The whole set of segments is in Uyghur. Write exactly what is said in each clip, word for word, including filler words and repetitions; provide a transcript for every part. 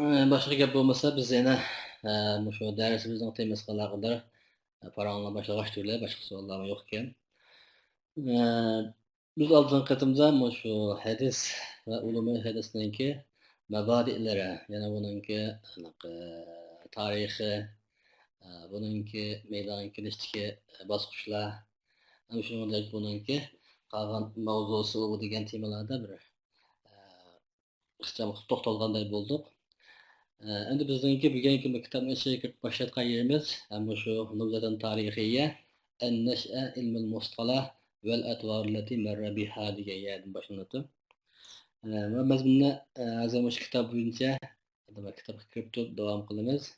ئە، باشقا گەپ بولمىسا، بىز يەنە، ئە، مۇشۇ دەرسىمىزنىڭ تېمىسىغا ئالاقىدار، ئە، پاراڭلارنى باشلىغاچ تۈگۈلە، باشقا سوئاللارمۇ يوق ئىكەن. ئە، بىز ئالدىنقى قېتىمدا مۇشۇ ھەدىس ۋە ئۇلۇمۇل ھەدىسنىڭكى مەبادىئلىرى، يەنى بۇنىڭكى، ئە، تارىخى، ئە، بۇنىڭكى مەيدانغا كېلىشتىكى باسقۇچلار، ئەنە شۇنىڭدەك بۇنىڭكى قالغان ماۋزۇسى دېگەن تېمىلاردا بىر، ئە، ئىخچام قىلىپ توختالغاندەك بولدۇق. ئە، ئەمدى بىزنىڭكى بۈگۈنكى بۇ كىتابنى ئىچىگە كىرىپ باشلايدىغان يېرىمىز، ئە، مۇشۇ نۇبزەتۇن تارىخىيە، ئەن نەشئە، ئىلمۇل مۇستەلەھ ۋەل ئەتۋارۇللەتى مەررە بىھا دېگەن يەردىن باشلىنىدۇ. ئە، ۋە مەزمۇننى، ئە، ھازىر مۇشۇ كىتاب بويىچە، دېمەك، كىتابقا كىرىپ تۇرۇپ داۋام قىلىمىز.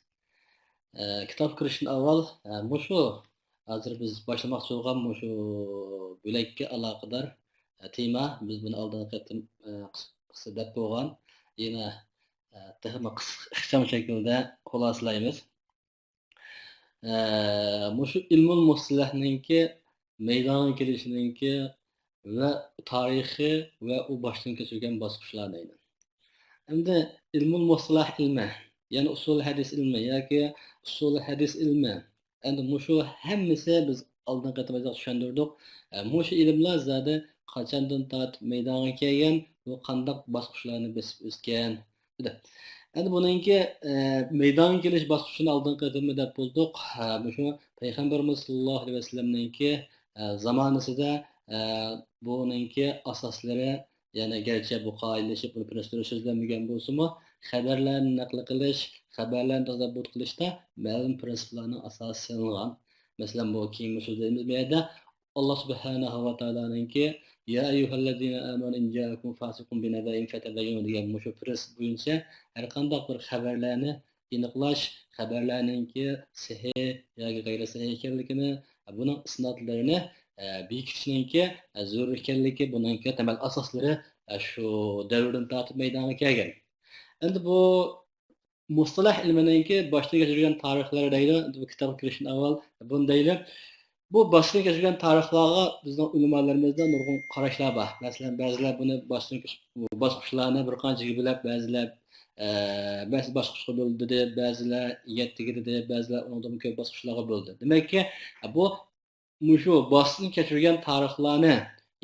ئە، كىتابقا كىرىشتىن ئاۋۋال، ئە، مۇشۇ ھازىر بىز باشلىماقچى بولغان مۇشۇ بۆلەككە ئالاقىدار، ئە، تېما، بىز بۇنى ئالدىنقى قېتىم، ئە، قىس-، قىسقىچە دەپ بولغان، يەنە، ئە، تېخىمۇ قىسقا، ئىخچام شەكىلدە خۇلاسىلايمىز. ئە، مۇشۇ ئىلمۇل مۇستەلەھنىڭكى مەيدانغا كېلىشىنىڭكى ۋە تارىخى ۋە ئۇ باشتىن كەچۈرگەن باسقۇچلار دەيدۇ. ئەمدى ئىلمۇل مۇستەلەھ ئىلمى، يەنى ئۇسۇل ھەدىس ئىلمى ياكى ئۇسۇل ھەدىس ئىلمى، ئەمدى مۇشۇ ھەممىسى بىز ئالدىنقى قېتىم چۈشەندۈردۇق. ئە، مۇشۇ ئىلىملار زادى قاچاندىن تارتىپ مەيدانغا كەلگەن، بۇ قانداق باسقۇچلارنى بېسىپ ئۆتكەن؟ ئەمدى بۇنىڭكى، ئە، مەيدانغا كېلىش باسقۇچىنى ئالدىنقى قېتىم دەپ بولدۇق. ئە، مۇشۇ پەيغەمبىرىمىز ساللاللاھۇ ئەلەيھى ۋەسەللەمنىڭكى، ئە، زامانىسىدا، ئە، بۇنىڭكى ئاساسلىرى، يەنى گەرچە بۇ قائىدىلىشىپ، بۇنى پرىنسىپلىرى سۆزلەنمىگەن بولسىمۇ، خەۋەرلەرنى نەقىل قىلىش، خەۋەرلەرنى تەسەببۇت قىلىشتا مەلۇم پرىنسىپلارنىڭ ئاساسى سېلىنغان. مەسىلەن، بۇ كېيىنكى سۆزلىرىمىز بۇ يەردە ئاللا سۇبھانەھۇ ۋە تائالانىڭكى، يا ئەييۇھەللەزىنە ئامەنۇ ئىن جائەكۇم فاسىقۇن بىنەبەئىن فەتەبەييەنۇ دېگەن مۇشۇ پرىنسىپ بويىچە ھەر قانداق بىر خەۋەرلەرنى ئېنىقلاش، خەۋەرلەرنىڭكى سەھىھ ياكى غەيرىي سەھىھ ئىكەنلىكىنى، بۇنىڭ ئىسنادلىرىنى، ئە، بېكىتىشنىڭكى، ئە، زۆرۈر ئىكەنلىكى بۇنىڭكى تەمەل ئاساسلىرى، ئە، شۇ دەۋردىن تارتىپ مەيدانغا كەلگەن. ئەمدى بۇ مۇستەلەھ ئىلمىنىڭكى باشتىن كەچۈرگەن تارىخلىرى دەيدۇ. بۇ كىتابقا كىرىشتىن ئاۋۋال بۇنى دەيلى. بۇ باشتىن كەچۈرگەن تارىخلارغا بىزنىڭ ئۆلىمالىرىمىزدا نۇرغۇن قاراشلار بار. مەسىلەن، بەزىلەر بۇنى باشتىن كەچ-، باسقۇچلارنى بىر قانچىگە بۆلۈپ، بەزىلەر، ئە، بەش باسقۇچقا بۆلدى دېدى، بەزىلەر يەتتىگە دېدى، بەزىلەر ئۇنىڭدىن كۆپ باسقۇچلارغا بۆلدى. دېمەككى، بۇ مۇشۇ باشتىن كەچۈرگەن تارىخلارنى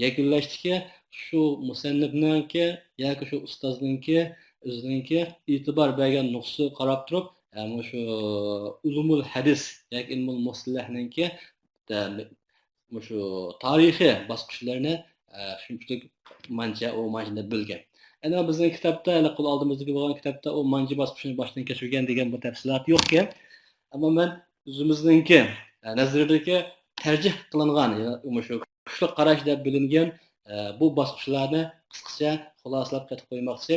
يەكۈنلەشتىكى شۇ مۇسەننىپنىڭكى ياكى شۇ ئۇستازنىڭكى ئۆزىنىڭكى ئېتىبار بەرگەن نۇقتىسىغا قاراپ تۇرۇپ، ئە، مۇشۇ ئۇلۇمۇل ھەدىس ياكى ئىلمۇل مۇستەلەھنىڭكى، ئە، مۇشۇ تارىخىي باسقۇچلىرىنى، ئە، شۇنچىلىك مانچە، ئۇ مانچە دەپ بۆلگەن. ئەنە بىزنىڭ كىتابتا، ھېلى قول ئالدىمىزدىكى بولغان كىتابتا ئۇ مانچە باسقۇچنى باشتىن كەچۈرگەن دېگەن بۇ تەپسىلات يوقكەن. ئەمما مەن ئۆزىمىزنىڭكى، ئە، نەزىرىدىكى تەرجىھ قىلىنغان، يەنى مۇشۇ كۈچلۈك قاراش دەپ بىلىنگەن، ئە، بۇ باسقۇچلارنى قىسقىچە خۇلاسىلاپ قېتىپ قويماقچى.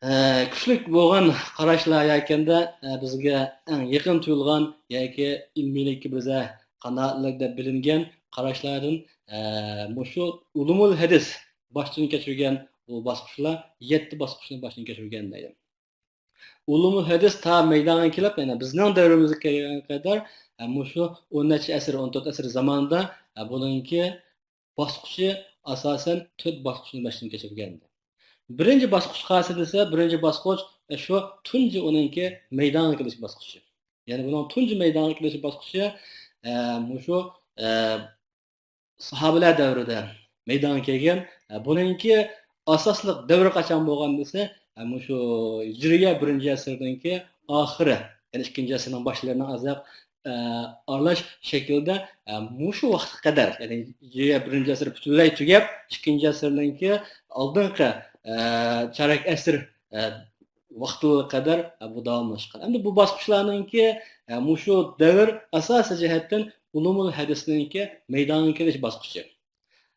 ئە، كۈچلۈك بولغان قاراشلار يەكەندە، ئە، بىزگە ئەڭ يېقىن تۇيۇلغان ياكى ئىلمىيلىككە بىزە قانائەتلىك دەپ بىلىنگەن قاراشلاردىن، ئە، مۇشۇ ئۇلۇمۇل ھەدىس باشتىن كەچۈرگەن بۇ باسقۇچلار يەتتە باسقۇچنى باشتىن كەچۈرگەن دەيدۇ. ئۇلۇمۇل ھەدىس تا مەيدانغا كېلىپ، يەنى بىزنىڭ دەۋرىمىزگە كەلگەنگە قەدەر، ئە، مۇشۇ ئون نەچچە ئەسىر، ئون تۆت ئەسىر زاماندا، ئە، بۇنىڭكى باسقۇچى ئاساسەن تۆت باسقۇچنى باشتىن كەچۈرگەن. بىرىنچى باسقۇچ قايسى دېسە، بىرىنچى باسقۇچ، ئە، شۇ تۇنجى ئۇنىڭكى مەيدانغا كېلىش باسقۇچى. يەنى بۇنىڭ تۇنجى مەيدانغا كېلىش باسقۇچى، ئە، مۇشۇ، ئە، ساھابىلەر دەۋرىدە مەيدانغا كەلگەن. ئە، بۇنىڭكى ئاساسلىق دەۋرى قاچان بولغان دېسە، ئە، مۇشۇ ھىجرىيە بىرىنچى ئەسىرنىڭكى ئاخىرى، يەنى ئىككىنچى ئەسىرنىڭ باشلىرىنىڭ ئازراق، ئە، ئارىلاش شەكىلدە، ئە، مۇشۇ ۋاقىتقا قەدەر، يەنى ھىجرىيە بىرىنچى ئەسىر پۈتۈنلەي تۈگەپ، ئىككىنچى ئەسىرنىڭكى ئالدىنقى، ئە، چارەك ئەسىر، ئە، ۋاقتىغا قەدەر، ئە، بۇ داۋاملاشقان. ئەمدى بۇ باسقۇچلارنىڭكى، ئە، مۇشۇ دەۋر ئاساسىي جەھەتتىن ئۇلۇمۇل ھەدىسنىڭكى مەيدانغا كېلىش باسقۇچى.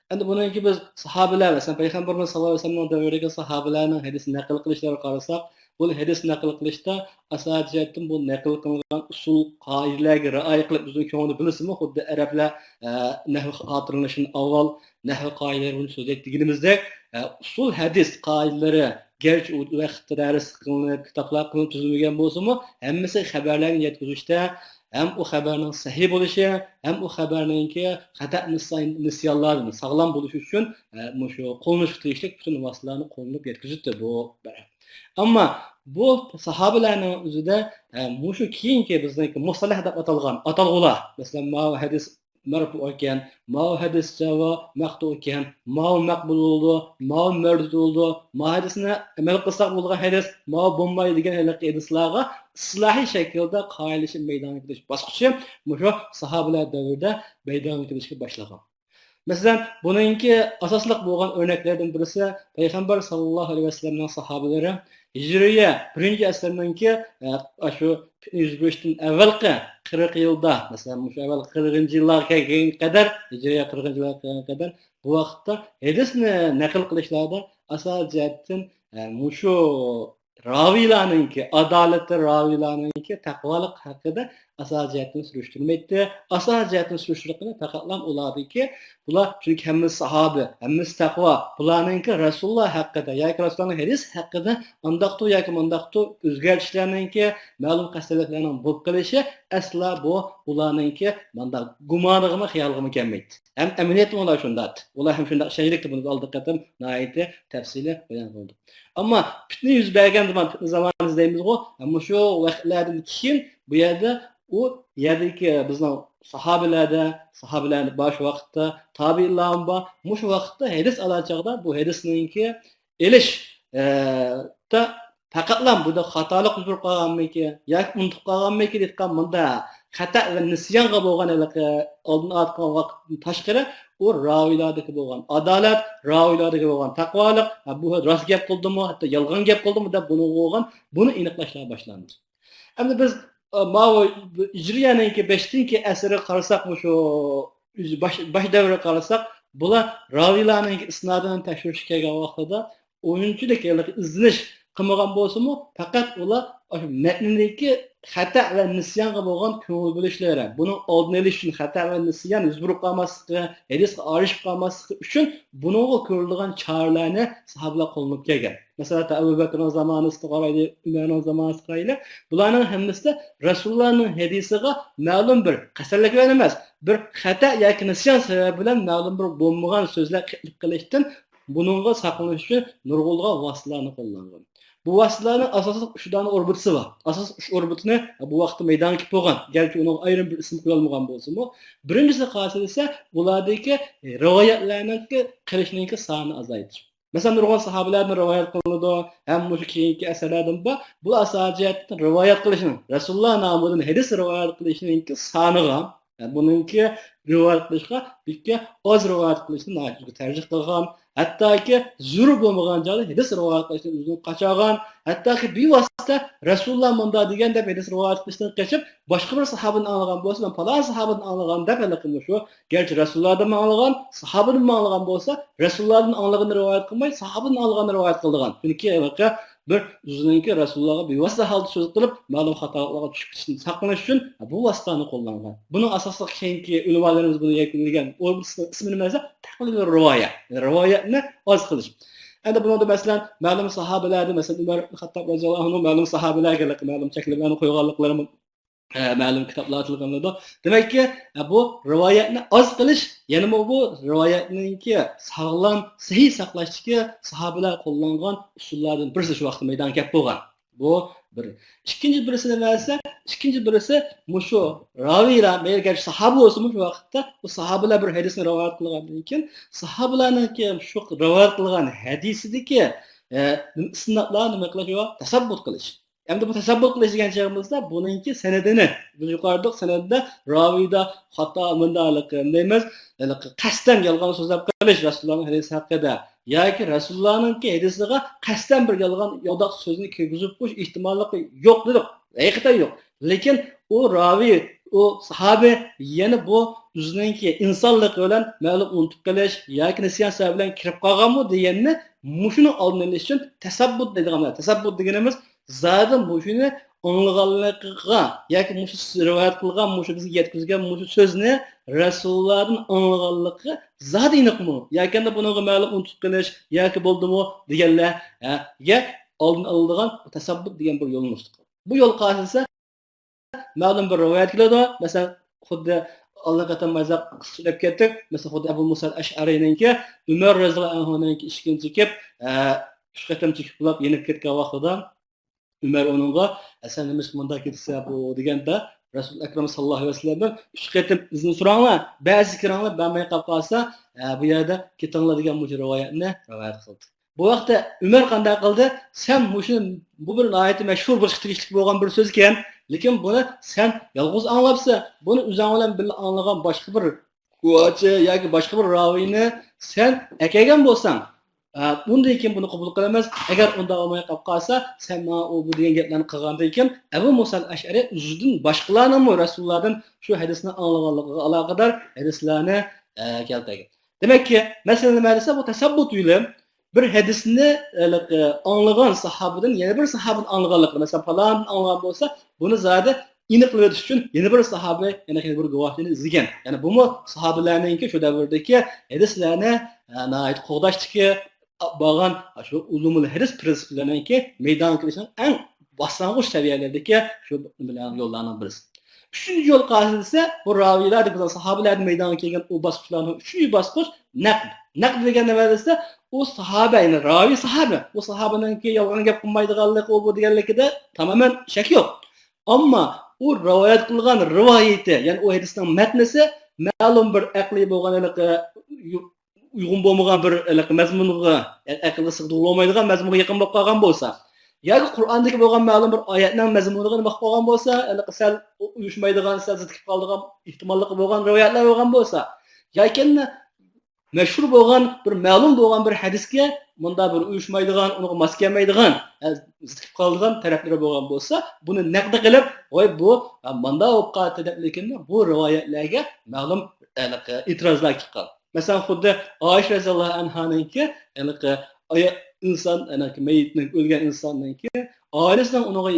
ئەمدى بۇنىڭكى بىز ساھابىلەر، مەسىلەن، پەيغەمبىرىمىز ساللاللاھۇ ئەلەيھى ۋەسەللەمنىڭ دەۋرىدىكى ساھابىلەرنىڭ ھەدىس نەقىل قىلىشلىرىغا قارىساق، بۇ ھەدىس نەقىل قىلىشتا ئاساسىي جەھەتتىن بۇ نەقىل قىلىنغان ئۇسۇل، قائىدىلەرگە رىئايە قىلىپ، ئۆزىنىڭ كۆڭلىدە بىلسىمۇ، خۇددى ئەرەبلەر، ئە، نەھۋ خاتىرىلىنىشتىن ئاۋۋال نەھۋ قائىدىلىرى بويىچە سۆزلەيدۇ دېگىنىمىزدەك، ئە، ئۇسۇل ھەدىس قائىدىلىرى گەرچە ئۇ ۋاقىتتا دەرس قىلىنىپ، كىتابلار قىلىنىپ تۈزۈلمىگەن بولسىمۇ، ھەممىسى خەۋەرلەرنى يەتكۈزۈشتە ھەم ئۇ خەۋەرنىڭ سەھىھ بولۇشى، ھەم ئۇ خەۋەرنىڭكى خاتا نىسيانلاردىن ساغلام بولۇشى ئۈچۈن، ئە، مۇشۇ قوللىنىشقا تېگىشلىك پۈتۈن ۋاسىتىلەرنى قوللىنىپ يەتكۈزۈپتۇ بۇ. ئەمما بۇ ساھابىلەرنىڭ ئۆزىدە، ئە، مۇشۇ كېيىنكى بىزنىڭكى مۇستەلەھ دەپ ئاتالغان ئاتالغۇلار، مەسىلەن، ماۋۇ ھەدىس مەرپۇ ئىكەن، ماۋۇ ھەدىس جاۋا مەقتۇ ئىكەن، ماۋۇ مەقبۇل بولىدۇ، ماۋۇ مەردۇد بولىدۇ، ماۋۇ ھەدىسنى ئەمەل قىلساق بولىدىغان ھەدىس، ماۋۇ بولمايدۇ دېگەن ھېلىقى ھەدىسلارغا ئىسلاھىي شەكىلدە قايىللىشىپ مەيدانغا كېلىش باسقۇچى مۇشۇ ساھابىلەر دەۋرىدە مەيدانغا كېلىشكە باشلىغان. مەسىلەن، بۇنىڭكى ئاساسلىق بولغان ئۆرنەكلەردىن بىرسى پەيغەمبەر ساللاللاھۇ ئەلەيھى ۋەسەللەمنىڭ ساھابىلىرى ھىجرىيە بىرىنچى ئەسىرنىڭكى، ئە، ئاشۇ پىتنە يۈز بېرىشتىن ئەۋۋەلقى قىرىق يىلدا، مەسىلەن، مۇشۇ ئەۋۋەل قىرىقىنچى يىللارغا كەلگەنگە قەدەر، ھىجرىيە قىرىقىنچى يىللارغا كەلگەنگە قەدەر بۇ ۋاقىتتا ھەدىسنى نەقىل قىلىشلاردا ئاساسىي جەھەتتىن، ئە، مۇشۇ راۋىيلارنىڭكى، ئادالەتلىك راۋىيلارنىڭكى تەقۋالىق ھەققىدە ئاساسىي جەھەتتىن سۈرۈشتۈرمەيتتى. ئاساسىي جەھەتتىن سۈرۈشتۈرگىنى پەقەتلا ئۇلاردىكى، بۇلار چۈنكى ھەممىسى ساھابە، ھەممىسى تەقۋا، بۇلارنىڭكى رەسۇلۇللا ھەققىدە ياكى رەسۇلۇللانىڭ ھەدىس ھەققىدە ئانداقتۇ ياكى مۇنداقتۇ ئۆزگەرتىشلەرنىڭكى، مەلۇم خەستەلىكلەرنىڭ بولۇپ قېلىشى ئەسلا بۇ ئۇلارنىڭكى مانداق گۇمانىغىمۇ، خىيالىغىمۇ كەلمەيتتى. ھەم ئەمەلىيەتمۇ ئۇلار شۇنداق. ئۇلار ھەم شۇنداق ئىشەنچلىكتە، بۇنى ئالدىقى قېتىم ناھايىتى تەپسىلىي بايان قىلدۇق. ئەمما پىتنە يۈز بەرگەن زامان، پىتنە زامانىسى دەيمىزغۇ، مۇشۇ ۋەقەلەردىن كېيىن بۇ يەردە ئۇ يەردىكى بىزنىڭ ساھابىلەردە، ساھابىلەر بار شۇ ۋاقىتتا، تابىئىنلارمۇ بار. مۇشۇ ۋاقىتتا ھەدىس ئالار چاغدا بۇ ھەدىسنىڭكى ئېلىش، ئە، تا پەقەتلا بۇدا خاتالىق يۈز بېرىپ قالغانمىكىن ياكى ئۇنتۇپ قالغانمىكىن دەيدىغان مۇنداق خاتا ۋە نىسيانغا بولغان ھېلىقى ئالدىنى ئارتقان ۋاقىتتىن تاشقىرى، ئۇ راۋىيلاردىكى بولغان ئادالەت، راۋىيلاردىكى بولغان تەقۋالىق، ھە، بۇ راست گەپ قىلدىمۇ، ھەتتا يالغان گەپ قىلدىمۇ دەپ بۇنىڭغا بولغان، بۇنى ئېنىقلاشلار باشلاندى. ئەمدى بىز، ئە، ماۋۇ ھىجرىيەنىڭكى بەشىنچى ئەسىرىگە قارىساق، مۇشۇ باش، باش دەۋرىگە قارىساق، بۇلار راۋىيلارنىڭكى ئىسنادىنى تەكشۈرۈشكە كەلگەن ۋاقتىدا ئۇنچىلىك ھېلىقى ئىزدىنىش قىلمىغان بولسىمۇ، پەقەت ئۇلار ئاشۇ مەتندىكى خاتا ۋە نىسيانغا بولغان كۆڭۈل بۆلۈشلىرى، بۇنىڭ ئالدىنى ئېلىش ئۈچۈن، خاتا ۋە نىسيان يۈز بېرىپ قالماسلىقى، ھەدىسكە ئايرىشىپ قالماسلىقى ئۈچۈن بۇنىڭغا كۆرۈلىدىغان چارىلەرنى ساھابىلەر قوللىنىپ كەلگەن. مەسىلەن، ئەبۇ بەكرىنىڭ زامانىسىدا قارايلى، ئۆمەرنىڭ زامانىسىدا قارايلى، بۇلارنىڭ ھەممىسىدە رەسۇلۇللانىڭ ھەدىسىغا مەلۇم بىر قەستەنلىك بىلەن ئەمەس، بىر خاتا ياكى نىسيان سەۋەبى بىلەن مەلۇم بىر بولمىغان سۆزلەر قېلىپ قېلىشتىن بۇنىڭغا ساقلىنىش ئۈچۈن نۇرغۇنلىغان ۋاسىتىلەرنى قوللانغان. بۇ ۋاسىتىلەرنىڭ ئاساسلىق ئۈچ دانە ئوربىتىسى بار. ئاساسلىق ئۈچ ئوربىتىنى بۇ ۋاقىتتا مەيدانغا كېلىپ بولغان. گەرچە ئۇنىڭغا ئايرىم بىر ئىسىم قويالمىغان بولسىمۇ، بىرىنچىسى قايسى دېسە، ئۇلاردىكى رىۋايەتلەرنىڭكى قىلىشنىڭكى سانىنى ئازايتىش. مەسىلەن، نۇرغۇن ساھابىلەردىن رىۋايەت قىلىنىدۇ، ھەم مۇشۇ كېيىنكى ئەسەرلەردىن بار. بۇ ئاساسىي جەھەتتىن رىۋايەت قىلىشنىڭ، رەسۇلۇللا نامىدىن ھەدىس رىۋايەت قىلىشنىڭكى سانىغا، بۇنىڭكى رىۋايەت قىلىشقا بەلكى ئاز رىۋايەت قىلىشنى ناھايىتى تەرجىھ قىلغان، ھەتتاكى زۆرۈر بولمىغان جايدا ھەدىس رىۋايەت قىلىشتىن ئۆزىنى قاچۇرغان، ھەتتاكى بىۋاسىتە رەسۇلۇللا مۇنداق دېگەن دەپ ھەدىس رىۋايەت قىلىشتىن قېچىپ، باشقا بىر ساھابىدىن ئاڭلىغان بولسا، مەن پالان ساھابىدىن ئاڭلىغان دەپ ھېلىقى مۇشۇ گەرچە رەسۇلۇللادىنمۇ ئاڭلىغان، ساھابىدىنمۇ ئاڭلىغان بولسا، رەسۇلۇللادىن ئاڭلىغىنىنى رىۋايەت قىلماي، ساھابىدىن ئاڭلىغاننى رىۋايەت قىلىدىغان. چۈنكى ھېلىقى بىر ئۆزىنىڭكى رەسۇلۇللاغا بىۋاسىتە ھالدا سۆز قىلىپ، مەلۇم خاتالىقلارغا چۈشۈپ كېتىشتىن ساقلىنىش ئۈچۈن بۇ ۋاسىتىنى قوللانغان. بۇنىڭ ئاساسلىق كېيىنكى ئۆلىمالىرىمىز بۇنى يەكۈنلىگەن ئوربىتىسىنىڭ ئىسمى نېمە دېسە، تەقلىدۇر رىۋايە. يەنى رىۋايەتنى ئاز قىلىش. ئەمدى بۇنىڭدا مەسىلەن، مەلۇم ساھابىلەردىن، مەسىلەن، ئۆمەر ئىبن خەتتاب رەزىياللاھۇ ئەنھۇ مەلۇم ساھابىلەرگە مەلۇم چەكلىمىلەرنى قويغانلىقلىرىمۇ ئە، مەلۇم كىتابلاردا تىلغا ئېلىنىدۇ. دېمەككى، ئە، بۇ رىۋايەتنى ئاز قىلىش، يەنىمۇ بۇ رىۋايەتنىڭكى ساغلام، سەھىھ ساقلاشتىكى ساھابىلەر قوللانغان ئۇسۇللاردىن بىرسى شۇ ۋاقىتتا مەيدانغا كەپ بولغان. بۇ بىر. ئىككىنچى بىرسى نېمە دېسە، ئىككىنچى بىرسى مۇشۇ راۋىيلار، مەيلى گەرچە ساھابە بولسىمۇ شۇ ۋاقىتتا بۇ ساھابىلەر بىر ھەدىسنى رىۋايەت قىلغاندىن كېيىن، ساھابىلەرنىڭكى شۇ رىۋايەت قىلغان ھەدىسىدىكى، ئە، ئىسنادلارنى نېمە قىلىش؟ تەسەببۇت قىلىش. ئەمدى بۇ تەسەببۇت قىلىش دېگەن چېغىمىزدا بۇنىڭكى سەنىدىنى، بىز يۇقىرىدا سەنەدىدە راۋىيدا خاتا، مۇنداق دەيمىز، قەستەن يالغان سۆزلەپ قېلىش، رەسۇلۇللانىڭ ھەدىسى ھەققىدە ياكى رەسۇلۇللانىڭكى ھەدىسىغا قەستەن بىر يالغان، يالداق سۆزنى كىرگۈزۈپ قويۇش ئېھتىماللىقى يوق دېدۇق. ھەقىقەتەن يوق. لېكىن ئۇ راۋىي، ئۇ ساھابى يەنە بۇ ئۆزىنىڭكى ئىنسانلىقى بىلەن مەلۇم ئۇنتۇپ قېلىش ياكى نىسيان سەۋەبى بىلەن كىرىپ قالغانمۇ دېگەننى مۇشۇنىڭ ئالدىنى ئېلىش ئۈچۈن تەسەببۇت دەيدىغان. تەسەببۇت دېگىنىمىز زادى مۇشۇنى ئاڭلىغانلىقىغا ياكى مۇشۇ رىۋايەت قىلغان، مۇشۇ بىزگە يەتكۈزگەن مۇشۇ سۆزنى رەسۇلۇللادىن ئاڭلىغانلىقىغا زادى ئېنىقمۇ؟ ياكى بۇنىڭغا مەلۇم ئۇنتۇپ قېلىش ياكى بولدىمۇ دېگەنلەرگە ئالدىن ئالىدىغان تەسەببۇت دېگەن بىر يولنى تۇتقان. بۇ يول قايسى دېسە، مەلۇم بىر رىۋايەت كېلىدۇ. مەسىلەن، خۇددى ئالدىنقى قېتىم بىز سۆزلەپ كەتتۇق. مەسىلەن، خۇددى ئەبۇ مۇسا ئەشئەرىينىڭكى ئۆمەر رەزىياللاھۇ ئەنھۇنىڭكى ئىچكىنى چېكىپ، ئە، ئۈچ قېتىم چېكىپ بولۇپ يېنىپ كەتكەن ۋاقتىدا، ئۆمەر ئۇنىڭغا، «ئە، سەن نېمىشقا مۇنداق كېتىسەن بۇ؟» دېگەندە، رەسۇل ئەكرەم ساللاللاھۇ ئەلەيھى ۋەسەللەمدىن، «ئۈچ قېتىم ئىزنىنى سوراڭلار، بەزىسى كىرىڭلار، بەرمەي قاپ قالسا، ئە، بۇ يەردە كېتىڭلار» دېگەن مۇشۇ رىۋايەتنى رىۋايەت قىلدى. بۇ ۋاقىتتا ئۆمەر قانداق قىلدى؟ «سەن مۇشۇ، بۇ بىر ناھايىتى مەشھۇر بولۇشقا تېگىشلىك بولغان بىر سۆزكەن، لېكىن بۇنى سەن يالغۇز ئاڭلاپسەن، بۇنى ئۆزۈڭ بىلەن بىللە ئاڭلىغان باشقا بىر گۇۋاچى ياكى باشقا بىر راۋىينى سەن ئەكەلگەن بولساڭ، ئە، ئۇندىن كېيىن بۇنى قوبۇل قىلىمىز. ئەگەر ئۇنداق بولماي قاپ قالسا، سەن ماڭا ئۇ بۇ دېگەن گەپلەرنى قىلغاندىن كېيىن، ئەبۇ مۇسا ئەشئەرى ئۆزىدىن باشقىلارنىڭمۇ رەسۇلۇللادىن شۇ ھەدىسنى ئاڭلىغانلىقىغا ئالاقىدار ھەدىسلەرنى، ئە، كەلتۈرگەن.» دېمەككى، مەسىلە نېمە دېسە، بۇ تەسەببۇت ئىلىم. بىر ھەدىسنى، ھېلىقى، ئاڭلىغان ساھابىدىن يەنە بىر ساھابىدىن ئاڭلىغانلىقى، مەسىلەن، پالان ئاڭلىغان بولسا، بۇنى زادى ئېنىقلىۋېتىش ئۈچۈن يەنە بىر ساھابە، يەنە بىر گۇۋاھچىنى ئىزدىگەن. يەنى بۇمۇ ساھابىلەرنىڭكى شۇ دەۋردىكى ھەدىسلەرنى، ئە، ناھايىتى قوغداشتىكى بولغان شۇ ئۇلۇمۇل ھەدىس پرىنسىپلىرىنىڭكى مەيدانغا كېلىشىنىڭ ئەڭ باشلانغۇچ سەۋىيەلىرىدىكى شۇ بىلەن يوللارنىڭ بىرسى. ئۈچىنچى يول قايسى دېسە، بۇ راۋىيلار دېگەن ساھابىلەردىن مەيدانغا كەلگەن ئۇ باسقۇچلارنىڭ ئۈچىنچى باسقۇچ نەقد. نەقد دېگەن نېمە دېسە، ئۇ ساھابە، يەنى راۋىي ساھابە. ئۇ ساھابىنىڭكى يالغان گەپ قىلمايدىغانلىقى، ئۇ بۇ دېگەنلىكىدە تامامەن شەك يوق. ئەمما ئۇ رىۋايەت قىلغان رىۋايىتى، يەنى ئۇ ھەدىسنىڭ مەتنىسى مەلۇم بىر ئەقلىي بولغان ھېلىقى ئۇيغۇن بولمىغان بىر ھېلىقى مەزمۇنغا، يەنى ئەقىلگە سىغدۇرۇلمايدىغان مەزمۇنغا يېقىن بولۇپ قالغان بولسا، ياكى قۇرئاندىكى بولغان مەلۇم بىر ئايەتنىڭ مەزمۇنىغا نېمە قىلىپ قالغان بولسا، ھېلىقى سەل ئۇيۇشمايدىغان، سەل زىت كېلىپ قالىدىغان ئېھتىماللىقى بولغان رىۋايەتلەر بولغان بولسا، ياكى مەشھۇر بولغان بىر مەلۇم بولغان بىر ھەدىسكە مۇنداق بىر ئۇيۇشمايدىغان، ئۇنىڭغا ماس كەلمەيدىغان، ئە، زىت كېلىپ قالىدىغان تەرەپلىرى بولغان بولسا، بۇنى نەقدى قىلىپ، ۋاي بۇ، ئە، مانداق بولۇپ قالدى دەپلىكىنى بۇ رىۋايەتلەرگە مەلۇم، ھېلىقى ئېتىرازلار كېلىپ قالدى. مەسىلەن، خۇددى ئائىشە رەزىياللاھۇ ئەنھانىڭكى، ھېلىقى ئايا-، ئىنسان، ھېلىقى مېيىتنىڭ، ئۆلگەن ئىنساننىڭكى ئائىلىسىنىڭ ئۇنىڭغا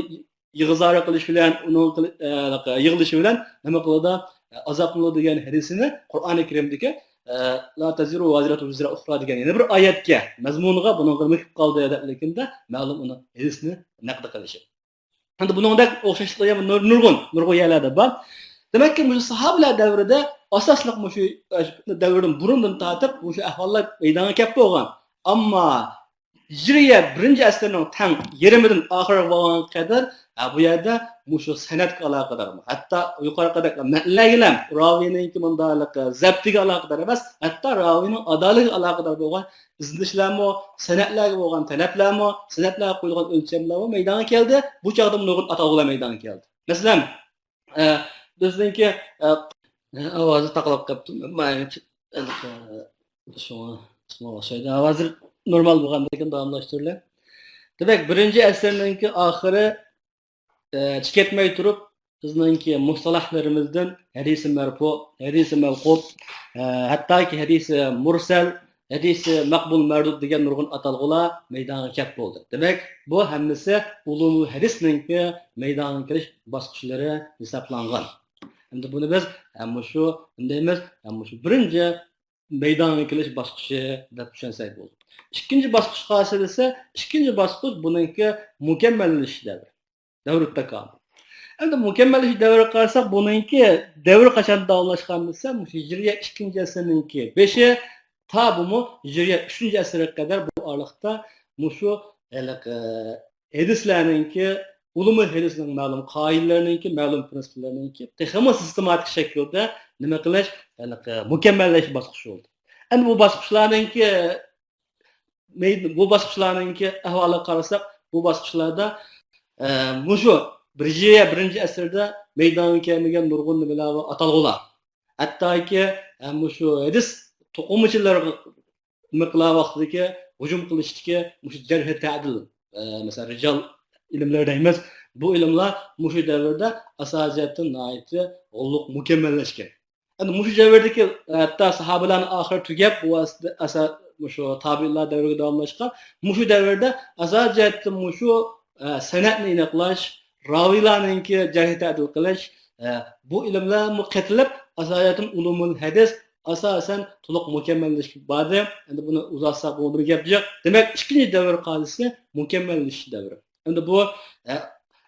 يىغا-زارا قىلىشى بىلەن، ئۇنىڭ قىل-، ئە، ھېلىقى يىغلىشى بىلەن نېمە قىلىدۇ؟ ئە، ئازابلىنىدۇ دېگەن ھەدىسىنى قۇرئانى كەرىمدىكى، ئە، «لا تزر وازرة وزر أخرى» دېگەن يەنە بىر ئايەتكە، مەزمۇنىغا بۇنىڭغا نېمە كېلىپ قالدى دەپلىكىندە مەلۇم ئۇنىڭ ھەدىسىنى نەقد قىلىشى. ئەمدى بۇنىڭدەك ئوخشاشلىقلار يەنە نۇر-، نۇرغۇن، نۇرغۇن يەرلەردە بار. دېمەككى، مۇشۇ ساھابىلەر دەۋرىدە ئاساسلىق مۇشۇ، ئە، دەۋردىن بۇرۇندىن تارتىپ مۇشۇ ئەھۋاللار مەيدانغا كەپ بولغان. ئەمما ھىجرىيە بىرىنچى ئەسىرنىڭ تەڭ يېرىمىدىن ئاخىرىغا بولغانغا قەدەر، ھە، بۇ يەردە مۇشۇ سەنەدكە ئالاقىدار، ھەتتا يۇقىرىقىدەك مەتنلەرگىلا، راۋىينىڭكى مۇنداق زەبتىگە ئالاقىدار ئەمەس، ھەتتا راۋىينىڭ ئادالىتىگە ئالاقىدار بولغان ئىزدىنىشلەرمۇ، سەنەدلەرگە بولغان تەلەپلەرمۇ، سەنەدلەرگە قويۇلغان ئۆلچەملەرمۇ مەيدانغا كەلدى. بۇ چاغدا نۇرغۇن ئاتالغۇلار مەيدانغا كەلدى. مەسىلەن، ئە، بىزنىڭكى، ئە، ئاۋازى تاقىلاپ قاپتۇ. مانا، ئە، شۇڭا، شۇڭا ئوخشايدۇ. ھازىر نورمال بولغاندىكىن داۋاملاشتۇرىلى. دېمەك، بىرىنچى ئەسىرنىڭكى ئاخىرى، ئە، چىقىتمەي تۇرۇپ، بىزنىڭكى مۇستەلاھلىرىمىزدىن ھەدىسى مەرپۇ، ھەدىسى مەۋقۇپ، ئە، ھەتتاكى ھەدىسى مۇرسەل، ھەدىسى مەقبۇل مەردۇد دېگەن نۇرغۇن ئاتالغۇلار مەيدانغا كەپ بولدى. دېمەك، بۇ ھەممىسى ئۇلۇمۇل ھەدىسنىڭكى مەيدانغا كېلىش باسقۇچلىرى ھېسابلانغان. ئەمدى بۇنى بىز، ئە، مۇشۇ، نېمە دەيمىز، ئە، مۇشۇ بىرىنچى مەيدانغا كېلىش باسقۇچى دەپ چۈشەنسەك بولىدۇ. ئىككىنچى باسقۇچقا قايسى دېسە، ئىككىنچى باسقۇچ بۇنىڭكى مۇكەممەللىشىش دەۋرى. دەۋرۇت تاكامۇل. ئەمدى مۇكەممەللىشىش دەۋرىگە قارىساق، بۇنىڭكى دەۋرى قەچەن داۋاملاشقان دېسە، مۇشۇ ھىجرىيە ئىككىنچى ئەسىرنىڭكى بېشى تا بۇمۇ ھىجرىيە ئۈچىنچى ئەسىرگە قەدەر بۇ ئارىلىقتا مۇشۇ ھېلىقى ھەدىسلەرنىڭكى، ئۇلۇمۇل ھەدىسنىڭ مەلۇم قائىدىلىرىنىڭكى، مەلۇم پرىنسىپلىرىنىڭكى تېخىمۇ سىستېماتىك شەكىلدە نېمە قىلىش، ھېلىقى مۇكەممەللەش باسقۇچى بولدى. ئەمدى بۇ باسقۇچلارنىڭكى مەي-، بۇ باسقۇچلارنىڭكى ئەھۋالىغا قارىساق، بۇ باسقۇچلاردا، ئە، مۇشۇ بىر ھىجرىيە بىرىنچى ئەسىردە مەيدانغا كەلمىگەن نۇرغۇن نېمىلەر ۋە ئاتالغۇلار. ھەتتاكى، ئە، مۇشۇ ھەدىس توقۇمىچىلىرىغا نېمە قىلغان ۋاقتىدىكى ھۇجۇم قىلىشتىكى مۇشۇ جەرھى تەدىل، ئە، مەسىلەن، رىجال ئىلىملىرى دەيمىز. بۇ ئىلىملار مۇشۇ دەۋردە ئاساسىي جەھەتتىن ناھايىتى غوللۇق مۇكەممەللەشكەن. ئەمدى مۇشۇ دەۋردىكى، ھەتتا ساھابىلەرنىڭ ئاخىرى تۈگەپ، بۇ ئاسا-، مۇشۇ تابىئىنلار دەۋرىگە داۋاملاشقان. مۇشۇ دەۋردە ئاساسىي جەھەتتىن مۇشۇ، ئە، سەنەدنى ئېنىقلاش، راۋىيلارنىڭكى جەرھى تەدىل قىلىش، ئە، بۇ ئىلىملارمۇ قېتىلىپ، ئاساسەن ئۇلۇمۇل ھەدىس ئاساسەن تولۇق مۇكەممەللىشىپ باردى. ئەمدى بۇنى ئۇزارتساق بۇ بىر گەپ جىق. دېمەك، ئىككىنچى دەۋر قايسى؟ مۇكەممەللىشىش دەۋرى. ئەمدى بۇ، ئە،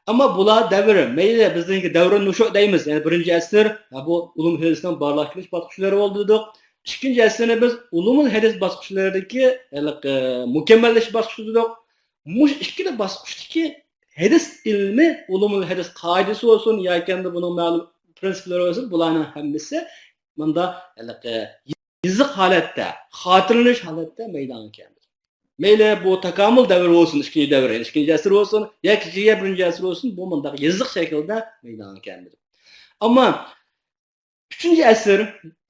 ئەمما بۇلار دەۋر، مەيلى بىزنىڭكى دەۋرى نۇشۇ دەيمىز، يەنى بىرىنچى ئەسىر، ھە، بۇ ئۇلۇم ھەدىسنىڭ بارلىققا كېلىش باسقۇچلىرى بولدى دېدۇق. ئىككىنچى ئەسىرنى بىز ئۇلۇمۇل ھەدىس باسقۇچلىرىدىكى، ھېلىقى، مۇكەممەللىشىش باسقۇچى دېدۇق. مۇشۇ ئىككىلا باسقۇچتىكى ھەدىس ئىلمى، ئۇلۇمۇل ھەدىس قائىدىسى بولسۇن ياكى ئەمدى بۇنىڭ مەلۇم پرىنسىپلىرى بولسۇن، بۇلارنىڭ ھەممىسى مۇنداق ھېلىقى يېزىق ھالەتتە، خاتىرىلىنىش ھالەتتە مەيدانغا كەلمىدى. مەيلى بۇ تاكامۇل دەۋرى بولسۇن، ئىككىنچى دەۋر، يەنى ئىككىنچى ئەسىر بولسۇن ياكى ھىجرىيە بىرىنچى ئەسىر بولسۇن، بۇ مۇنداق يېزىق شەكلىدە مەيدانغا كەلمىدى. ئەمما ئۈچىنچى ئەسىر،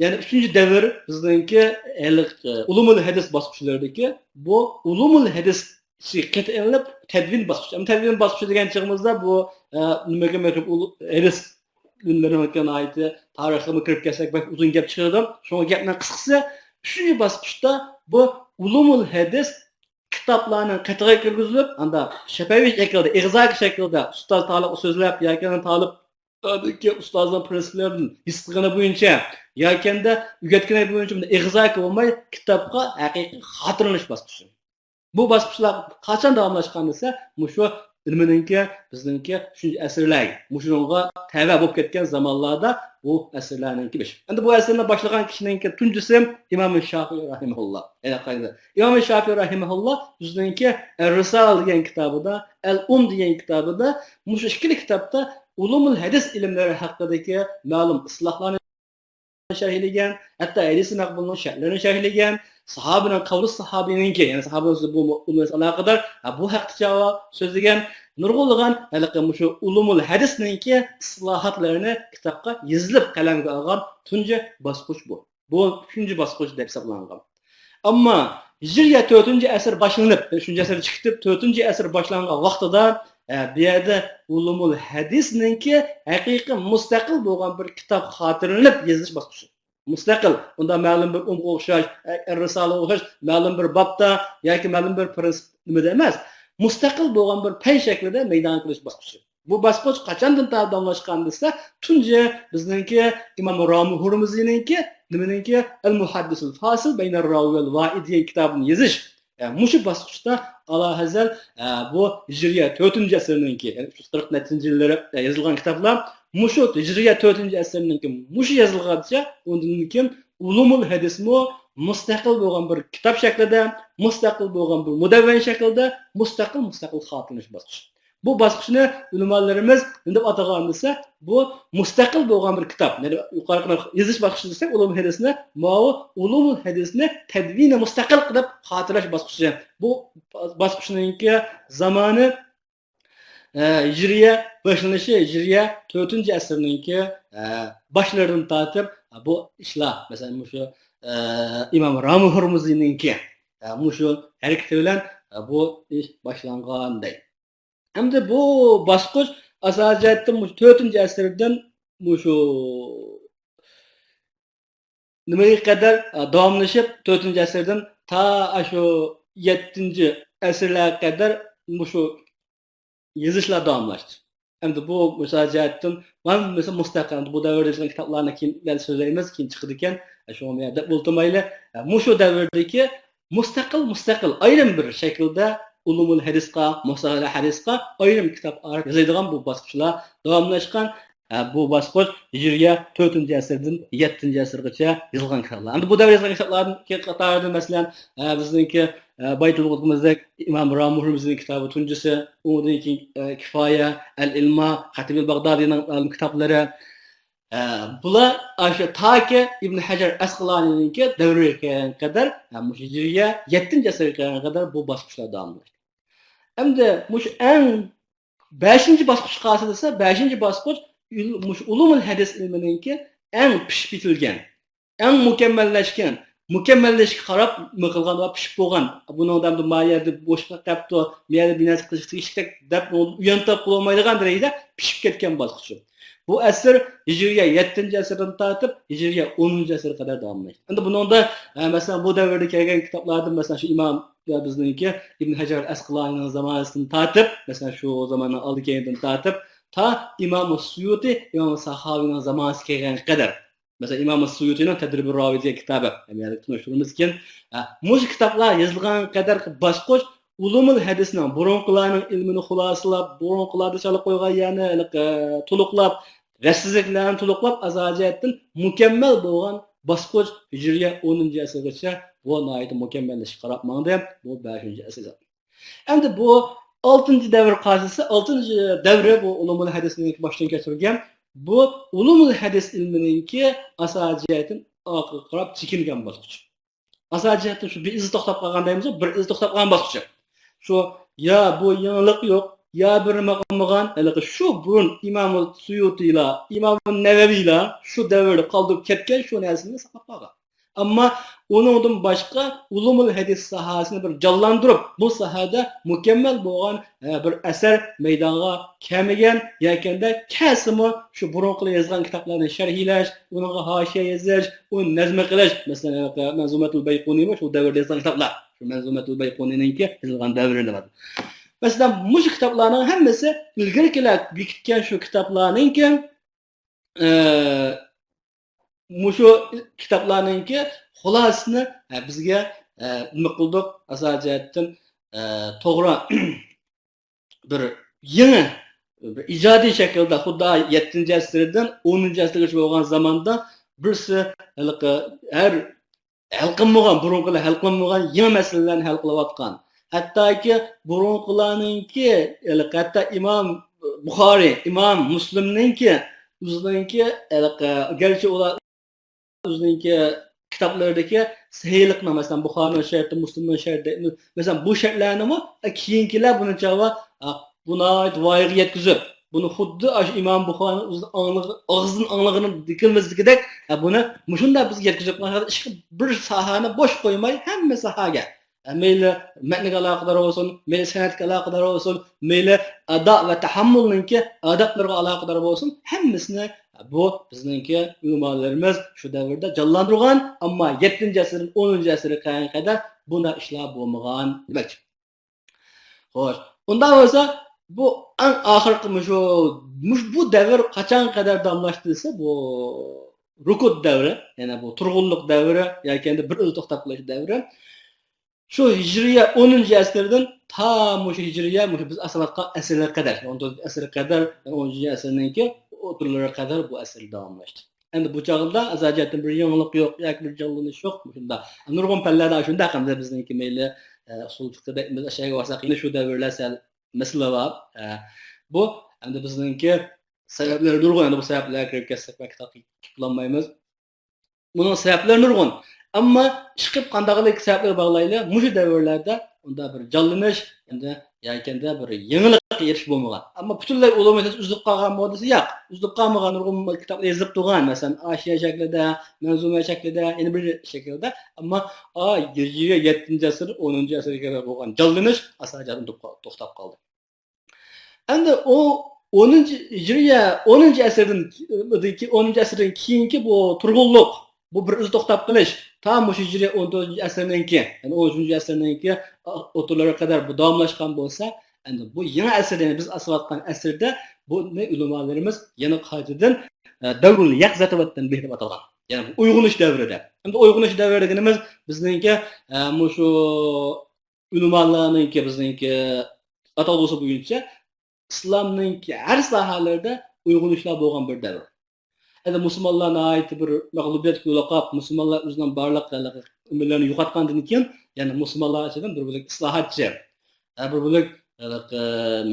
يەنى ئۈچىنچى دەۋر بىزنىڭكى ھېلىقى ئۇلۇمۇل ھەدىس باسقۇچلىرىدىكى بۇ ئۇلۇمۇل ھەدىس قېتى ئېلىنىپ تەدۋىن باسقۇچى. ئەمما تەدۋىن باسقۇچى دېگەن چېغىمىزدا بۇ، ئە، نېمىگە مەخپىي ئۇل-، ھەدىس ئىلىملىرىنىڭكى ناھايىتى تارىخىغا كىرىپ كەتسەك بەك ئۇزۇن گەپ چىقىدۇ. شۇڭا گەپنىڭ قىسقىسى، ئۈچىنچى باسقۇچتا بۇ ئۇلۇمۇل ھەدىس كىتابلارنىڭ قېتىغا كىرگۈزۈلۈپ، ئاندا شەپەۋى شەكلىدە، ئىغزاكى شەكلىدە ئۇستاز تالىپقا سۆزلەپ ياكى تالىپ ئۇستازنىڭ پرىنسىپلىرىدىن ھېس قىلغىنى بويىچە ياكى ئەمدى ئۆگەتكىنى بويىچە ئىغزاكى بولماي كىتابقا ھەقىقىي خاتىرىلىنىش باسقۇچى. بۇ باسقۇچلار قاچان داۋاملاشقان دېسە، مۇشۇ نېمىنىڭكى، بىزنىڭكى ئۈچىنچى ئەسىرلەر، مۇشۇنىڭغا تەۋە بولۇپ كەتكەن زامانلاردا بۇ ئەسىرلەرنىڭكى بېشى. ئەمدى بۇ ئەسىرنى باشلىغان كىشىنىڭكى تۇنجىسى ئىمام شافىئى رەھىمەھۇللا. يەنە قايتىدىن، ئىمام شافىئى رەھىمەھۇللا ئۆزىنىڭكى رىسالە دېگەن كىتابىدا، ئەل ئۇم دېگەن كىتابىدا، مۇشۇ ئىككىلا كىتابتا ئۇلۇمۇل ھەدىس ئىلىملىرى ھەققىدىكى مەلۇم ئىستىلاھلارنى شەرھلىگەن، ھەتتا ھەدىسى مەقبۇلنىڭ شەرتلىرىنى شەرھلىگەن، ساھابىنىڭ قەۋلى ساھابىنىڭكى، يەنى ساھابە بۇ، بۇ مەسىلە ئالاقىدار، ھە، بۇ ھەقتە بۇ سۆزلىگەن، نۇرغۇنلىغان ھېلىقى مۇشۇ ئۇلۇمۇل ھەدىسنىڭكى ئىستىلاھاتلىرىنى كىتابقا يېزىلىپ قەلەمگە ئالغان تۇنجى باسقۇچ بۇ. بۇ ئۈچىنچى باسقۇچ دەپ ھېسابلانغان. ئەمما ھىجرىيە تۆتىنچى ئەسىر باشلىنىپ، يەنى ئۈچىنچى ئەسىر چىقىپ، تۆتىنچى ئەسىر باشلانغان ۋاقتىدا، ئە، بۇ يەردە ئۇلۇمۇل ھەدىسنىڭكى ھەقىقىي مۇستەقىل بولغان بىر كىتاب خاتىرىلىنىپ يېزىلىش باسقۇچى. مۇستەقىل، ئۇندا مەلۇم بىر ئۇمغا ئوخشاش، ئە، رىسالىغا ئوخشاش، مەلۇم بىر بابتا ياكى مەلۇم بىر پرىنسىپ نېمىدە ئەمەس، مۇستەقىل بولغان بىر پەن شەكلىدە مەيدانغا كېلىش باسقۇچى. بۇ باسقۇچ قاچاندىن تارتىپ داۋاملاشقان دېسە، تۇنجى بىزنىڭكى ئىمام رامى ھۇرمۇزىنىڭكى نېمىنىڭكى، ئەل مۇھەددىسۇل فاسىل بەينەر راۋى ۋەل ۋائى دېگەن كىتابىنى يېزىش. ئە، مۇشۇ باسقۇچتا ئالاھەزەل، ئە، بۇ ھىجرىيە تۆتىنچى ئەسىرنىڭكى، يەنى ئۈچ يۈز قىرىق نەچچىنچى يىللىرى، ئە، يېزىلغان كىتابلار، مۇشۇ ھىجرىيە تۆتىنچى ئەسىرنىڭكى مۇشۇ يېزىلغانچە، ئۇندىن كېيىن ئۇلۇمۇل ھەدىسمۇ مۇستەقىل بولغان بىر كىتاب شەكلىدە، مۇستەقىل بولغان بىر مۇدەۋۋەن شەكلىدە، مۇستەقىل، مۇستەقىل خاتىرىلىنىش باسقۇچى. بۇ باسقۇچنى ئۆلىمالىرىمىز نېمە دەپ ئاتىغان دېسە، بۇ مۇستەقىل بولغان بىر كىتاب. يەنى يۇقىرىقى يېزىش باسقۇچى دېسەك، ئۇلۇمۇل ھەدىسنى، ماۋۇ ئۇلۇمۇل ھەدىسنى تەدۋىنى مۇستەقىل قىلىپ خاتىرىلەش باسقۇچى. بۇ باسقۇچنىڭكى زامانى، ئە، ھىجرىيە باشلىنىشى، ھىجرىيە تۆتىنچى ئەسىرنىڭكى، ئە، باشلىرىدىن تارتىپ، بۇ ئىشلار، مەسىلەن، مۇشۇ، ئە، ئىمام رامى ھۇرمۇزىنىڭكى، ئە، مۇشۇ ھەرىكىتى بىلەن، ئە، بۇ ئىش باشلانغان دەيدۇ. ئەمدى بۇ باسقۇچ ئاساسىي جەھەتتىن مۇشۇ تۆتىنچى ئەسىردىن مۇشۇ نېمىگە قەدەر، ئە، داۋاملىشىپ، تۆتىنچى ئەسىردىن تا ئاشۇ يەتتىنچى ئەسىرلەرگە قەدەر مۇشۇ يېزىشلار داۋاملاشتى. ئەمدى بۇ مىسال جەھەتتىن، مانا مەسىلەن، مۇستەقىل، بۇ دەۋردە يېزىلغان كىتابلارنى كېيىن سۆزلەيمىز، كېيىن چىقىدىكەن. شۇڭا مەن دەپ ئولتۇرمايلى. مۇشۇ دەۋردىكى مۇستەقىل، مۇستەقىل، ئايرىم بىر شەكىلدە ئۇلۇمۇل ھەدىسقا، مۇستەلەھ ھەدىسقا ئايرىم كىتاب ئايرىپ يازىدىغان بۇ باسقۇچلار داۋاملاشقان. ھە، بۇ باسقۇچ ھىجرىيە تۆتىنچى ئەسىردىن يەتتىنچى ئەسىرگىچە يېزىلغان كىتابلار. ئەمدى بۇ دەۋر يېزىلغان كىتابلاردىن قاتارىدا، مەسىلەن، ھە، بىزنىڭكى، ھە، بايا تىلغا ئالغىنىمىزدەك ئىمام رامى ھۇرمۇزىنىڭ كىتابى تۇنجىسى، ئۇنىڭدىن كېيىن، ھە، كىفايە، ئەل ئىلما، خەتىب ئەل باغدادىنىڭ، ھە، كىتابلىرى. ھە، بۇلار ئاشۇ تاكى ئىبن ھەجەر ئەسقىلانىنىڭكى دەۋرىگە كەلگەنگە قەدەر، ھە، مۇشۇ ھىجرىيە يەتتىنچى ئەسىرگە كەلگەنگە قەدەر بۇ باسقۇچلار داۋاملاشتى. ئەمدى مۇشۇ ئەڭ بەشىنچى باسقۇچقا قارىسا دېسە، بەشىنچى باسقۇچ ئۇل-، مۇشۇ ئۇلۇمۇل ھەدىس ئىلمىنىڭكى ئەڭ پىشىپ يېتىلگەن، ئەڭ مۇكەممەللەشكەن، مۇكەممەللىككە قاراپ نېمە قىلغان ۋە پىشىپ بولغان، بۇنىڭدا ئەمدى ما يەردە بوشلۇق قاپتۇ، ما يەردە بىر نەرسە قىلىش تېگىشلىك دەپ ئۇنى ئويلىنىپ تاپقىلى بولمايدىغان دەرىجىدە پىشىپ كەتكەن باسقۇچ. بۇ ئەسىر ھىجرىيە يەتتىنچى ئەسىردىن تارتىپ ھىجرىيە ئونىنچى ئەسىرگە قەدەر داۋاملاشتى. ئەمدى بۇنىڭدا، ئە، مەسىلەن، بۇ دەۋردە كەلگەن كىتابلاردىن، مەسىلەن، شۇ ئىمام، بىزنىڭكى ئىبن ھەجەر ئەسقىلانىنىڭ زامانىسىدىن تارتىپ، مەسىلەن، شۇ زاماننىڭ ئالدى كەينىدىن تارتىپ، تا ئىمام سۇيۇتى، ئىمام ساخاۋىنىڭ زامانىسىغا كەلگەنگە قەدەر. مەسىلەن، ئىمام سۇيۇتىنىڭ تەدرىبۇر راۋى دېگەن كىتابى، ھەممىڭلارنى تونۇشتۇرىمىزكىن. ھە، مۇشۇ كىتابلار يېزىلغان قەدەر باسقۇچ ئۇلۇمۇل ھەدىسنىڭ، بۇرۇنقىلارنىڭ ئىلمىنى خۇلاسىلاپ، بۇرۇنقىلاردا چالا قويغان يەرنى، ھېلىقى، تولۇقلاپ، رەتسىزلىكلەرنى تولۇقلاپ، ئاساسىي جەھەتتىن مۇكەممەل بولغان باسقۇچ ھىجرىيە ئونىنچى ئەسىرگىچە بۇ ناھايىتى مۇكەممەللىشىشكە قاراپ ماڭدى. بۇ بەشىنچى ئەسىر. ئەمدى بۇ ئالتىنچى دەۋر قازىسى، ئالتىنچى دەۋرى بۇ ئۇلۇمۇل ھەدىسنىڭكى باشتىن كەچۈرگەن. بۇ ئۇلۇمۇل ھەدىس ئىلمىنىڭكى ئاساسىي جەھەتتىن ئارقىغا قاراپ چېكىنگەن باسقۇچ. ئاساسىي جەھەتتىن شۇ بىر ئىزى توختاپ قالغان دەيمىزغۇ، بىر ئىزى توختاپ قالغان باسقۇچ. شۇ يا بۇ يېڭىلىق يوق، يا بىر ماقالمىغان، ھېلىقى شۇ بۇرۇن ئىمام سۇيۇتىيلار، ئىمام نەۋەۋىيلار شۇ دەۋردە قالدۇرۇپ كەتكەن شۇ نەرسىنى ساقلاپ قالغان. ئەمما ئۇنىڭدىن باشقا ئۇلۇمۇل ھەدىس ساھەسىنى بىر جانلاندۇرۇپ، بۇ ساھەدە مۇكەممەل بولغان، ئە، بىر ئەسەر مەيدانغا كەلمىگەن، يەكەندە كەلسىمۇ شۇ بۇرۇنقىلار يازغان كىتابلارنى شەرھلەش، ئۇنىڭغا ھاشىيە يېزىش، ئۇنى نەزمە قىلىش، مەسىلەن، مەنزۇمەتۇل بەيقۇنىمۇ شۇ دەۋردە يازغان كىتابلار. شۇ مەنزۇمەتۇل بەيقۇنىنىڭكى يېزىلغان دەۋرى دەپ. مەسىلەن، مۇشۇ كىتابلارنىڭ ھەممىسى ئىلگىرىكىلەر بېكىتكەن شۇ كىتابلارنىڭكى ئە، مۇشۇ كىتابلارنىڭكى خۇلاسىسىنى، ئە، بىزگە، ئە، نېمە قىلدۇق؟ ئاساسىي جەھەتتىن، ئە، توغرا بىر يېڭى، بىر ئىجادىي شەكىلدە خۇددى يەتتىنچى ئەسىردىن ئونىنچى ئەسىرگىچە بولغان زاماندا بىرسى ھېلىقى ھەر ھەل قىلمىغان، بۇرۇنقىلار ھەل قىلمىغان يېڭى مەسىلىلەرنى ھەل قىلىۋاتقان. ھەتتاكى بۇرۇنقىلارنىڭكى، ھېلىقى ھەتتا ئىمام بۇخارىي، ئىمام مۇسلىمنىڭكى، ئۆزىنىڭكى، ھېلىقى، گەرچە ئۇلار ئۆزىنىڭكى كىتابلىرىدىكى سەھىھلىقنى، مەسىلەن، بۇخارىنىڭ شەرتى، مۇسلىمنىڭ شەرتى، مەسىلەن، بۇ شەرتلەرنىمۇ كېيىنكىلەر بۇنى چاغا، بۇ ناھايىتى ۋايىغا يەتكۈزۈپ، بۇنى خۇددى ئاشۇ ئىمام بۇخارىنىڭ ئۆزىنىڭ ئاڭلىغ-، ئاغزىدىن ئاڭلىغىنىدىكىمىزدىكىدەك، ھە، بۇنى مۇشۇنداق بىزگە يەتكۈزۈپ، ئىشقىلىپ بىر ساھەنى بوش قويماي، ھەممە ساھەگە، ھە، مەيلى مەتنگە ئالاقىدار بولسۇن، مەيلى سەنئەتكە ئالاقىدار بولسۇن، مەيلى ئادا ۋە تەھەممۇلنىڭكى ئادابلىرىغا ئالاقىدار بولسۇن، ھەممىسىنى بۇ بىزنىڭكى ئۆلىمالىرىمىز شۇ دەۋردە جانلاندۇرغان، ئەمما يەتتىنچى ئەسىردىن ئونىنچى ئەسىرگە كەلگەنگە قەدەر بۇنداق ئىشلار بولمىغان دېمەكچى. خوش، ئۇنداق بولسا، بۇ ئەڭ ئاخىرقى مۇشۇ، مۇش-، بۇ دەۋر قاچانغا قەدەر داۋاملاشتى دېسە، بۇ رۇكۇد دەۋرى، يەنى بۇ تۇرغۇنلۇق دەۋرى ياكى ئەمدى بىر ئىز توختاپ قېلىش دەۋرى. شۇ ھىجرىيە ئونىنچى ئەسىردىن تا مۇشۇ ھىجرىيە، مۇشۇ بىز ئاسرىۋاتقان ئەسىرلەرگە قەدەر، ئون تۆتىنچى ئەسىرگە قەدەر، ئون ئۈچىنچى ئەسىرنىڭكى ئوتتۇرىلىرىغا قەدەر بۇ ئەسىر داۋاملاشتى. ئەمدى بۇ چاغدا ئاساسىي جەھەتتىن بىر يېڭىلىق يوق ياكى بىر جانلىنىش يوق. مۇشۇنداق نۇرغۇن پەنلەردە شۇنداق، ئەمدى بىزنىڭكى مەيلى، ئە، ئۇسۇل فىقىدە، بىز ئەشەگە بارساق، يەنە شۇ دەۋرلەر سەل مەسىلە بار. ئە، بۇ ئەمدى بىزنىڭكى سەۋەبلىرى نۇرغۇن، ئەمدى بۇ سەۋەبلەرگە كىرىپ كەتسەك، بەك تاقىيىپ كېتىپ بولالمايمىز. بۇنىڭ سەۋەبلىرى نۇرغۇن. ئەمما ئىشقىلىپ قانداقلىق سەۋەبلەر باغلايلى، مۇشۇ دەۋرلەردە ئۇنداق بىر جانلىنىش، ئەمدى ياكەندە بىر يېڭىلىققا ئېرىشىش بولمىغان. ئەمما پۈتۈنلەي ئۇلۇمۇل ھەدىس ئۈزۈلۈپ قالغانمۇ دېسە، ياق. ئۈزۈلۈپ قالمىغان، نۇرغۇن كىتابلار يېزىلىپ تۇرغان، مەسىلەن، ئاشىيە شەكلىدە، مەنزۇمە شەكلىدە، يەنە بىر شەكىلدە. ئەمما ئا، ھىجرىيە يەتتىنچى ئەسىر، ئونىنچى ئەسىرگە بولغان جانلىنىش ئاساسەن توختاپ قالدى. ئەمدى ئۇ ئونىنچى ھىجرىيە، ئونىنچى ئەسىردىن، ئونىنچى ئەسىردىن كېيىنكى بۇ تۇرغۇنلۇق، بۇ بىر ئىز توختاپ قېلىش، تا مۇشۇ ھىجرىيە ئون تۆتىنچى ئەسىرنىڭكى، يەنى ئون ئۈچىنچى ئەسىرنىڭكى ئوتتۇرىلىرىغا قەدەر بۇ داۋاملاشقان بولسا، ئەمدى بۇ يېڭى ئەسىردە، يەنى بىز ئاسرىۋاتقان ئەسىردە بۇنى ئۆلىمالىرىمىز يەنە قايتىدىن، ئە، دەۋرۇل يەقزەتىۋەتتەن بېھىتىپ ئاتالغان. يەنى بۇ ئويغىنىش دەۋرىدە. ئەمدى ئويغىنىش دەۋرى دېگىنىمىز بىزنىڭكى، ئە، مۇشۇ ئۆلىمالارنىڭكى، بىزنىڭكى ئاتالغۇسى بويىچە ئىسلامنىڭكى ھەر ساھەلىرىدە ئويغىنىشلار بولغان بىر دەۋر. ئەمدى مۇسۇلمانلار ناھايىتى بىر مەغلۇبىيەتكە يولۇقۇپ، مۇسۇلمانلار ئۆزىنىڭ بارلىق ئۈمىدلىرىنى يوقاتقاندىن كېيىن، يەنە مۇسۇلمانلار ئىچىدىن بىر بۆلەك ئىسلاھاتچى، ھە، بىر بۆلەك، ھېلىقى،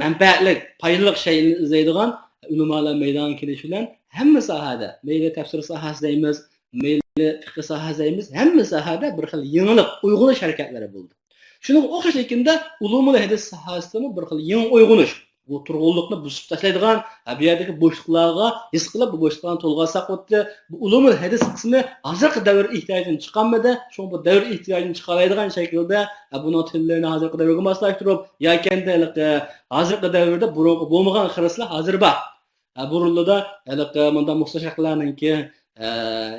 مەنپەئەتلىك، پايدىلىق شەيئىنى ئىزدەيدىغان ئۆلىمالار مەيدانغا كېلىشى بىلەن ھەممە ساھەدە، مەيلى تەپسىر ساھەسى دەيمىز، مەيلى فىقھى ساھەسى دەيمىز، ھەممە ساھەدە بىر خىل يېڭىلىق، ئويغىنىش ھەرىكەتلىرى بولدى. شۇنىڭغا ئوخشاش شەكىلدە ئۇلۇمۇل ھەدىس ساھەسىدىمۇ بىر خىل يېڭى ئويغىنىش. بۇ تۇرغۇنلۇقنى بۇزۇپ تاشلايدىغان، ھە، بۇ يەردىكى بوشلۇقلارغا ھېس قىلىپ، بۇ بوشلۇقلارنى تولغا ساقلىدى. بۇ ئۇلۇمۇل ھەدىس قىسمى ھازىرقى دەۋر ئېھتىياجىدىن چىقالمىدى. شۇڭا بۇ دەۋر ئېھتىياجىدىن چىقالايدىغان شەكىلدە، ھە، بۇنىڭ تىللىرىنى ھازىرقى دەۋرگە ماسلاشتۇرۇپ، ياكى ئەمدى ھېلىقى ھازىرقى دەۋردە بۇرۇنقى بولمىغان خىرىسلار ھازىر بار. ھە، بۇرۇنلىدا ھېلىقى مۇنداق مۇستەشرىقلارنىڭكى، ھە،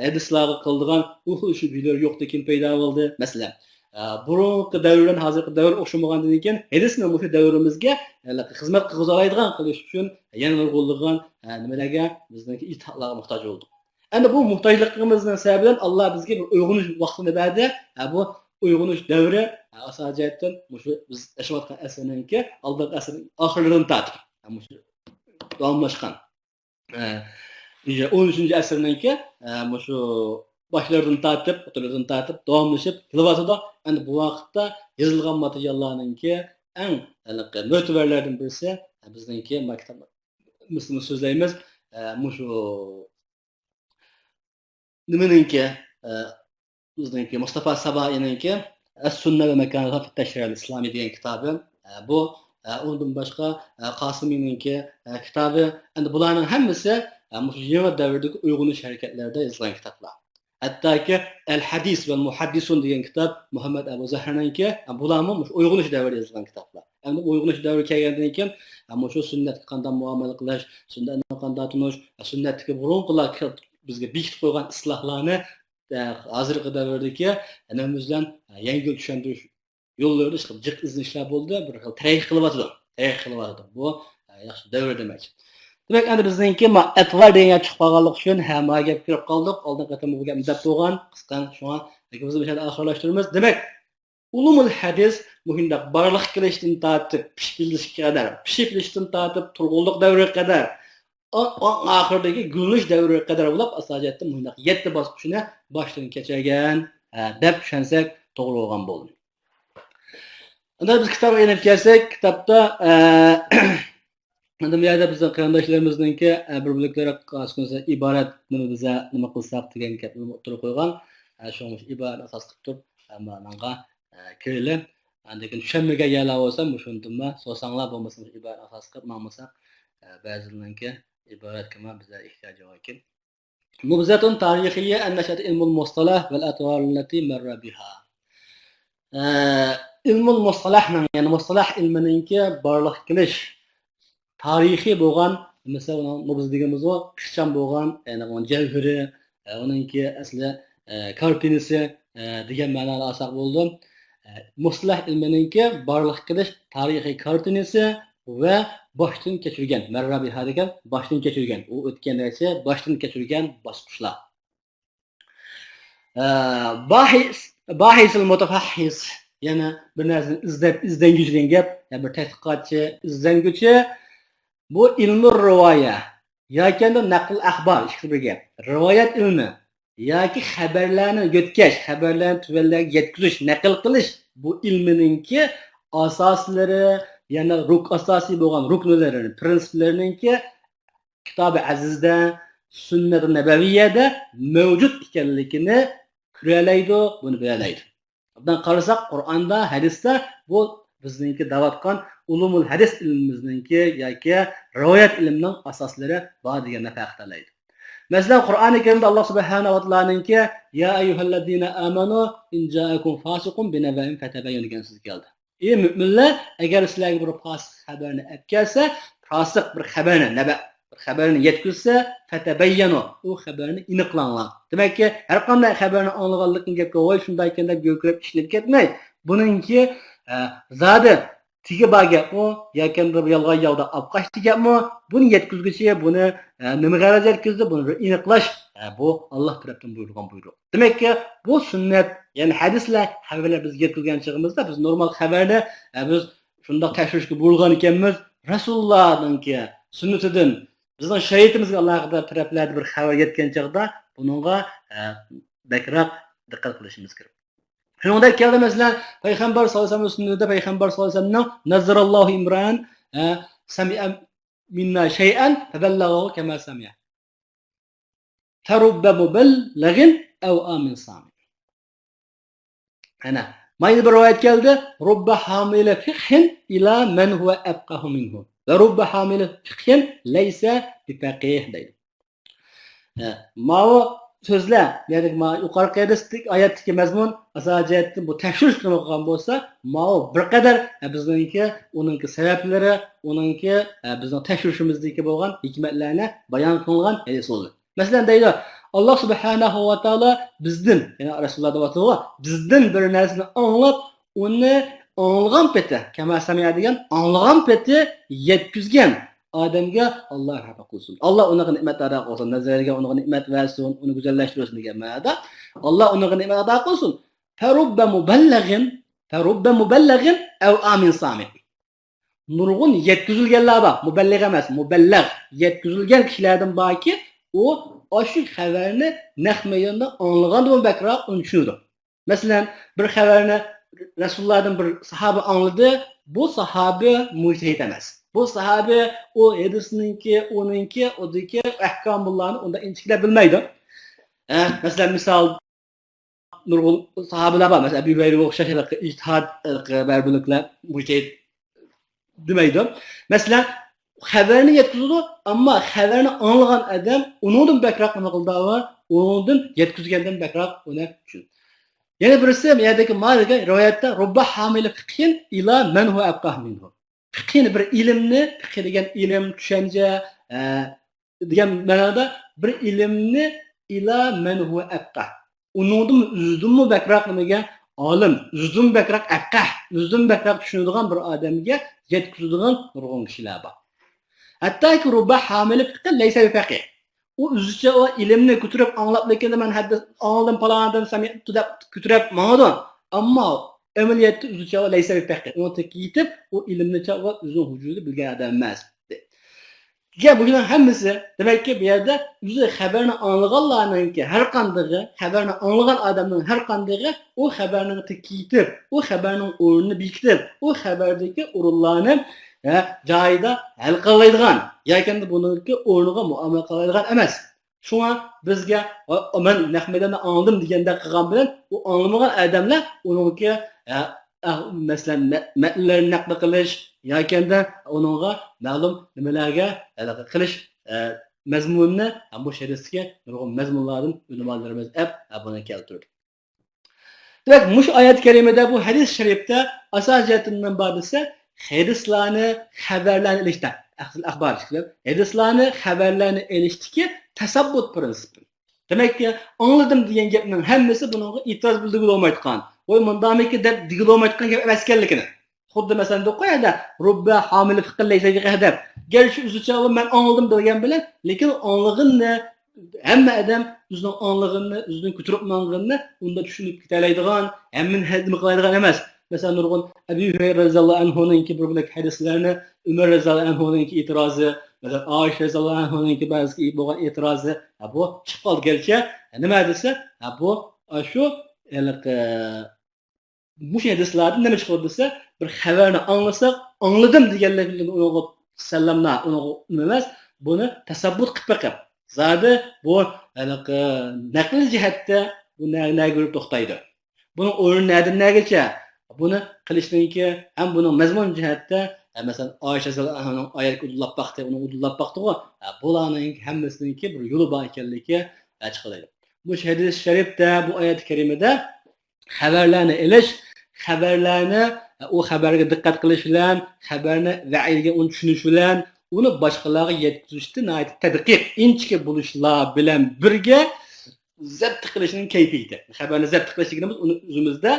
ھەدىسلارغا قىلىدىغان ئۇ خىل شۈبھىلىرى يوقتىكىن پەيدا بولدى. مەسىلەن، ھە، بۇرۇنقى دەۋر بىلەن ھازىرقى دەۋر ئوخشىمىغاندىن كېيىن، ھەدىسنى مۇشۇ دەۋرىمىزگە ھېلىقى خىزمەت قىلغۇزالايدىغان قىلىش ئۈچۈن يەنە نۇرغۇنلىغان، ھە، نېمىلەرگە، بىزنىڭكى ئىجتىھاتلارغا موھتاج بولدۇق. ئەمدى بۇ موھتاجلىقىمىزنىڭ سەۋەبىدىن ئاللا بىزگە بىر ئويغىنىش ۋاقتىنى بەردى. ھە، بۇ ئويغىنىش دەۋرى، ھە، ئاساسىي جەھەتتىن مۇشۇ بىز ياشاۋاتقان ئەسىرنىڭكى، ئالدىنقى ئەسىرنىڭ ئاخىرلىرىدىن تارتىپ، ھە، مۇشۇ داۋاملاشقان. ئە، ئون ئۈچىنچى ئەسىرنىڭكى، ئە، مۇشۇ باشلىرىدىن تارتىپ، ئوتتۇرىلىرىدىن تارتىپ داۋاملىشىپ كېلىۋاتىدۇ. ئەمدى بۇ ۋاقىتتا يېزىلغان ماتېرىياللارنىڭكى، ئەڭ ھېلىقى مۆتىۋەرلەردىن بىرسى، بىزنىڭكى ما كىتاب، مۇسلىمنى سۆزلەيمىز، مۇشۇ نېمىنىڭكى، بىزنىڭكى مۇستافا سابائىنىڭكى ئەس-سۈننە ۋە ماكانىتۇھا فىت تەشرىئىل ئىسلامىي دېگەن كىتابى، بۇ، ئۇندىن باشقا، قاسىمىنىڭكى كىتابى، ئەمدى بۇلارنىڭ ھەممىسى مۇشۇ يېڭى دەۋردىكى ئويغىنىش ھەرىكەتلەردە يېزىلغان كىتابلار. ھەتتاكى ئەل ھەدىس ۋەل مۇھەددىسۇن دېگەن كىتاب مۇھەممەد ئەبۇ زەھرىنىڭكى، بۇلارمۇ مۇشۇ ئويغىنىش دەۋرىدە يېزىلغان كىتابلار. ئەمدى ئويغىنىش دەۋرى كەلگەندىن كېيىن، مۇشۇ سۈننەتكە قانداق مۇئامىلە قىلىش، سۈننەتنى قانداق تونۇش، سۈننەتتىكى بۇرۇنقىلار بىزگە بېكىتىپ قويغان ئىسلاھلارنى، ھازىرقى دەۋردىكى نېمىمىز بىلەن يەڭگىل چۈشەندۈرۈش يوللىرىدا ئىشقىلىپ جىق ئىزدىنىشلەر بولدى، بىر خىل تەرەققىي قىلىۋاتىدۇ. تەرەققىي قىلىۋاتىدۇ. بۇ، ئە، ياخشى دەۋر دېمەكچى. دېمەك، ئەمدى بىزنىڭكى ما ئەتۋار دېگەن گەپ چىقىپ قالغانلىقى ئۈچۈن، ھە، ما گەپكە كىرىپ قالدۇق. ئالدىنقى قېتىم بۇ گەپنى دەپ بولغان، قىسقا، شۇڭا گېپىمىزنى مۇشۇ يەردە ئاخىرلاشتۇرىمىز. دېمەك، ئۇلۇمۇل ھەدىس مۇشۇنداق بارلىققا كېلىشتىن تارتىپ پىشىپ يېتىلىشكە قەدەر، پىشىپ يېتىلىشتىن تارتىپ تۇرغۇنلۇق دەۋرىگە قەدەر، ئا-، ئا-، ئاخىرىدىكى گۈللىنىش دەۋرىگە قەدەر بولۇپ، ئاساسىيەتتە مۇشۇنداق يەتتە باسقۇچنى باشتىن كەچۈرگەن، ئە، دەپ چۈشەنسەك توغرا بولغان بولدى. ئەمدى بىز كىتابقا ئېلىپ كەلسەك، كىتابتا، ئە، ئەمدى بۇ يەردە بىزنىڭ قېرىنداشلىرىمىزنىڭكى، ئە، بىر بۆلەكلىرى ئاساسەن ئىبارەت نېمە بىزە نېمە قىلساق دېگەن گەپنى ئوتتۇرىغا قويغان. ئە، شۇڭا مۇشۇ ئىبارەتنى ئاساس قىلىپ تۇرۇپ، ئە، مانا ماڭا، ئە، كىرىلى. ئاندىن كېيىن چۈشەنمىگەن يەرلەر بولسا مۇشۇندىنمۇ سورىساڭلار، بولمىسا مۇشۇ ئىبارەتنى ئاساس قىلىپ ماڭمىساق، ئە، بەزىلىرىنىڭكى ئىبارەتكىمۇ بىزە ئېھتىياجى باركەن. نبذة تاريخية عن نشأة علم المصطلح والأطوار التي مر بها. ئە، ئىلمۇل مۇستەلاھنىڭ، يەنى مۇستەلاھ ئىلمىنىڭكى بارلىققا كېلىش تارىخى بولغان، مەسىلەن، ئۇنىڭ نۇبزى دېگىنىمىزغۇ ئىخچام بولغان، يەنى ئۇنىڭ جەۋھىرى، ئە، ئۇنىڭكى ئەسلى، ئە، كارتىنىسى، ئە، دېگەن مەنانى ئالساق بولىدۇ. ئە، مۇستەلاھ ئىلمىنىڭكى بارلىققا كېلىش تارىخىي كارتىنىسى ۋە باشتىن كەچۈرگەن، مەررە بىھا دېگەن باشتىن كەچۈرگەن، ئۇ ئۆتكەن نەرسە باشتىن كەچۈرگەن باسقۇچلار. ئە، باھىس، باھىسىل مۇتەفەھھىس، يەنى بىر نەرسىنى ئىزدەپ، ئىزدەنگۈچى دېگەن گەپ، يەنى بىر تەتقىقاتچى، ئىزدەنگۈچى. بۇ ئىلمۇ رىۋايە ياكى ئەمدى نەقل ئەخبار، ئىككىسى بىر گەپ. رىۋايەت ئىلمى ياكى خەۋەرلەرنى يۆتكەش، خەۋەرلەرنى تۆۋەنلەرگە يەتكۈزۈش، نەقىل قىلىش، بۇ ئىلمىنىڭكى ئاساسلىرى، يەنى رۇك-، ئاساسىي بولغان رۇكنلىرى، پرىنسىپلىرىنىڭكى كىتابى ئەزىزدە، سۈننەت نەبەۋىيەدە مەۋجۇت ئىكەنلىكىنى كۆرەلەيدۇ، بۇنى بىلەلەيدۇ. ئوبدان قارىساق، قۇرئاندا، ھەدىستە بۇ بىزنىڭكى دەۋاتقان ئۇلۇمۇل ھەدىس ئىلمىمىزنىڭكى ياكى رىۋايەت ئىلمىنىڭ ئاساسلىرى بار دېگەننى پەخىرلەيدۇ. مەسىلەن، قۇرئانى كەرىمدە ئاللا سۇبھانەھۇ ۋە تائالانىڭكى يا ئەييۇھەللەزىنە ئامەنۇ ئىن جائەكۇم فاسىقۇن بىنەبەئىن فەتەبەييەنۇ دېگەن سۆزى كەلدى. ئى مۆمىنلەر، ئەگەر سىلەرگە بىر پاسىق خەۋەرنى ئەپ كەلسە، پاسىق بىر خەۋەرنى، نەبە، بىر خەۋەرنى يەتكۈزسە، فەتەبەييەنۇ، ئۇ خەۋەرنى ئېنىقلاڭلار. دېمەككى، ھەر قانداق خەۋەرنى ئاڭلىغانلىقىڭ گەپكە، ۋاي شۇنداق ئىكەن دەپ گۆركىرەپ ئىشىنىپ كەتمەي، بۇنىڭكى، ئە، زادى تېگى بار گەپمۇ ياكى بىر يالغان ياۋدا ئاپقاچتى گەپمۇ، بۇنى يەتكۈزگۈچى، بۇنى، ئە، نېمە غەرەز يەتكۈزدى، بۇنى بىر ئېنىقلاش، ئە، بۇ ئاللا تەرەپتىن بۇيرۇلغان بۇيرۇق. دېمەككى، بۇ سۈننەت، يەنى ھەدىسلەر، خەۋەرلەر بىزگە يەتكۈزگەن چېغىمىزدا، بىز نورمال خەۋەرنى، ئە، بىز شۇنداق تەكشۈرۈشكە بۇيرۇلغان ئىكەنمىز، رەسۇلۇللانىڭكى سۈننىتىدىن، بىزنىڭ شەرىئىتىمىزگە ئالاقىدار تەرەپلەردە بىر خەۋەر يەتكەن چاغدا، بۇنىڭغا، ئە، بەكرەك دىققەت قىلىشىمىز كېرەك. شۇنىڭدەك كەلدى، مەسىلەن، پەيغەمبەر ساللاللاھۇ ئەلەيھى ۋەسەللەمنىڭ سۈننىتىدە پەيغەمبەر ساللاللاھۇ ئەلەيھى ۋەسەللەمنىڭ نەززەرەللاھۇ ئىمرائەن، ئە، سەمىئە مىننا شەيئەن فەبەللەغەھۇ كەما سەمىئە. فەرۇببە مۇبەللەغىن ئەۋئا مىن سامىئ. ئەنە، مانا بىر رىۋايەت كەلدى. رۇببە ھامىلە فىقھىن ئىلا مەن ھۇۋە ئەفقەھۇ مىنھۇ. ۋە رۇببە ھامىلە فىقھىن لەيسە بىپەقىھ دەيدۇ. ئە، ماۋۇ سۆزلەر، يەنى ما يۇقىرىقى ھەدىستىكى، ئايەتتىكى مەزمۇن ئاساسىي جەھەتتىن بۇ تەكشۈرۈش قىلىنغان بولسا، ماۋۇ بىر قەدەر، ئە، بىزنىڭكى، ئۇنىڭكى سەۋەبلىرى، ئۇنىڭكى، ئە، بىزنىڭ تەكشۈرۈشىمىزدىكى بولغان ھېكمەتلەرنى بايان قىلغان ھەدىس بولدى. مەسىلەن، دەيدۇ، ئاللا سۇبھانەھۇ ۋە تائالا بىزدىن، يەنى رەسۇلۇللا دەۋاتىدۇ، بىزدىن بىر نەرسىنى ئاڭلاپ، ئۇنى ئاڭلىغان پېتى، كەما سەمىئە دېگەن ئاڭلىغان پېتى يەتكۈزگەن ئادەمگە ئاللا رەھمەت قىلسۇن. ئاللا ئۇنىڭغا نېمەت ئاتا قىلسۇن، نەزەرگە ئۇنىڭغا نېمەت بەرسۇن، ئۇنى گۈزەللەشتۈرسۇن دېگەن مەنىدە. ئاللا ئۇنىڭغا نېمەت ئاتا قىلسۇن. فەرۇببە مۇبەللەغىن، فەرۇببە مۇبەللەغىن ئەۋئا مىن سامىئ. نۇرغۇن يەتكۈزۈلگەنلەر بار. مۇبەللىغ ئەمەس، مۇبەللەغ. يەتكۈزۈلگەن كىشىلەردىن باركى، ئۇ ئاشۇ خەۋەرنى نەق مەيداندا ئاڭلىغاندىنمۇ بەكرەك ئۇنى چۈشىنىدۇ. مەسىلەن، بىر خەۋەرنى رەسۇلۇللاھدىن بىر ساھابە ئاڭلىدى، بۇ ساھابە مۇجتەھىد ئەمەس. بۇ ساھابە ئۇ ھەدىسنىڭكى، ئۇنىڭكى، ئۇدىكى ئەھكامۇللارنى ئۇنداق ئىنچىكىلەپ بىلمەيدۇ. ئە، مەسىلەن، مىسال، نۇرغۇن ساھابىلەر بار. مەسىلەن، ئەبۇ ھۇرەيرىگە ئوخشاش ھېلىقى ئىجتىھاد، ھېلىقى بەرىبۇلۇكلار مۇجتەھىد دېمەيدۇ. مەسىلەن، خەۋەرنى يەتكۈزىدۇ، ئەمما خەۋەرنى ئاڭلىغان ئادەم ئۇنىڭدىن بەكرەك نېمە قىلىدۇ؟ ئۇنىڭدىن يەتكۈزگەندىن بەكرەك ئۇنى چۈشىنىدۇ. يەنە بىرسى، بۇ يەردىكى ما دېگەن رىۋايەتتە رۇببە ھامىلى فىقھىن ئىلا مەن ھۇۋە ئەفقەھ مىنھۇ. فىقھىن بىر ئىلىمنى، فىقھى دېگەن ئىلىم، چۈشەنچە، ئە، دېگەن مەنادا بىر ئىلىمنى ئىلا مەن ھۇۋە ئەفقەھ. ئۇنىڭدىن ئۆزىدىنمۇ بەكرەك نېمىگە؟ ئالىم، ئۆزىدىن بەكرەك ئەفقەھ، ئۆزىدىن بەكرەك چۈشىنىدىغان بىر ئادەمگە يەتكۈزىدىغان نۇرغۇن كىشىلەر بار. ھەتتاكى رۇببە ھامىلى فىقھىن لەيسە بىفەقىھ. ئۇ ئۆزىچە ئۇ ئىلىمنى كۆتۈرۈپ ئاڭلاپلىكىن، مەن ھەددىس ئاڭلىدىم، پالانىدىن سەمىئتۇ دەپ كۆتۈرۈپ ماڭىدۇ. ئەمما ئەمەلىيەتتە ئۆزىچە ئۇ لەيسە بىفەقىھ. ئۇنىڭ تېگىگە يېتىپ، ئۇ ئىلىمنىچە ئۇ ئۆزىنىڭ ھۇجۇرىدا بىلگەن ئادەم ئەمەس. گەپ بۇنىڭ ھەممىسى، دېمەككى، بۇ يەردە ئۆزى خەۋەرنى ئاڭلىغانلارنىڭكى ھەر قاندىقى، خەۋەرنى ئاڭلىغان ئادەمنىڭ ھەر قاندىقى ئۇ خەۋەرنىڭ تېگىگە يېتىپ، ئۇ خەۋەرنىڭ ئورنىنى بېكىتىپ، ئۇ خەۋەردىكى ئورۇنلارنى، ھە، جايىدا ھەل قىلالايدىغان ياكى بۇنىڭكى ئورنىغا مۇئامىلە قىلالايدىغان ئەمەس. شۇڭا بىزگە، «ئا، مەن نەق مەيداندا ئاڭلىدىم» دېگەندەك قىلغان بىلەن، ئۇ ئاڭلىمىغان ئادەملەر ئۇنىڭكى، ئە، ئە، مەسىلەن، مە-، مەتنلەرنى نەقل قىلىش ياكى ئۇنىڭغا مەلۇم نېمىلەرگە ئالاقە قىلىش، ئە، مەزمۇنىنى ھەم بۇ ھەدىستىكى نۇرغۇن مەزمۇنلاردىن ئۆلىمالىرىمىز ئەپ، ئە، بۇنى كەلتۈردى. دېمەك، مۇشۇ ئايەت كەرىمىدە، بۇ ھەدىس شەرىپتە ئاساسىي جەھەتتىن نېمە بار دېسە، ھەدىسلارنى، خەۋەرلەرنى ئېلىشتا، ئەخ-، ئەخبار، ھەدىسلارنى، خەۋەرلەرنى ئېلىشتىكى تەسەببۇت پىرىنسىپى. دېمەككى، ئاڭلىدىم دېگەن گەپنىڭ ھەممىسى بۇنىڭغا ئېتىراز بىلدۈرگىلى بولمايدىغان، ۋاي، مۇنداقمىكىن دەپ دېگىلى بولمايدىغان گەپ ئەمەس ئىكەنلىكىنى. خۇددى مەسىلەن، دېدۇققۇ يەنە، رۇببە ھامىلى فىقىن لەيسە بىفەقىھ دەپ. گەرچە ئۆزىچە مەن ئاڭلىدىم دېگەن بىلەن، لېكىن ئاڭلىغىنىنى ھەممە ئادەم ئۆزىنىڭ ئاڭلىغىنىنى، ئۆزىنىڭ كۆتۈرۈپ ماڭغىنىنى ئۇنداق چۈشىنىپ كېتەلەيدىغان، ھەممىنى ھەزم قىلالايدىغان ئەمەس. مەسىلەن، نۇرغۇن ئەبۇ ھۇرەيرە رەزىياللاھۇ ئەنھۇنىڭكى بىر بۆلەك ھەدىسلەرنى، ئۆمەر رەزىياللاھۇ ئەنھۇنىڭكى ئېتىرازى، مەسىلەن، ئائىشە رەزىياللاھۇ ئەنھۇنىڭكى بەزى بولغان ئېتىرازى، ھە، بۇ چىقىپ قالدى گەرچە، نېمە دېسە، ھە، بۇ، ئاشۇ، ھېلىقى، مۇشۇ ھەدىسلەردىن نېمە چىقىدۇ دېسە، بىر خەۋەرنى ئاڭلىساق، ئاڭلىدىم دېگەنلىك بىلەن ئۇنىڭغا سەللەملا، ئۇنىڭغا نېمە ئەمەس، بۇنى تەسەببۇت قىلىپ بېقىپ، زادى بۇ ھېلىقى نەقلىي جەھەتتە بۇ نە-، نەگە بېرىپ توختايدۇ؟ بۇنىڭ ئورنى نەدىن نەگىچە؟ بۇنى قىلىشنىڭكى ھەم بۇنىڭ مەزمۇن جەھەتتە، ھە، مەسىلەن، ئائىشە رەزىياللاھۇ ئەنھانىڭ ئايەتكە ئۇدۇللاپ باقتى، ئۇنىڭ ئۇدۇللاپ باقتىغۇ. ھە، بۇلارنىڭ ھەممىسىنىڭكى بىر يولى بار ئىكەنلىكى، ھە، چىقىدۇ. مۇشۇ ھەدىس شەرىپتە، بۇ ئايەت كەرىمىدە خەۋەرلەرنى ئېلىش، خەۋەرلەرنى، ئۇ خەۋەرگە دىققەت قىلىش بىلەن، خەۋەرنى ۋەئىدىگە ئۇنى چۈشىنىش بىلەن، ئۇنى باشقىلارغا يەتكۈزۈشتە ناھايىتى تەدقىق، ئىنچىكە بولۇشلار بىلەن بىرگە زەپت قىلىشنىڭ كەيپىيىتى. خەۋەرنى زەپت قىلىش دېگىنىمىز ئۇنى ئۆزىمىزدە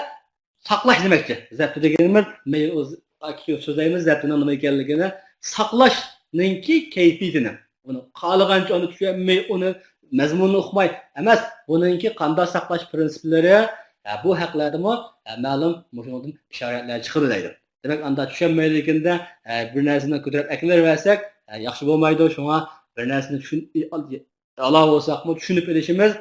ساقلاش دېمەكچى. زەپت دېگىنىمىز، مەيلى ئۇ ز-، كېيىن سۆزلەيمىز زەپتنىڭ نېمە ئىكەنلىكىنى. ساقلاشنىڭكى كەيپىيىتىنى. ئۇنى خالىغانچە ئۇنى چۈشەنمەي، ئۇنى مەزمۇنىنى ئۇقماي ئەمەس، بۇنىڭكى قانداق ساقلاش پىرىنسىپلىرى، ھە، بۇ ھەقلەردىمۇ، ھە، مەلۇم مۇشۇنىڭدىن ئىشارەتلەر چىقىدۇ دەيدۇ. دېمەك، ئاندا چۈشەنمەيدىكىندە، ھە، بىر نەرسىنى كۆتۈرۈپ ئەكېلىۋەرسەك، ھە، ياخشى بولمايدۇ. شۇڭا بىر نەرسىنى چۈشىن-، ئالا بولساقمۇ، چۈشىنىپ ئېلىشىمىز،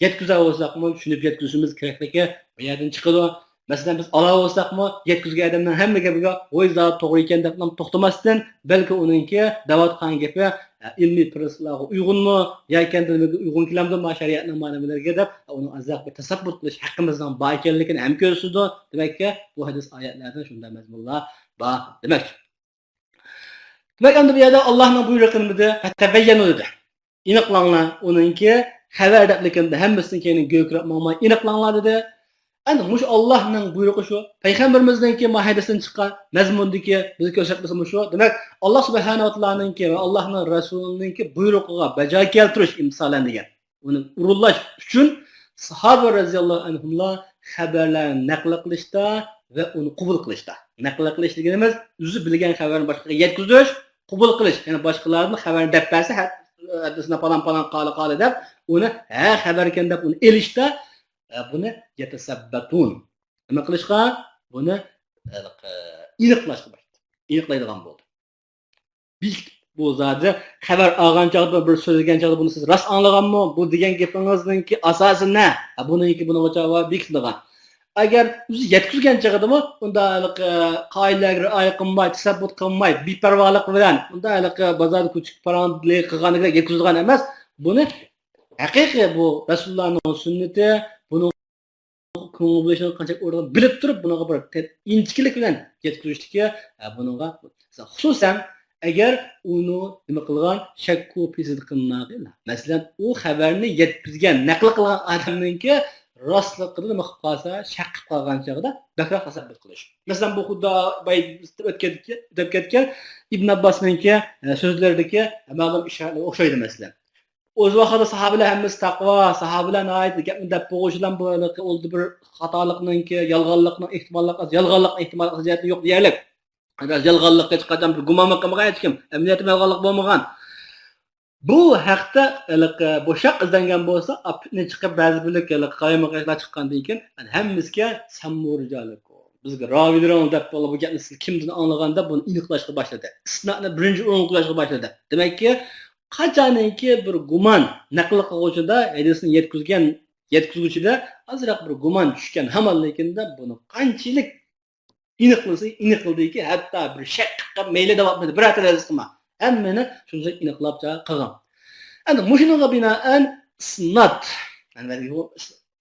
يەتكۈزە بولساقمۇ، چۈشىنىپ يەتكۈزۈشىمىز كېرەكلىكى بۇ يەردىن چىقىدۇ. مەسىلەن، بىز ئالا بولساقمۇ، يەتكۈزگەن ئادەمنىڭ ھەممە گېپىگە، ۋاي، زادى توغرا ئىكەن دەپلا توختىماستىن، بەلكى ئۇنىڭكى دەۋاتقان گېپى، ئە، ئىلمىي پىرىنسىپلارغا ئۇيغۇنمۇ، ياكى نېمىگە ئۇيغۇن كېلەمدۇ، ما شەرىئەتنىڭ ما نېمىلىرىگە دەپ، ئۇنىڭ ئازراق بىر تەسەببۇت قىلىش ھەققىمىزنىڭ بار ئىكەنلىكىنى ھەم كۆرسىتىدۇ. دېمەككى، بۇ ھەدىس ئايەتلەردە شۇنداق مەزمۇنلار بار دېمەكچى. دېمەك، ئەمدى بۇ يەردە ئاللاھنىڭ بۇيرۇقى نېمە دېدى؟ «فتبينوا» دېدى. ئېنىقلاڭلار، ئۇنىڭكى خەۋەر دەپلىكىندە ھەممىسىدىن كەينىڭ گۆكىرەپ ماڭماي، ئېنىقلاڭلار دېدى. ئەمدى مۇشۇ ئاللاھنىڭ بۇيرۇقى شۇ، پەيغەمبىرىمىزنىڭكى ما ھەدىستىن چىققان مەزمۇندىكى بىزگە كۆرسەتمىسى مۇشۇ. دېمەك، ئاللاھ سۇبھانەھۇ ۋە تائالانىڭكى ۋە ئاللاھنىڭ رەسۇلىنىڭكى بۇيرۇقىغا بەجا كەلتۈرۈش، ئىمتىسالەن دېگەن. ئۇنى ئورۇنلاش ئۈچۈن ساھابە رەزىياللاھۇ ئەنھۇملار خەۋەرلەرنى نەقىل قىلىشتا ۋە ئۇنى قوبۇل قىلىشتا. نەقىل قىلىش دېگىنىمىز ئۆزى بىلگەن خەۋەرنى باشقىغا يەتكۈزۈش، قوبۇل قىلىش. يەنى باشقىلاردىن خەۋەرنى دەپ بەرسە، ھە، ھەددىسىنە پالان پالان قالە قالە دەپ، ئۇنى ھە خەۋەركەن دەپ ئۇنى ئېلىشتا، ئە، بۇنى يەتەسەببەتۇن. نېمە قىلىشقا؟ بۇنى، ئە، ئېنىقلاشقا باشلىدى. ئېنىقلايدىغان بولدى. بېكىتىپ، بۇ زادى خەۋەر ئالغان چاغدا، بىر سۆزلىگەن چاغدا بۇنى سىز راست ئاڭلىغانمۇ؟ بۇ دېگەن گېپىڭىزنىڭكى ئاساسى نە؟ ھە، بۇنىڭكى بۇنىڭغا جاۋاب بېكىتىدىغان. ئەگەر ئۆزى يەتكۈزگەن چېغىدىمۇ ئۇندا ھېلىقى قائىدىلەرگە رىئايە قىلماي، تەسەببۇت قىلماي، بىپەرۋالىق بىلەن ئۇندا ھېلىقى بازاردا كۆچۈك پاراڭ قىلغاندەك يەتكۈزىدىغان ئەمەس. بۇنى ھەقىقىي بۇ رەسۇلۇللانىڭ سۈننىتى، بۇنىڭ كۆڭۈل بۆلۈشنىڭ قانچىلىك ئورنىنى بىلىپ تۇرۇپ، بۇنىڭغا بىر تە-، ئىنچىكىلىك بىلەن يەتكۈزۈشتىكى، ئە، بۇنىڭغا خۇسۇسەن، ئەگەر ئۇنى نېمە قىلغان، شەككۇ پىسىدقىنناقىل. مەسىلەن، ئۇ خەۋەرنى يەتكۈزگەن، نەقىل قىلغان ئادەمنىڭكى راستلىقىدا نېمە قىلىپ قالسا، شەك قىلىپ قالغان چاغدا بەكرەك تەسەببۇت قىلىش. مەسىلەن، بۇ خۇددى بايا ئۆتۈپ كەتكەن، ئۆتۈپ كەتكەن ئىبن ئابباسنىڭكى، ئە، سۆزلىرىدىكى مەلۇم ئىشارەتلەرگە ئوخشايدۇ، مەسىلەن. ئۆز ۋاقتىدا ساھابىلەر ھەممىسى تەقۋا، ساھابىلەر ناھايىتى گەپنى دەپ بولغۇچىلار بۇ ئۇلدا بىر خاتالىقنىڭكى، يالغانلىقنىڭ ئېھتىماللىقى، يالغانلىقنىڭ ئېھتىماللىقى جەھەتتىن يوق دېيەرلىك. يالغانلىققا ھېچقاچان بىر گۇمانمۇ قىلمىغان ھېچكىم. ئەمەلىيەتتە يالغانلىق بولمىغان. بۇ ھەقتە ھېلىقى بوشاق ئىزدەنگەن بولسا، ئاپتنى چىقىپ بەزى بىرلىك ھېلىقى قايماقاشلار چىققاندىن كېيىن، يەنى ھەممىسىگە سەممۇ رىجالىكۇم. بىزگە راۋىلىرىڭ دەپ بۇ گەپنى سىز كىمدىن ئاڭلىغان دەپ بۇنى ئېنىقلاشقا باشلىدى. ئىسنادنى بىرىنچى ئورۇنغا قويۇشقا باشلىدى. دېمەككى، قاچانكى بىر گۇمان نەقىل قىلغۇچىدا، ھەدىسنى يەتكۈزگەن، يەتكۈزگۈچىدە ئازراق بىر گۇمان چۈشكەن ھامانلىكىندا بۇنى قانچىلىك ئېنىقلىسا ئېنىقلىدىكى، ھەتتا بىر شەك قىلىپ مەيلى دەۋاتمىدى، بىرەر تەرەپ قىلما. ھەممىنى شۇنچىلىك ئېنىقلاپ قىلغان. ئەمدى مۇشۇنىڭغا بىنائەن ئىسناد، يەنى بۇ،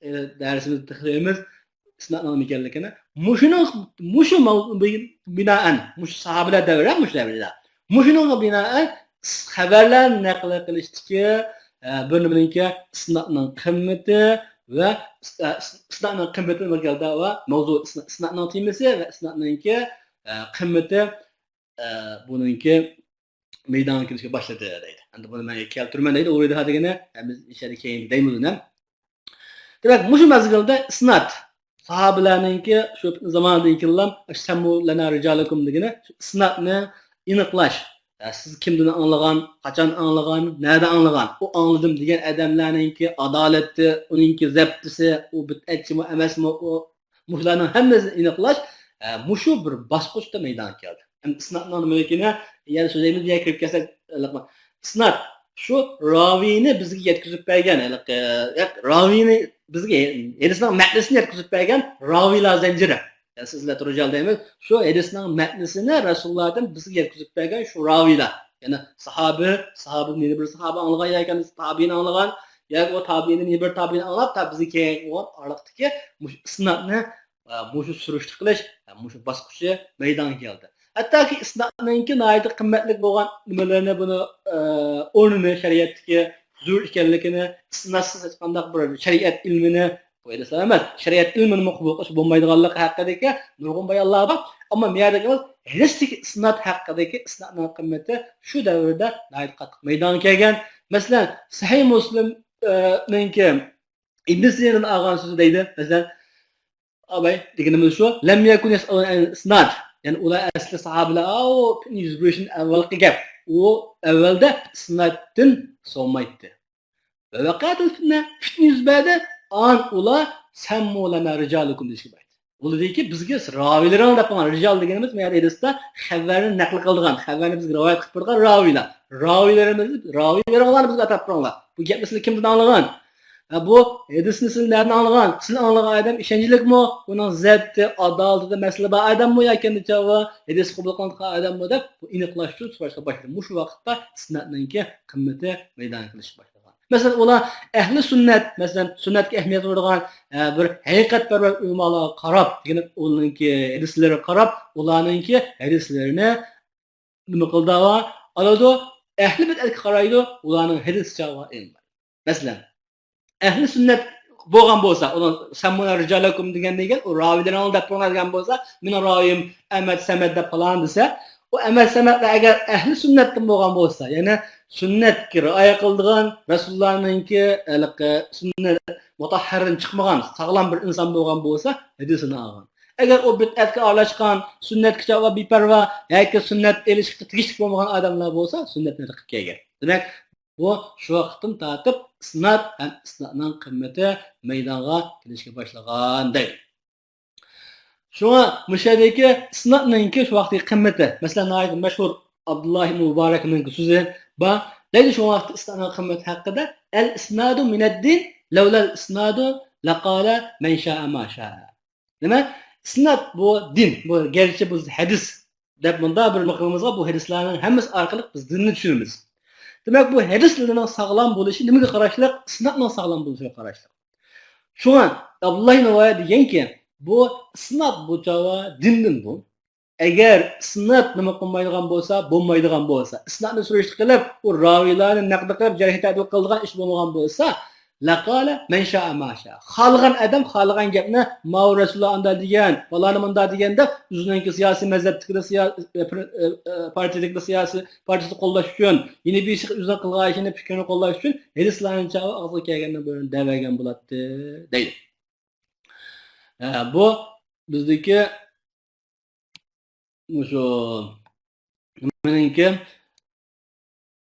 ئە، دەرسىمىزدە تېخىمىز ئىسنادنىڭ نېمە ئىكەنلىكىنى، مۇشۇنىڭ، مۇشۇ مەۋ-، بىنائەن، مۇشۇ ساھابىلەر دەۋرى، مۇشۇ دەۋرىدە. مۇشۇنىڭغا بىنائەن خەۋەرلەرنى نەقىل قىلىشتىكى، ئە، بىر نېمىنىڭكى ئىسنادنىڭ قىممىتى ۋە ئىس-، ئە، ئىس-، ئىسنادنىڭ قىممىتى نېمە كەلدى ۋە مەۋزۇ ئىسنا-، ئىسنادنىڭ تېمىسى ۋە ئىسنادنىڭكى، ئە، قىممىتى، ئە، بۇنىڭكى مەيدانغا كېلىشكە باشلىدى دەيدۇ. ئەمدى بۇنى مەن كەلتۈرىمەن دەيدۇ، ئۇ دېگىنى، ھەممىمىز ئىشەدە كېيىن دەيمىز ئۇنى. دېمەك، مۇشۇ مەزگىلدە ئىسناد، ساھابىلەرنىڭكى شۇ زاماندىن كېيىنلا سەممۇ لەنا رىجالىكۇم دېگىنى، شۇ ئىسنادنى ئېنىقلاش. يا سىز كىمدىن ئاڭلىغان، قاچان ئاڭلىغان، نەدە ئاڭلىغان؟ ئۇ ئاڭلىدىم دېگەن ئادەملەرنىڭكى ئادالىتى، ئۇنىڭكى زەپتىسى، ئۇ بىدئەتچىمۇ ئەمەسمۇ، ئۇ مۇشۇلارنىڭ ھەممىسىنى ئېنىقلاش، ئە، مۇشۇ بىر باسقۇچتا مەيدانغا كەلدى. ئەمدى ئىسنادنىڭ نېمىلىكىنى يەنە سۆزلەيمىز، بۇ يەرگە كىرىپ كەلسەك، ئىسناد شۇ راۋىينى بىزگە يەتكۈزۈپ بەرگەن، ھېلىقى، يا، راۋىينى بىزگە ھەدىسنىڭ مەتنىسىنى يەتكۈزۈپ بەرگەن راۋىيلار زەنجىرى. يەنى سىلسىلەتۇ رىجال دەيمىز. شۇ ھەدىسنىڭ مەتنىسىنى رەسۇلۇللادىن بىزگە يەتكۈزۈپ بەرگەن شۇ راۋىيلار. يەنى ساھابە، ساھابىدىن يەنە بىر ساھابە ئاڭلىغان ياكى تابىئىن ئاڭلىغان ياكى ئۇ تابىئىندىن يەنە بىر تابىئىن ئاڭلاپ، تا بىزگە كەلگەن بولغان ئارىلىقتىكى مۇشۇ ئىسنادنى، ئە، مۇشۇ سۈرۈشتە قىلىش، ئە، مۇشۇ باسقۇچى مەيدانغا كەلدى. ھەتتاكى ئىسنادنىڭكى ناھايىتى قىممەتلىك بولغان نېمىلىرىنى، بۇنى، ئە، ئورنىنى، شەرىئەتتىكى زۆرۈر ئىكەنلىكىنى، ئىسنادسىز ھېچقانداق بىر شەرىئەت ئىلمىنى، بۇ ئەمەس، شەرىئەت ئىلمىنىمۇ قوبۇل قىلىش بولمايدىغانلىقى ھەققىدىكى نۇرغۇن بايانلار بار. ئەمما بۇ يەردىكى ھەدىستىكى ئىسناد ھەققىدىكى، ئىسنادنىڭ قىممىتى شۇ دەۋردە ناھايىتى قاتتىق مەيدانغا كەلگەن. مەسىلەن، سەھىھ مۇسلىم، ئە، نىڭكى ئىبن سىرىندىن ئالغان سۆزى دەيدۇ. مەسىلەن، ئاباي دېگىنىمىز شۇ، لەم يەكۇن يەسئەلۇنە ئەنىل ئىسناد. يەنى ئۇلار ئەسلى ساھابىلەر، ئاۋۇ پىتنە يۈز بېرىشتىن ئەۋۋەلقى گەپ. ئۇ ئەۋۋەلدە ئىسنادتىن سورىمايتتى. ۋە ۋەقەتىل پىتنە، پىتنە يۈز بەردى، ئان ئۇلار سەممۇ لەنا رىجالىكۇم دېيىشكە باشلىدى. ئۇلار دېدىكى، بىزگە راۋىيلىرىڭ دەپ قويغان، رىجال دېگىنىمىز مەيەردە ھەدىستە خەۋەرنى نەقىل قىلىدىغان، خەۋەرنى بىزگە رىۋايەت قىلىپ بېرىدىغان راۋىيلار. راۋىيلىرىمىز، راۋىيلىرىڭلارنى بىزگە ئاتاپ بېرىڭلار. بۇ گەپنى سىلەر كىمدىن ئاڭلىغان؟ ھە، بۇ ھەدىسنى سىلەر نەدىن ئاڭلىغان؟ سىلەر ئاڭلىغان ئادەم ئىشەنچلىكمۇ؟ ئۇنىڭ زەپتى، ئادالىتىدە مەسىلە بار ئادەممۇ ياكى چاۋا ھەدىس قوبۇل قىلىنغان ئادەممۇ دەپ بۇ ئېنىقلاش ئۈچۈن سوراشقا باشلىدى. مۇشۇ ۋاقىتتا ئىسنادنىڭكى قىممىتى مەيدانغا كېلىشكە باشلىغان. مەسىلەن، ئۇلار ئەھلى سۈننەت، مەسىلەن، سۈننەتكە ئەھمىيەت بېرىدىغان، ئە، بىر ھەقىقەتپەرۋەر ئۆلىمالارغا قاراپ، دېگەن ئۇلارنىڭكى ھەدىسلىرىگە قاراپ، ئۇلارنىڭكى ھەدىسلىرىنى نېمە قىلىدۇ؟ ئالىدۇ. ئەھلى بىدئەتكە قارايدۇ، ئۇلارنىڭ ھەدىسى چاغا ئېلىنمايدۇ. مەسىلەن، ئەھلى سۈننەت بولغان بولسا، ئۇنىڭ سەممۇ لەنا رىجالىكۇم دېگەن، دېگەن، ئۇ راۋىيلىرىڭلار دەپ بولغان دېگەن بولسا، مېنىڭ راۋىيىم ئەمەت، سەمەت دەپ پالان دېسە، ئۇ ئەمەت، سەمەتلەر ئەگەر ئەھلى سۈننەتتىن بولغان بولسا، يەنى سۈننەتكە رىئايە قىلىدىغان، رەسۇلۇللانىڭكى ھېلىقى سۈننەت مۇتەھھەردىن چىقمىغان ساغلام بىر ئىنسان بولغان بولسا، ھەدىسىنى ئالغان. ئەگەر ئۇ بىدئەتكە ئارىلاشقان، سۈننەتكە چاۋا بىپەرۋا ياكى سۈننەت ئېلىشقا تېگىشلىك بولمىغان ئادەملەر بولسا، سۈننەتنى رەت قىلىپ كەلگەن. دېمەك، بۇ شۇ ۋاقىتتىن تارتىپ ئىسناد ھەم ئىسنادنىڭ قىممىتى مەيدانغا كېلىشكە باشلىغان دەيدۇ. شۇڭا مۇشۇ يەردىكى ئىسنادنىڭكى شۇ ۋاقىتتىكى قىممىتى، مەسىلەن، ناھايىتى مەشھۇر ئابدۇللا ئىبن مۇبارەكنىڭ سۆزى بار. دەيدۇ، شۇ ۋاقىتتا ئىسنادنىڭ قىممىتى ھەققىدە، ئەل ئىسنادۇ مىنەددىن، لەۋلەل ئىسنادۇ لەقالە مەن شائە ما شائە. نېمە؟ ئىسناد بۇ دىن. بۇ گەرچە بۇ ھەدىس دەپ مۇنداق بىر قىلغىنىمىزغا، بۇ ھەدىسلەرنىڭ ھەممىسى ئارقىلىق بىز دىننى چۈشىنىمىز. دېمەك، بۇ ھەدىسلەرنىڭ ساغلام بولۇشى نېمىگە قاراشلىق؟ ئىسنادنىڭ ساغلام بولۇشىغا قاراشلىق. شۇڭا ئابدۇللا ئىبن مۇبارەك دېگەنكى، بۇ ئىسناد بۇ چاغدا دىندىن بۇ. ئەگەر ئىسناد نېمە قىلمايدىغان بولسا، بولمايدىغان بولسا، ئىسنادنى سۈرۈشتە قىلىپ، ئۇ راۋىيلارنى نەقىد قىلىپ، جەرھ تەدىل قىلىدىغان ئىش بولمىغان بولسا، لەقالە مەن شائە ما شائە. خالىغان ئادەم خالىغان گەپنى، ماۋۇ رەسۇلۇللا ئاندا دېگەن، پالانى مۇندا دېگەن دەپ، ئۆزىنىڭكى سىياسىي مەزھەپتىكىدە سىيا-، ئە، پىر-، ئە، ئە، پارتىيىدىكىدە سىياسىي، پارتىيىسى قوللاش ئۈچۈن، يەنە بىرسى ئۆزىنىڭ قىلغان ئىشىنى، پىكرىنى قوللاش ئۈچۈن ھەدىسلەرنى چاۋا ئاغزىغا كەلگەننى بىرىنى دەۋەرگەن بولاتتى، دەيدۇ. ئە، بۇ بىزدىكى مۇشۇ نېمىنىڭكى،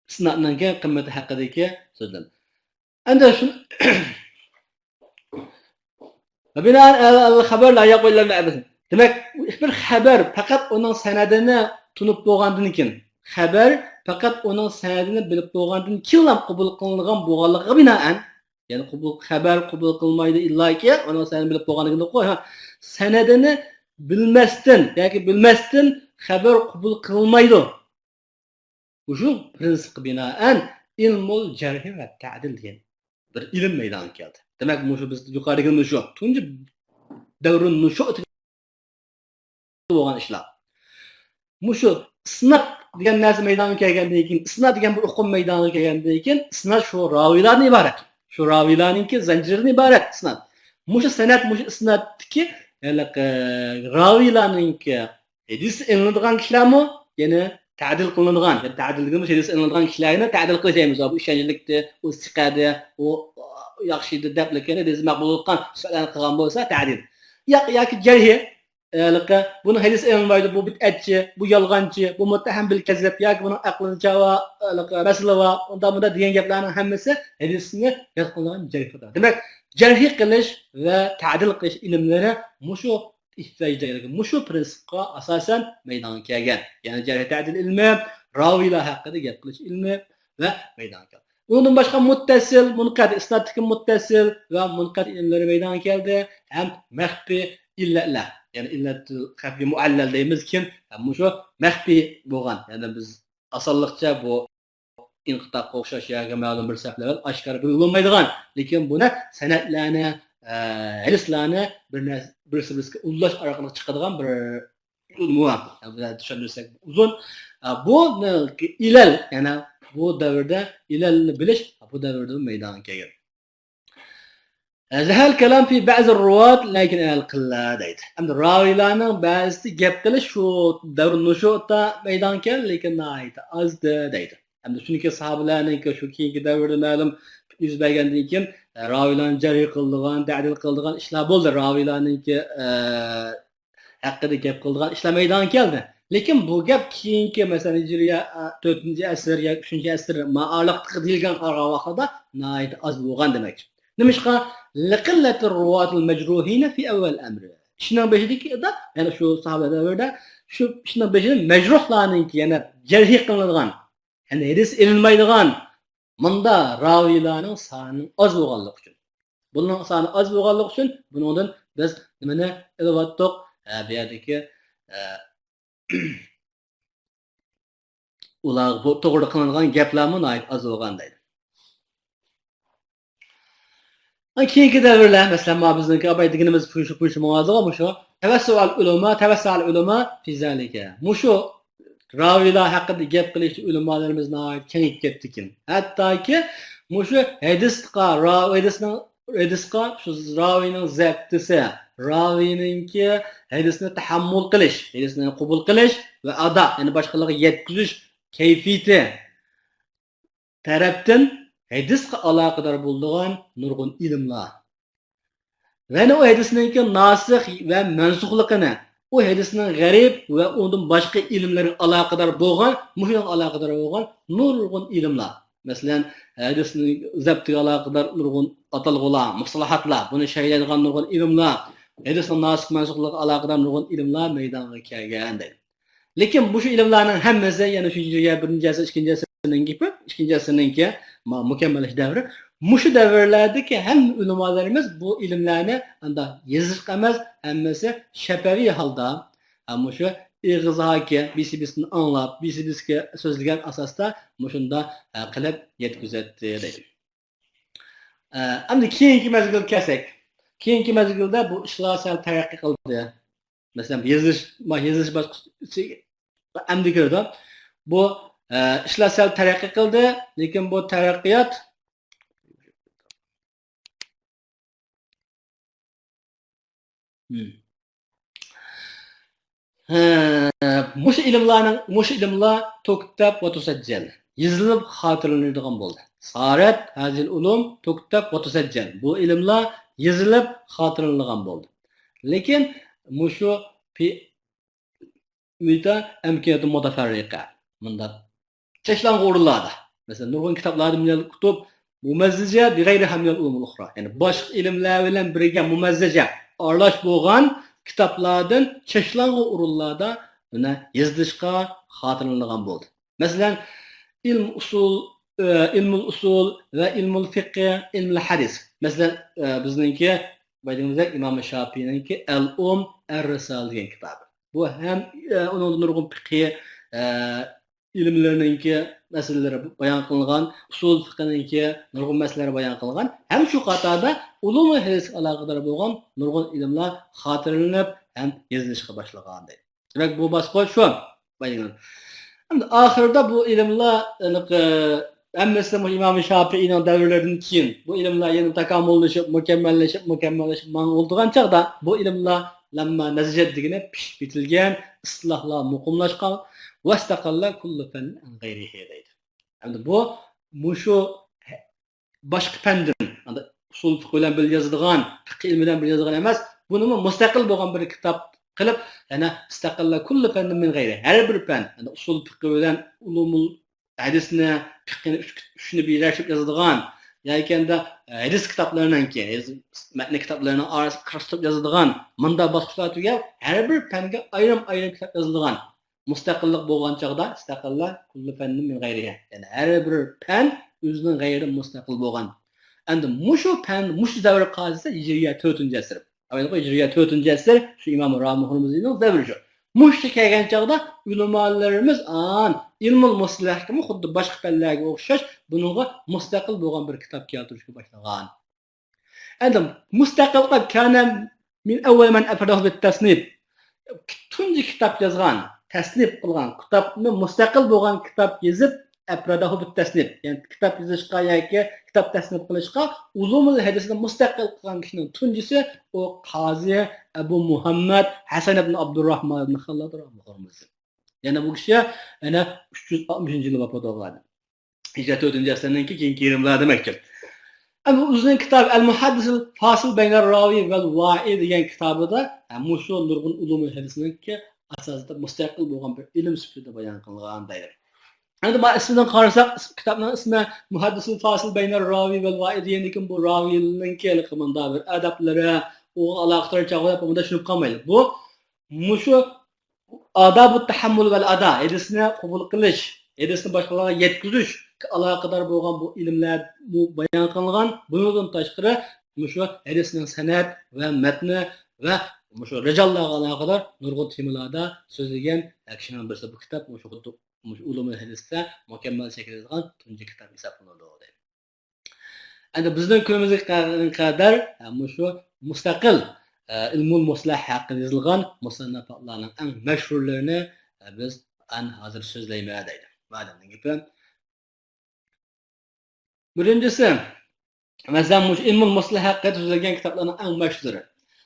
ئىسنادنىڭكى قىممىتى ھەققىدىكى سۆزلەر. ئەمدى شۇ، بىنائەن ئەلەل خەبەر لا يەقبۇلۇ ئىللەل مۇھەددىس. دېمەك، بىر خەبەر پەقەت ئۇنىڭ سەنەدىنى تونۇپ بولغاندىن كېيىن، خەبەر پەقەت ئۇنىڭ سەنەدىنى بىلىپ بولغاندىن كېيىنلا قوبۇل قىلىنىدىغان بولغانلىقىغا بىنائەن، يەنى قوبۇل، خەبەر قوبۇل قىلمايدۇ، ئىللاكى ئۇنىڭ سەنەدىنى بىلىپ بولغاندىن كېيىن، ھە، سەنەدىنى بىلمەستىن ياكى بىلمەستىن خەبەر قوبۇل قىلىنمايدۇ. مۇشۇ پىرىنسىپقا بىنائەن ئىلمۇل جەرھى ۋە تەدىل دېگەن بىر ئىلىم مەيدانغا كەلدى. دېمەك، مۇشۇ بىز يۇقىرىدا دېگىنىمىز شۇ. تۇنجى دەۋرۇن نۇشۇ بولغان ئىشلار. مۇشۇ ئىسناد دېگەن نەرسە مەيدانغا كەلگەندىن كېيىن، ئىسناد دېگەن بىر ئۇقۇم مەيدانغا كەلگەندىن كېيىن، ئىسناد شۇ راۋىيلاردىن ئىبارەت. شۇ راۋىيلارنىڭكى زەنجىرىدىن ئىبارەت ئىسناد. مۇشۇ سەنەد، مۇشۇ ئىسنادتىكى، ھېلىقى، راۋىيلارنىڭكى ھەدىس ئېلىنىدىغان كىشىلەرمۇ، يەنى تەدىل قىلىنىدىغان، يەنى تەدىل دېگىنىمىز ھەدىس ئېلىنىدىغان كىشىلەرنى تەدىل قىلىش دەيمىز. بۇ ئىشەنچلىكتى، ئۇ سىقەدى، ئۇ ياخشىدى دەپ، لېكىن ھەدىس مەقبۇل بولغان سۈپەتلەرنى قىلغان بولسا تەدىل. ياق، ياكى جەرھى، ھېلىقى، بۇنىڭ ھەدىس ئېلىنمايدۇ، بۇ بىدئەتچى، بۇ يالغانچى، بۇ مۇتتەھەم بىل كەززەپ ياكى بۇنىڭ ئەقلىدە چاۋا، ھېلىقى، مەسىلە بار، ئۇنداق مۇنداق دېگەن گەپلەرنىڭ ھەممىسى ھەدىسنى رەت قىلىدىغان جەرھىدۇر. دېمەك، جەرھى قىلىش ۋە تەدىل قىلىش ئىلىملىرى مۇشۇ ئېھتىياج دەيدىكەن. مۇشۇ پىرىنسىپقا ئاساسەن مەيدانغا كەلگەن. يەنى جەرھى تەدىل ئىلمى، راۋىيلار ھەققىدە گەپ قىلىش ئىلمى ۋە مەيدانغا كەلدى. ئۇنىڭدىن باشقا مۇتتەسىل، مۇنقەتى، ئىسنادتىكى مۇتتەسىل ۋە مۇنقەتى ئىلىملىرى مەيدانغا كەلدى. ھەم مەخپىي ئىللەتلەر، يەنى ئىللەتۇل خەفىي مۇئەللەل دەيمىزكىن، ھەم مۇشۇ مەخپىي بولغان، يەنى بىز ئاسانلىقچە بۇ ئىنقىتاغا ئوخشاش ياكى مەلۇم بىر سەۋەبلەر بىلەن ئاشكارا بىلگىلى بولمايدىغان، لېكىن بۇنى سەنەدلەرنى، ئە، ھەدىسلەرنى بىر نەرسە، بىرسى بىرسىگە ئۇلىشىش ئارقىلىق چىقىدىغان بىر ئۇلۇم بار. يەنى بۇنى چۈشەندۈرسەك ئۇزۇن. ئە، بۇ ئىلەل، يەنى بۇ دەۋردە ئىلەلنى بىلىش بۇ دەۋردە مەيدانغا كەلگەن. زەھەل كالام فى بەزى رۇۋات لەكىن ئەل قىللە دەيدۇ. ئەمدى راۋىيلارنىڭ بەزىسى گەپ قىلىش شۇ دەۋر نۇشۇتا مەيدانغا كەلدى، لېكىن ناھايىتى ئازدى دەيدۇ. ئەمدى چۈنكى ساھابىلەرنىڭكى شۇ كېيىنكى دەۋردە مەلۇم يۈز بەرگەندىن كېيىن، ئە، راۋىيلارنى جەرھ قىلىدىغان، تەدىل قىلىدىغان ئىشلار بولدى. راۋىيلارنىڭكى، ئە، ھەققىدە گەپ قىلىدىغان ئىشلار مەيدانغا كەلدى. لېكىن بۇ گەپ كېيىنكى، مەسىلەن، ھىجرىيە، ئە، تۆتىنچى ئەسىر ياكى ئۈچىنچى ئەسىر ما ئارىلىقتىكى دېيىلگەن قارىغان ۋاقىتتا ناھايىتى ئاز بولغان دېمەك. نېمىشقا؟ لىقىللەتىر رۇۋاتىل مەجرۇھىنە فى ئەۋۋەل ئەمرى. ئىشنىڭ بېشىدىكى، يەنى شۇ ساھابە دەۋرىدە شۇ ئىشنىڭ بېشىدا مەجرۇھلارنىڭكى، يەنى جەرھ قىلىنىدىغان، يەنى ھەدىس ئېلىنمايدىغان مۇندا راۋىيلارنىڭ سانىنىڭ ئاز بولغانلىقى ئۈچۈن. بۇنىڭ سانى ئاز بولغانلىقى ئۈچۈن بۇنىڭدىن بىز نېمىنى ئېلىۋاتتۇق؟ ھە، بۇ يەردىكى، ئە، ئۇلار بۇ توغرىدا قىلىنغان گەپلەرمۇ ناھايىتى ئاز بولغان دەيدۇ. كېيىنكى دەۋرلەر، مەسىلەن، ما بىزنىڭكى ئاباي دېگىنىمىز پۇيشۇ، پۇيشۇ ماڭىدىغان مۇشۇ. تەۋەسسۇئال ئۇلىما، تەۋەسسۇئال ئۇلىما فى زالىكە. مۇشۇ راۋىيلار ھەققىدە گەپ قىلىشتا ئۆلىمالىرىمىز ناھايىتى كېڭىيىپ كەتتىكەن. ھەتتاكى مۇشۇ ھەدىسقا، راۋى، ھەدىسنىڭ، ھەدىسقا شۇ راۋىنىڭ زەپتىسى، راۋىنىڭكى ھەدىسنى تەھەممۇل قىلىش، ھەدىسنى قوبۇل قىلىش ۋە ئادا، يەنى باشقىلارغا يەتكۈزۈش كەيپىيىتى تەرەپتىن ھەدىسقا ئالاقىدار بولىدىغان نۇرغۇن ئىلىملار. يەنە ئۇ ھەدىسنىڭكى ناسىخ ۋە مەنسۇخلۇقىنى، ئۇ ھەدىسنىڭ غەرىب ۋە ئۇنىڭدىن باشقا ئىلىملەرگە ئالاقىدار بولغان، مۇشۇنىڭغا ئالاقىدار بولغان نۇرغۇن ئىلىملار. مەسىلەن، ھەدىسنىڭ زەپتىگە ئالاقىدار نۇرغۇن ئاتالغۇلار، مۇستالاھاتلار، بۇنى شەرھلەيدىغان نۇرغۇن ئىلىملار، ھەدىسنىڭ ناسىخ مەنسۇخلۇقىغا ئالاقىدار نۇرغۇن ئىلىملار مەيدانغا كەلگەن دەيدۇ. لېكىن مۇشۇ ئىلىملارنىڭ ھەممىسى، يەنە شۇ ھىجرىيە بىرىنچى ئەسىر، ئىككىنچى ئەسىرنىڭ گېپى، ئىككىنچى ئەسىرنىڭكى ما-، مۇكەممەللىشىش دەۋرى. مۇشۇ دەۋرلەردىكى ھەممە ئۆلىمالىرىمىز بۇ ئىلىملەرنى ئاندا يېزىشقا ئەمەس، ھەممىسى شەپەۋىي ھالدا، ھە، مۇشۇ ئېغىزدىكى بىرسى بىرسىدىن ئاڭلاپ، بىرسى بىرسىگە سۆزلىگەن ئاساستا مۇشۇنداق، ھە، قىلىپ يەتكۈزەتتى دەيدۇ. ئە، ئەمدى كېيىنكى مەزگىلگە كەلسەك، كېيىنكى مەزگىلدە بۇ ئىشلار سەل تەرەققىي قىلدى. مەسىلەن، يېزىش، يېزىش باسقۇچى ئەمدى كىرىدۇ. بۇ، ئە، ئىشلار سەل تەرەققىي قىلدى، لېكىن بۇ تەرەققىيات، ھىم. ھە، مۇشۇ ئىلىملارنىڭ، مۇشۇ ئىلىملار تۇكتەب ۋە تۇسەججەل، يېزىلىپ خاتىرىلىنىدىغان بولدى. سارەت ھازىل ئۇلۇم تۇكتەب ۋە تۇسەججەل. بۇ ئىلىملار يېزىلىپ خاتىرىلىنىدىغان بولدى. لېكىن مۇشۇ پى-، مۇتا ئەمكىنەتۇ مۇتەفەررىقە. مۇنداق چېچىلغان ئورۇنلاردا. مەسىلەن، نۇرغۇن كىتابلاردا مىنەل كۇتۇب مۇمەززىجە بىغەيرىھا مىنەل ئۇلۇمۇل ئۇخرا. يەنى باشقا ئىلىملەر بىلەن بىرگە مۇمەززىجە ئارىلاش بولغان كىتابلاردىن چېچىلغان ئورۇنلاردا مانا يېزىلىشقا خاتىرىلىنىدىغان بولدى. مەسىلەن، ئىلم ئۇسۇل، ئە، ئىلمۇل ئۇسۇل ۋە ئىلمۇل فىقھى، ئىلمۇل ھەدىس. مەسىلەن، ئە، بىزنىڭكى، بايىتىمىزدەك ئىمام شاپىئىنىڭكى ئەل ئۇم ئەر رىسالە دېگەن كىتابى. بۇ ھەم، ئە، ئۇنىڭدا نۇرغۇن پىقھىي، ئە، ئىلىملىرىنىڭكى مەسىلىلىرى بايان قىلىنغان، ئۇسۇل فىقھىنىڭكى نۇرغۇن مەسىلىلىرى بايان قىلىنغان، ھەم شۇ قاتاردا ئۇلۇمۇل ھەدىسكە ئالاقىدار بولغان نۇرغۇن ئىلىملار خاتىرىلىنىپ ھەم يېزىلىشقا باشلىغان دەيدۇ. دېمەك، بۇ باسقۇچ شۇ. ئەمدى ئاخىرىدا بۇ ئىلىملار، ھېلىقى، ھەممىسى ئىمام شاپىئىنىڭ دەۋرلىرىدىن كېيىن بۇ ئىلىملار يەنە تاكامۇللىشىپ، مۇكەممەللىشىپ، مۇكەممەللىشىپ ماڭغان چاغدا بۇ ئىلىملار لەمما نەزىجەت دېگىنى پىشىپ يېتىلگەن، ئىستىلاھلار مۇقىملاشقان، ۋەستەقەللە كۇللۇ فەننىن غەيرىھى دەيدۇ. ئەمدى بۇ مۇشۇ باشقا پەندىن، ئەمدى ئۇسۇل فىقھى بىلەن بىللە يازىدىغان، فىقھى ئىلمى بىلەن بىللە يازىدىغان ئەمەس، بۇنىمۇ مۇستەقىل بولغان بىر كىتاب قىلىپ، يەنە ئىستەقەللە كۇللۇ فەننىن مىن غەيرى، ھەر بىر پەن، يەنى ئۇسۇل فىقھى بىلەن ئۇلۇمۇل ھەدىسنى، فىقھىنى ئۈچ، ئۈچنى بىرلەشتۈرۈپ يازىدىغان، ياكى ئەمدى ھەدىس كىتابلىرىنىڭكى، مەتن كىتابلىرىنىڭ ئارىسىغا قارشىلىتىپ يازىدىغان مۇنداق باسقۇچلار تۈگەپ، ھەر بىر پەنگە ئايرىم-ئايرىم كىتاب يازىدىغان، مۇستەقىللىق بولغان چاغدا ئىستەقەللە كۇللۇ فەننىن مىن غەيرىھا. يەنى ھەر بىر پەن ئۆزىنىڭ غەيرىدىن مۇستەقىل بولغان. ئەمدى مۇشۇ پەن، مۇشۇ دەۋر قازىسى ھىجرىيە تۆتىنچى ئەسىر. ئاۋۋالقى ھىجرىيە تۆتىنچى ئەسىر شۇ ئىمام راۋى ھۇرمۇزىنىڭ دەۋرى شۇ. مۇشۇ كەلگەن چاغدا ئۆلىمالىرىمىز ئان ئىلمۇل مۇستەلەھكىمۇ خۇددى باشقا پەنلەرگە ئوخشاش بۇنىڭغا مۇستەقىل بولغان بىر كىتاب كەلتۈرۈشكە باشلىغان. ئەمدى مۇستەقىل قىلىپ كان مىن ئەۋۋەل مەن ئەفرەدەھۇ بىت تەسنىف. تۇنجى كىتاب يازغان، تەسنىف قىلغان، كىتابنى مۇستەقىل بولغان كىتاب يېزىپ، ئەفرەدەھۇ بىت تەسنىف. يەنى كىتاب يېزىشقا ياكى كىتاب تەسنىف قىلىشقا ئۇلۇمۇل ھەدىسنى مۇستەقىل قىلغان كىشىنىڭ تۇنجىسى ئۇ قازى ئەبۇ مۇھەممەد ھەسەن ئىبن ئابدۇرراھمان ئىبن خاللاد رەھىمەھۇللاھ. يەنە بۇ كىشى يەنە ئۈچ يۈز ئاتمىشىنچى يىلى ۋاپات بولغان. ھىجرىي تۆتىنچى ئەسىرنىڭكى كېيىنكى يېرىملار دېمەكچى. ئەمما ئۆزىنىڭ كىتابى ئەل مۇھەددىسۇل فاسىل بەينەر راۋى ۋەل ۋائى دېگەن كىتابىدا، ھە، مۇشۇ نۇرغۇن ئۇلۇمۇل ھەدىسنىڭكى ئاساسىدا مۇستەقىل بولغان بىر ئىلىم سۈپىتىدە بايان قىلغان دەيدۇ. ئەمدى مانا ئىسمىدىن قارىساق، كىتابنىڭ ئىسمى مۇھەددىسۇل فاسىل بەينەر راۋى ۋەل ۋائى دېگەندىن كېيىن بۇ راۋىينىڭكى ھېلىقى مۇنداق بىر ئەدەپلىرى، ئۇغا ئالاقىدار چاغلار بۇندا چۈشىنىپ قالمايلى. بۇ مۇشۇ ئادابۇت تەھەممۇل ۋەل ئادا، ھەدىسنى قوبۇل قىلىش، ھەدىسنى باشقىلارغا يەتكۈزۈشكە ئالاقىدار بولغان بۇ ئىلىملەر بۇ بايان قىلىنغان. بۇنىڭدىن تاشقىرى، مۇشۇ ھەدىسنىڭ سەنەد ۋە مەتنى ۋە مۇشۇ رىجاللارغا ئالاقىدار نۇرغۇن تېمىلاردا سۆزلىگەن كىشىنىڭ بىرسى. بۇ كىتاب مۇشۇ خۇددى مۇشۇ ئۇلۇمۇل ھەدىستە مۇكەممەل شەكىلدە يېزىلغان تۇنجى كىتاب ھېسابلىنىدۇ، دەيدۇ. ئەمدى بىزنىڭ كۈنىمىزگە قەدەر، ھە، مۇشۇ مۇستەقىل، ئە، ئىلمۇل مۇستەلەھ ھەققىدە يېزىلغان مۇسەننەفاتلارنىڭ ئەڭ مەشھۇرلىرىنى، ئە، بىز ئەنە ھازىر سۆزلەيمەن دەيدۇ. مادەمنىڭ گېپى. بىرىنچىسى، مەسىلەن، مۇشۇ ئىلمۇل مۇستەلەھ ھەققىدە سۆزلەنگەن كىتابلارنىڭ ئەڭ مەشھۇرى.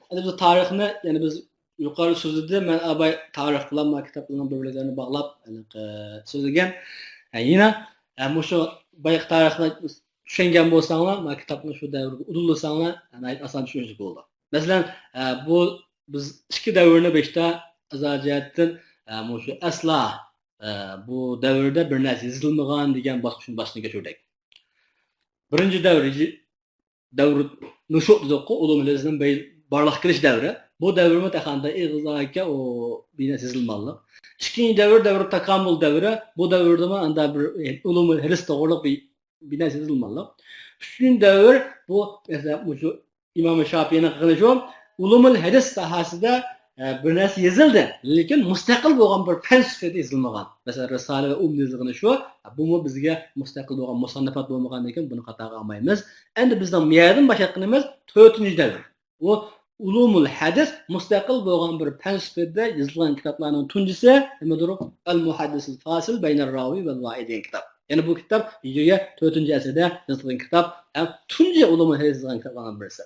ئەمدى بىز تارىخنى، يەنى بىز يۇقىرىدا سۆزلىدى، مەن ئاباي تارىخ بىلەن مانا كىتابلارنىڭ بىر-بىرلىرىنى باغلاپ، ھېلىقى، سۆزلىگەن. ھە، يەنە، ھە، مۇشۇ بايىقى تارىخنى چۈشەنگەن بولساڭلار، مانا كىتابنى شۇ دەۋرگە ئۇدۇللىساڭلار، ناھايىتى ئاسان چۈشىنىشلىك بولىدۇ. مەسىلەن، ئە، بۇ بىز ئىككى دەۋرنى بېشتا ئازادە جەھەتتىن، ئە، مۇشۇ ئەسلا، ئە، بۇ دەۋردە بىر نەرسە يېزىلمىغان دېگەن باسقۇچنى باشتىن كەچۈردۇق. بىرىنچى دەۋر، دەۋر نۇشۇ دېدۇققۇ، ئۇلۇم ھەدىسنىڭ بەي-، بارلىققا كېلىش دەۋرى. بۇ دەۋرمۇ تېخى ئاندا ئېغىزداكى ئۇ بىر نەرسە يېزىلمىغانلىق. ئىككىنچى دەۋر، دەۋر تاكامۇل دەۋرى. بۇ دەۋردىمۇ ئاندا بىر، ئۇلۇم ھەدىس توغرىلىق بىر بىر نەرسە يېزىلمىغانلىق. ئۈچىنچى دەۋر بۇ، مەسىلەن، مۇشۇ ئىمام شاپىينىڭ قىلغىنى شۇ، ئۇلۇمۇل ھەدىس ساھەسىدە، ئە، بىر نەرسە يېزىلدى، لېكىن مۇستەقىل بولغان بىر پەن سۈپىتىدە يېزىلمىغان. مەسىلەن، رىسالە ۋە ئۇمدا يېزىلغىنى شۇ، بۇمۇ بىزگە مۇستەقىل بولغان مۇسەننىپات بولمىغاندىن كېيىن بۇنى قاتارغا ئالمايمىز. ئەمدى بىزنىڭ بۇ يەردىن باشلايدىغىنىمىز تۆتىنچى دەۋر. ئۇ ئۇلۇمۇل ھەدىس مۇستەقىل بولغان بىر پەن سۈپىتىدە يېزىلغان كىتابلارنىڭ تۇنجىسى نېمىدۇر؟ ئەل مۇھەددىسۇل فاسىل بەينەر راۋى ۋەل ۋائى دېگەن كىتاب. يەنى بۇ كىتاب ھىجرىيە تۆتىنچى ئەسىردە يېزىلغان كىتاب ھەم تۇنجى ئۇلۇمۇل ھەدىس يېزىلغان كىتابلارنىڭ بىرسى.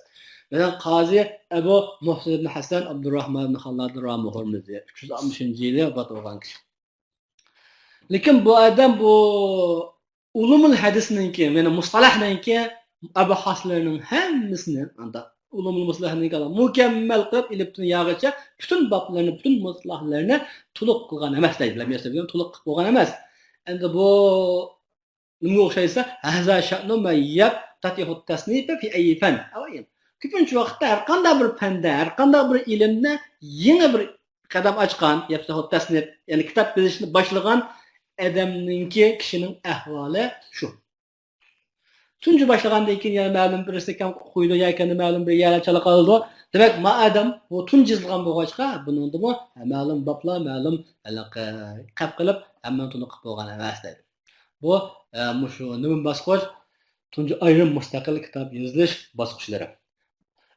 مەسىلەن، قازى ئەبۇ مۇھسىن ئىبن ھەسەن ئابدۇرراھمان ئىبن خاللاد رامى ھورمۇزى ئۈچ يۈز ئاتمىشىنچى يىلى ۋاپات بولغان كىشى. لېكىن بۇ ئادەم بۇ ئۇلۇمۇل ھەدىسنىڭكى، يەنى مۇستەلەھنىڭكى ئەبھاسلىرىنىڭ ھەممىسىنى، ئاندا ئۇلۇمۇل مۇستەلەھنىڭكى مۇكەممەل قىلىپ ئېلىپتىن ياغىچە پۈتۈن بابلىرىنى، پۈتۈن مۇستەلەھلەرنى تولۇق قىلغان ئەمەس دەيدۇ. لەم يەسبىق دېگەن تولۇق قىلىپ بولغان ئەمەس. ئەمدى بۇ نېمىگە ئوخشايسا، ھەزا شەئنۇ مەن يەپ تەتىھۇت تەسنىپە فى ئەيي فەن. كۆپىنچە ۋاقىتتا ھەر قانداق بىر پەندە، ھەر قانداق بىر ئىلىمدە يېڭى بىر قەدەم ئاچقان، يەپتەھۇت تەسنىپ، يەنى كىتاب يېزىشنى باشلىغان ئادەمنىڭكى، كىشىنىڭ ئەھۋالى شۇ. تۇنجى باشلىغاندىن كېيىن يەنە مەلۇم بىرسى كەم ئوقۇيدۇ، ياكى يەنە مەلۇم بىر يەرلەر چالا قالىدۇ. دېمەك، ما ئادەم بۇ تۇنجى يېزىلغان بولغاچقا، بۇنىڭدىمۇ مەلۇم بابلار، مەلۇم ھېلىقى قەپ قىلىپ، ھەممىنى تونۇق قىلىپ بولغان ئەمەس دەيدۇ. بۇ، ئە، مۇشۇ نېمە باسقۇچ؟ تۇنجى ئايرىم مۇستەقىل كىتاب يېزىلىش باسقۇچلىرى.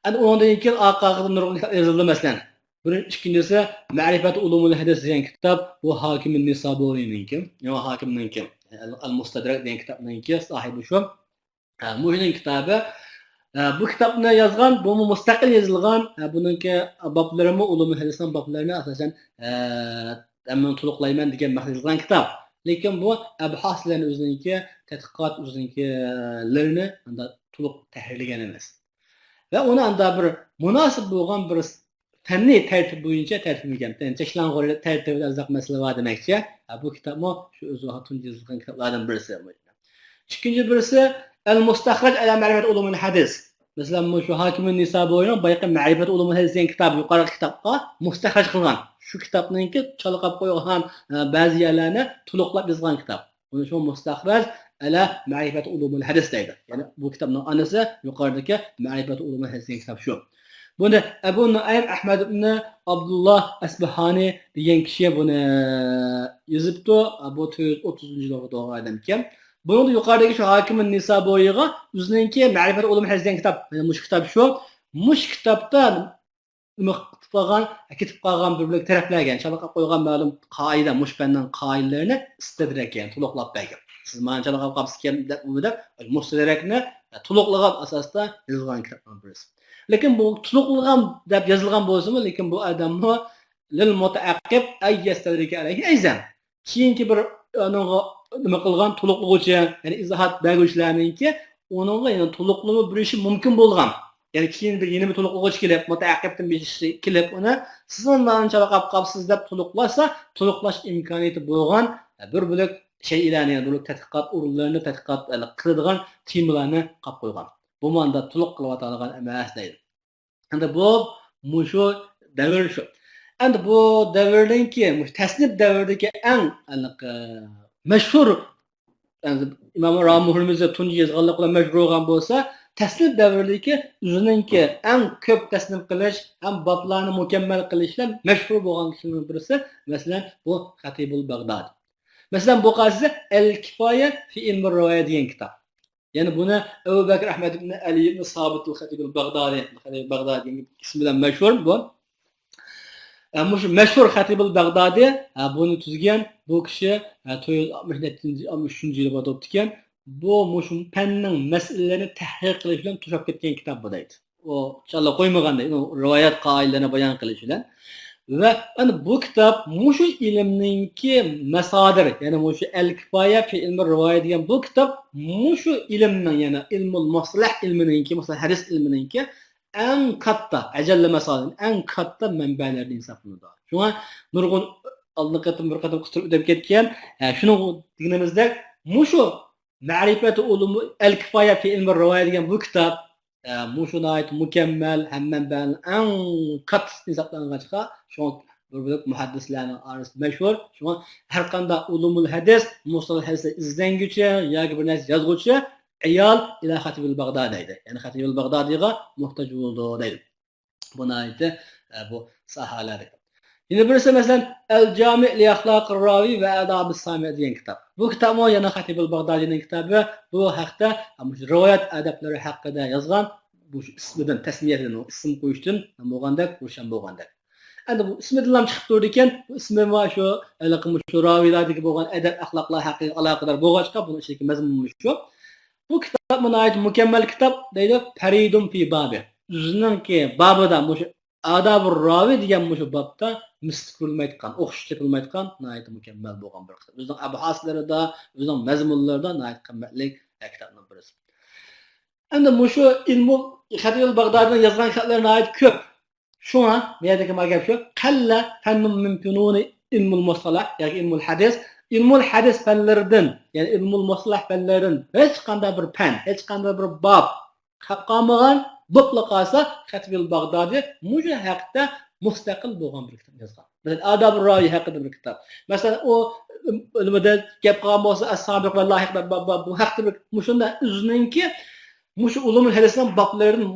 ئەنە ئۇنىڭدىن كېيىن ئارقا-ئارقىدىن نۇرغۇن كىتاب يېزىلدى، مەسىلەن. بىرىنچى، ئىككىنچىسى، مەرىپەت ئۇلۇمۇل ھەدىس دېگەن كىتاب، بۇ ھاكىم نىسابۇرىنىڭكى، يەنى ھاكىمنىڭكى، ئەل-، ئەل-مۇستەدرەك دېگەن كىتابنىڭكى ساھىبى شۇ. ھە، مۇشۇنىڭ كىتابى. ھە، بۇ كىتابنى يازغان، بۇمۇ مۇستەقىل يېزىلغان، ھە، بۇنىڭكى بابلىرىمۇ ئۇلۇمۇل ھەدىسنىڭ بابلىرىنى ئاساسەن، ھە، ھەممىنى تولۇقلايمەن دېگەن مەقسەتتە يېزىلغان كىتاب. لېكىن بۇ ئەبھاسلەرنى ئۆزىنىڭكى، تەتقىقات ئۆزىنىڭكىلىرىنى ئاندا تولۇق تەھرىرلىگەن ئەمەس. ۋە ئۇنى ئاندا بىر مۇناسىپ بولغان بىر پەننىي تەرتىپ بويىچە تەرتىپلىگەن. يەنى چەكلەنگۈ تەرتىپىدە ئازراق مەسىلە بار دېمەكچى. ھە، بۇ كىتابمۇ شۇ ئۆزى تۇنجى يېزىلغان كىتابلاردىن بىرسى. ئىككىنچى بىرسى، ئەل مۇستەخرەج ئەلە مەرىپەت ئۇلۇمۇل ھەدىس. مەسىلەن، مۇشۇ ھاكىمۇن نىسابۇرىنىڭ بايىقى مەرىپەت ئۇلۇمۇل ھەدىس دېگەن كىتابى، يۇقىرىقى كىتابقا مۇستەخرەج قىلغان. شۇ كىتابنىڭكى چالا قاپ قويغان، ئە، بەزى يەرلەرنى تولۇقلاپ يازغان كىتاب. بۇنى شۇ مۇستەخرەج ئەلە مەرىپەت ئۇلۇمۇل ھەدىس دەيدۇ. يەنى بۇ كىتابنىڭ ئانىسى يۇقىرىدىكى مەرىپەت ئۇلۇمۇل ھەدىس دېگەن كىتاب شۇ. بۇنى ئەبۇ نۇئەيم ئەھمەد ئىبنى ئابدۇللا ئەسبىھانى دېگەن كىشى بۇنى يېزىپتۇ. بۇ تۆت يۈز ئوتتۇزىنچى يىلدا تۇغۇلغان ئادەمكەن. بۇنىڭدا يۇقىرىدىكى شۇ ھاكىم نىسابۇرىغا ئۆزىنىڭكى مەرىپەت ئۇلۇم ھەدىس دېگەن كىتاب، يەنى مۇشۇ كىتاب شۇ. مۇشۇ كىتابتا نېمە قىلىپ قالغان، كېتىپ قالغان بىر بۆلەك تەرەپلەرگە، يەنى چالا قاپ قويغان مەلۇم قائىدە، مۇشۇ پەننىڭ قائىدىلىرىنى ئىستەدرەك، يەنى تولۇقلاپ بەرگەن. سىز مانا چالا قاپ قاپسىكەن دەپ، ئۇ دەپ مۇستەدرەكنى تولۇقلىغان ئاساستا يېزىلغان كىتابنىڭ بىرسى. لېكىن بۇ تولۇقلىغان دەپ يېزىلغان بولسىمۇ، لېكىن بۇ ئادەممۇ لىل مۇتەئەققىب ئەن يەستەدرىكە ئەلەيھى ئەيزەن. كېيىنكى بىر ئۇنىڭغا نېمە قىلغان تولۇقلىغۇچى، يەنى ئىزاھات بەرگۈچىلەرنىڭكى ئۇنىڭغا يەنە تولۇقلىما بېرىشى مۇمكىن بولغان. يەنى كېيىن بىر يەنە بىر تولۇقلىغۇچى كېلىپ، مۇتەئەققىبتىن بىرسى كېلىپ ئۇنى، سىز مانا چالا قاپ قاپسىز دەپ تولۇقلاشسا، تولۇقلاش ئىمكانىيىتى بولغان بىر بۆلەك شەيئىلەرنى، يەنى بىر بۆلەك تەتقىقات ئورۇنلىرىنى، تەتقىقات قىلىدىغان تېمىلارنى قاپ قويغان. بۇ ماندا تولۇق قىلىۋاتالىغان ئەمەس دەيدۇ. ئەمدى بۇ مۇشۇ دەۋر شۇ. ئەمدى بۇ دەۋرنىڭكى، مۇشۇ تەسنىپ دەۋرىدىكى ئەڭ، ئەنە، مەشھۇر، ئەمدى ئىمام رامى ھورمۇزى تۇنجى يازغانلىقى بىلەن مەشھۇر بولغان بولسا، تەسنىپ دەۋرىدىكى ئۆزىنىڭكى ئەڭ كۆپ تەسنىپ قىلىش ھەم بابلارنى مۇكەممەل قىلىش بىلەن مەشھۇر بولغان كىشىلەرنىڭ بىرسى، مەسىلەن، بۇ خەتىبۇل بەغدادى. مەسىلەن، بۇ قارىسا ئەل كىفايە فى ئىلمى رىۋايە دېگەن كىتاب. يەنى بۇنى ئەبۇ بەكرى ئەھمەد ئىبنى ئەلى ئىبنى سابىت ئەل خەتىبۇل بەغدادى، خەتىب بەغدادى دېگەن ئىسمى بىلەن مەشھۇر بۇ. ئە، مۇشۇ مەشھۇر خەتىبۇل بەغدادى، ئە، بۇنى تۈزگەن بۇ كىشى، ئە، تۆت يۈز ئاتمىش نەچچىنچى، ئاتمىش ئۈچىنچى يىلى ۋاپات بوپتىكەن. بۇ مۇشۇ پەننىڭ مەسىلىلىرىنى تەھرىر قىلىش بىلەن توشاپ كەتكەن كىتاب بۇ دەيدۇ. ئۇ چالا قويمىغان دەيدۇ، رىۋايەت قائىدىلىرىنى بايان قىلىش بىلەن. ۋە ئەنە بۇ كىتاب مۇشۇ ئىلىمنىڭكى مەسادىر، يەنى مۇشۇ ئەل كىفايە فى ئىلمى رىۋايە دېگەن بۇ كىتاب مۇشۇ ئىلىمنىڭ، يەنى ئىلمۇل مۇستەلەھ ئىلمىنىڭكى، مۇستەلەھ ھەدىس ئىلمىنىڭكى ئەڭ كاتتا، ئەجەللى مەسادىر، ئەڭ كاتتا مەنبەلەردىن ھېسابلىنىدۇ. شۇڭا نۇرغۇن ئالدىنقى قېتىم بىر قېتىم قىستۇرۇپ ئۆتۈپ كەتكەن. ئە، شۇنىڭ دېگىنىمىزدەك، مۇشۇ مەرىپەتۇ ئۇلۇم ئەل كىفايە فى ئىلمى رىۋايە دېگەن بۇ كىتاب، ئە، مۇشۇ ناھايىتى مۇكەممەل، ھەم مەنبەنىڭ ئەڭ كاتتىسى ھېسابلانغاچقا، شۇڭا بىر بۆلەك مۇھەددىسلەرنىڭ ئارىسىدا مەشھۇر. شۇڭا ھەر قانداق ئۇلۇمۇل ھەدىس، مۇستەلىھ ھەدىسلەر ئىزدەنگۈچى ياكى بىر نەرسە يازغۇچى ئىيال ئىلا خەتىبىل باغدادى دەيدۇ. يەنى خەتىبىل باغدادىغا موھتاج بولىدۇ دەيدۇ. بۇ ناھايىتى، ئە، بۇ ساھەلەردە. يەنە بىرسى، مەسىلەن، ئەل جامىئ لىئەخلاقىر راۋى ۋە ئادابىس سامىئ دېگەن كىتاب. بۇ كىتابمۇ يەنە خەتىبىل باغدادىنىڭ كىتابى. بۇ ھەقتە، ئە، مۇشۇ رىۋايەت ئادابلىرى ھەققىدە يازغان، بۇ ئىسمىدىن، تەسمىيەدىن، ئۇ ئىسىم قويۇشتىن بولغاندەك، روشەن بولغاندەك. ئەمدى بۇ ئىسمىدىنلا چىقىپ تۇرىدىكەن، بۇ ئىسمى مۇشۇ، ھېلىقى مۇشۇ راۋىيلاردىكى بولغان ئەدەپ ئەخلاقلار ھەققىگە ئالاقىدار بولغاچقا، بۇنىڭ ئىچىدىكى مەزمۇن مۇشۇ. بۇ كىتابمۇ ناھايىتى مۇكەممەل كىتاب دەيدۇ، پەرىدۇن فى بابى. ئۆزىنىڭكى بابىدا مۇشۇ ئادابۇر راۋى دېگەن مۇشۇ بابتا مىسلى كۆرۈلمەيدىغان، ئوخشىشى تېپىلمايدىغان ناھايىتى مۇكەممەل بولغان بىر كىتاب. ئۆزىنىڭ ئەبھاسلىرىدا، ئۆزىنىڭ مەزمۇنلىرىدا ناھايىتى قىممەتلىك كىتابنىڭ بىرسى. ئەمدى مۇشۇ ئىلمۇ خەتىبىل باغدادىنىڭ يازغان كىتابلىرى ناھايىتى كۆپ. شۇڭا بۇ يەردىكى مانا گەپ شۇ، قەللە فەننۇن مىن فۇنۇنى ئىلمۇل مۇستەلەھ ياكى ئىلمۇل ھەدىس. ئىلمۇل ھەدىس پەنلىرىدىن، يەنى ئىلمۇل مۇستەلەھ پەنلىرىدىن ھېچقانداق بىر پەن، ھېچقانداق بىر باب قاپ قالمىغان، بولۇپلا قالسا، خەتىبىل باغدادى مۇشۇ ھەقتە مۇستەقىل بولغان بىر كىتاب يازغان. مەسىلەن، ئادابۇر راۋى ھەققىدە بىر كىتاب. مەسىلەن، ئۇ ئىلمىدە گەپ قىلغان بولسا، ئەس-سابىق ۋە لاھىق باب، باب، بۇ ھەقتە بىر، مۇشۇنداق ئۆزىنىڭكى مۇشۇ ئۇلۇمۇل ھەدىسنىڭ بابلىرىدىن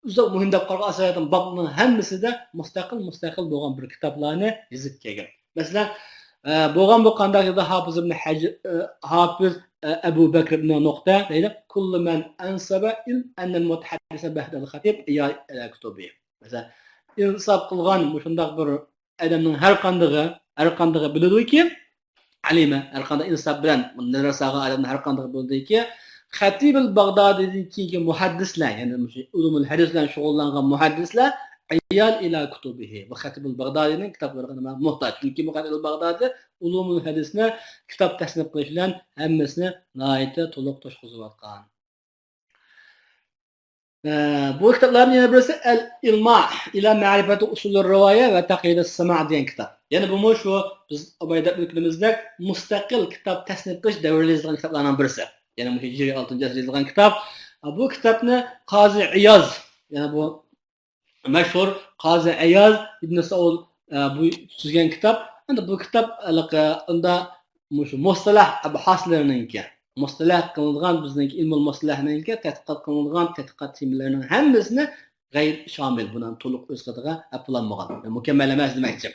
ئۇزاق مۇھىم دەپ قارىغان ئاساسىيەتنىڭ بابنىڭ ھەممىسىدە مۇستەقىل، مۇستەقىل بولغان بىر كىتابلارنى يېزىپ كەلگەن. مەسىلەن، ئە، بولغان بۇ قانداق يازدى ھاپىز ئىبن ھەج-، ئە، ھاپىز، ئە، ئەبۇ بەكر ئىبن نۇقتە دەيدۇ، كۇللۇ مەن ئەنسەبە ئىل ئەننەل مۇتەھەددىسە بەھدەل خەتىب ئىيال ئەلە كۇتۇبى. مەسىلەن، ئىنساپ قىلغان مۇشۇنداق بىر ئادەمنىڭ ھەر قاندىقى، ھەر قاندىقى بىلىدۇكى، ئەلىمە، ھەر قانداق ئىنساپ بىلەن نەزەر سالغان ئادەمنىڭ ھەر قاندىقى بىلىدۇكى، خەتىبىل باغدادىدىن كېيىنكى مۇھەددىسلەر، يەنى مۇشۇ ئۇلۇمۇل ھەدىس بىلەن شۇغۇللانغان مۇھەددىسلەر، ئىيال ئىلا كۇتۇبىھى، بۇ خەتىبىل باغدادىنىڭ كىتابلىرىغا نېمە موھتاج. چۈنكى بۇ خەتىبىل باغدادى ئۇلۇمۇل ھەدىسنى كىتاب تەسنىپ قىلىش بىلەن ھەممىسىنى ناھايىتى تولۇق توشقۇزۇۋاتقان. ئە، بۇ كىتابلارنىڭ يەنە بىرسى ئەل ئىلما ئىلا مەرىپەتى ئۇسۇلى رىۋايە ۋە تەقيىدى سىما دېگەن كىتاب. يەنە بۇمۇ شۇ بىز ئاباي دەپ ئۆتكىنىمىزدەك مۇستەقىل كىتاب تەسنىپ قىلىش دەۋرىدە يېزىلغان كىتابلارنىڭ بىرسى. يەنە مۇشۇ ھىجرىي ئالتىنچى ئەسىردە يېزىلغان كىتاب. بۇ كىتابنى قازى ئىياز، يەنە بۇ مەشھۇر قازى ئىياز ئىبن سەئۇد، ئە، بۇ تۈزگەن كىتاب. ئەمدى بۇ كىتاب ھېلىقى ئۇندا مۇشۇ مۇستەلەھ ئەبھاسلىرىنىڭكى، مۇستەلەھ قىلىنغان بىزنىڭكى ئىلمۇل مۇستەلەھنىڭكى تەتقىقات قىلىنغان تەتقىقات تېمىلىرىنىڭ ھەممىسىنى غەير شامىل، بۇنى تولۇق ئۆز قېتىغا ئەپلانمىغان، مۇكەممەل ئەمەس دېمەكچى.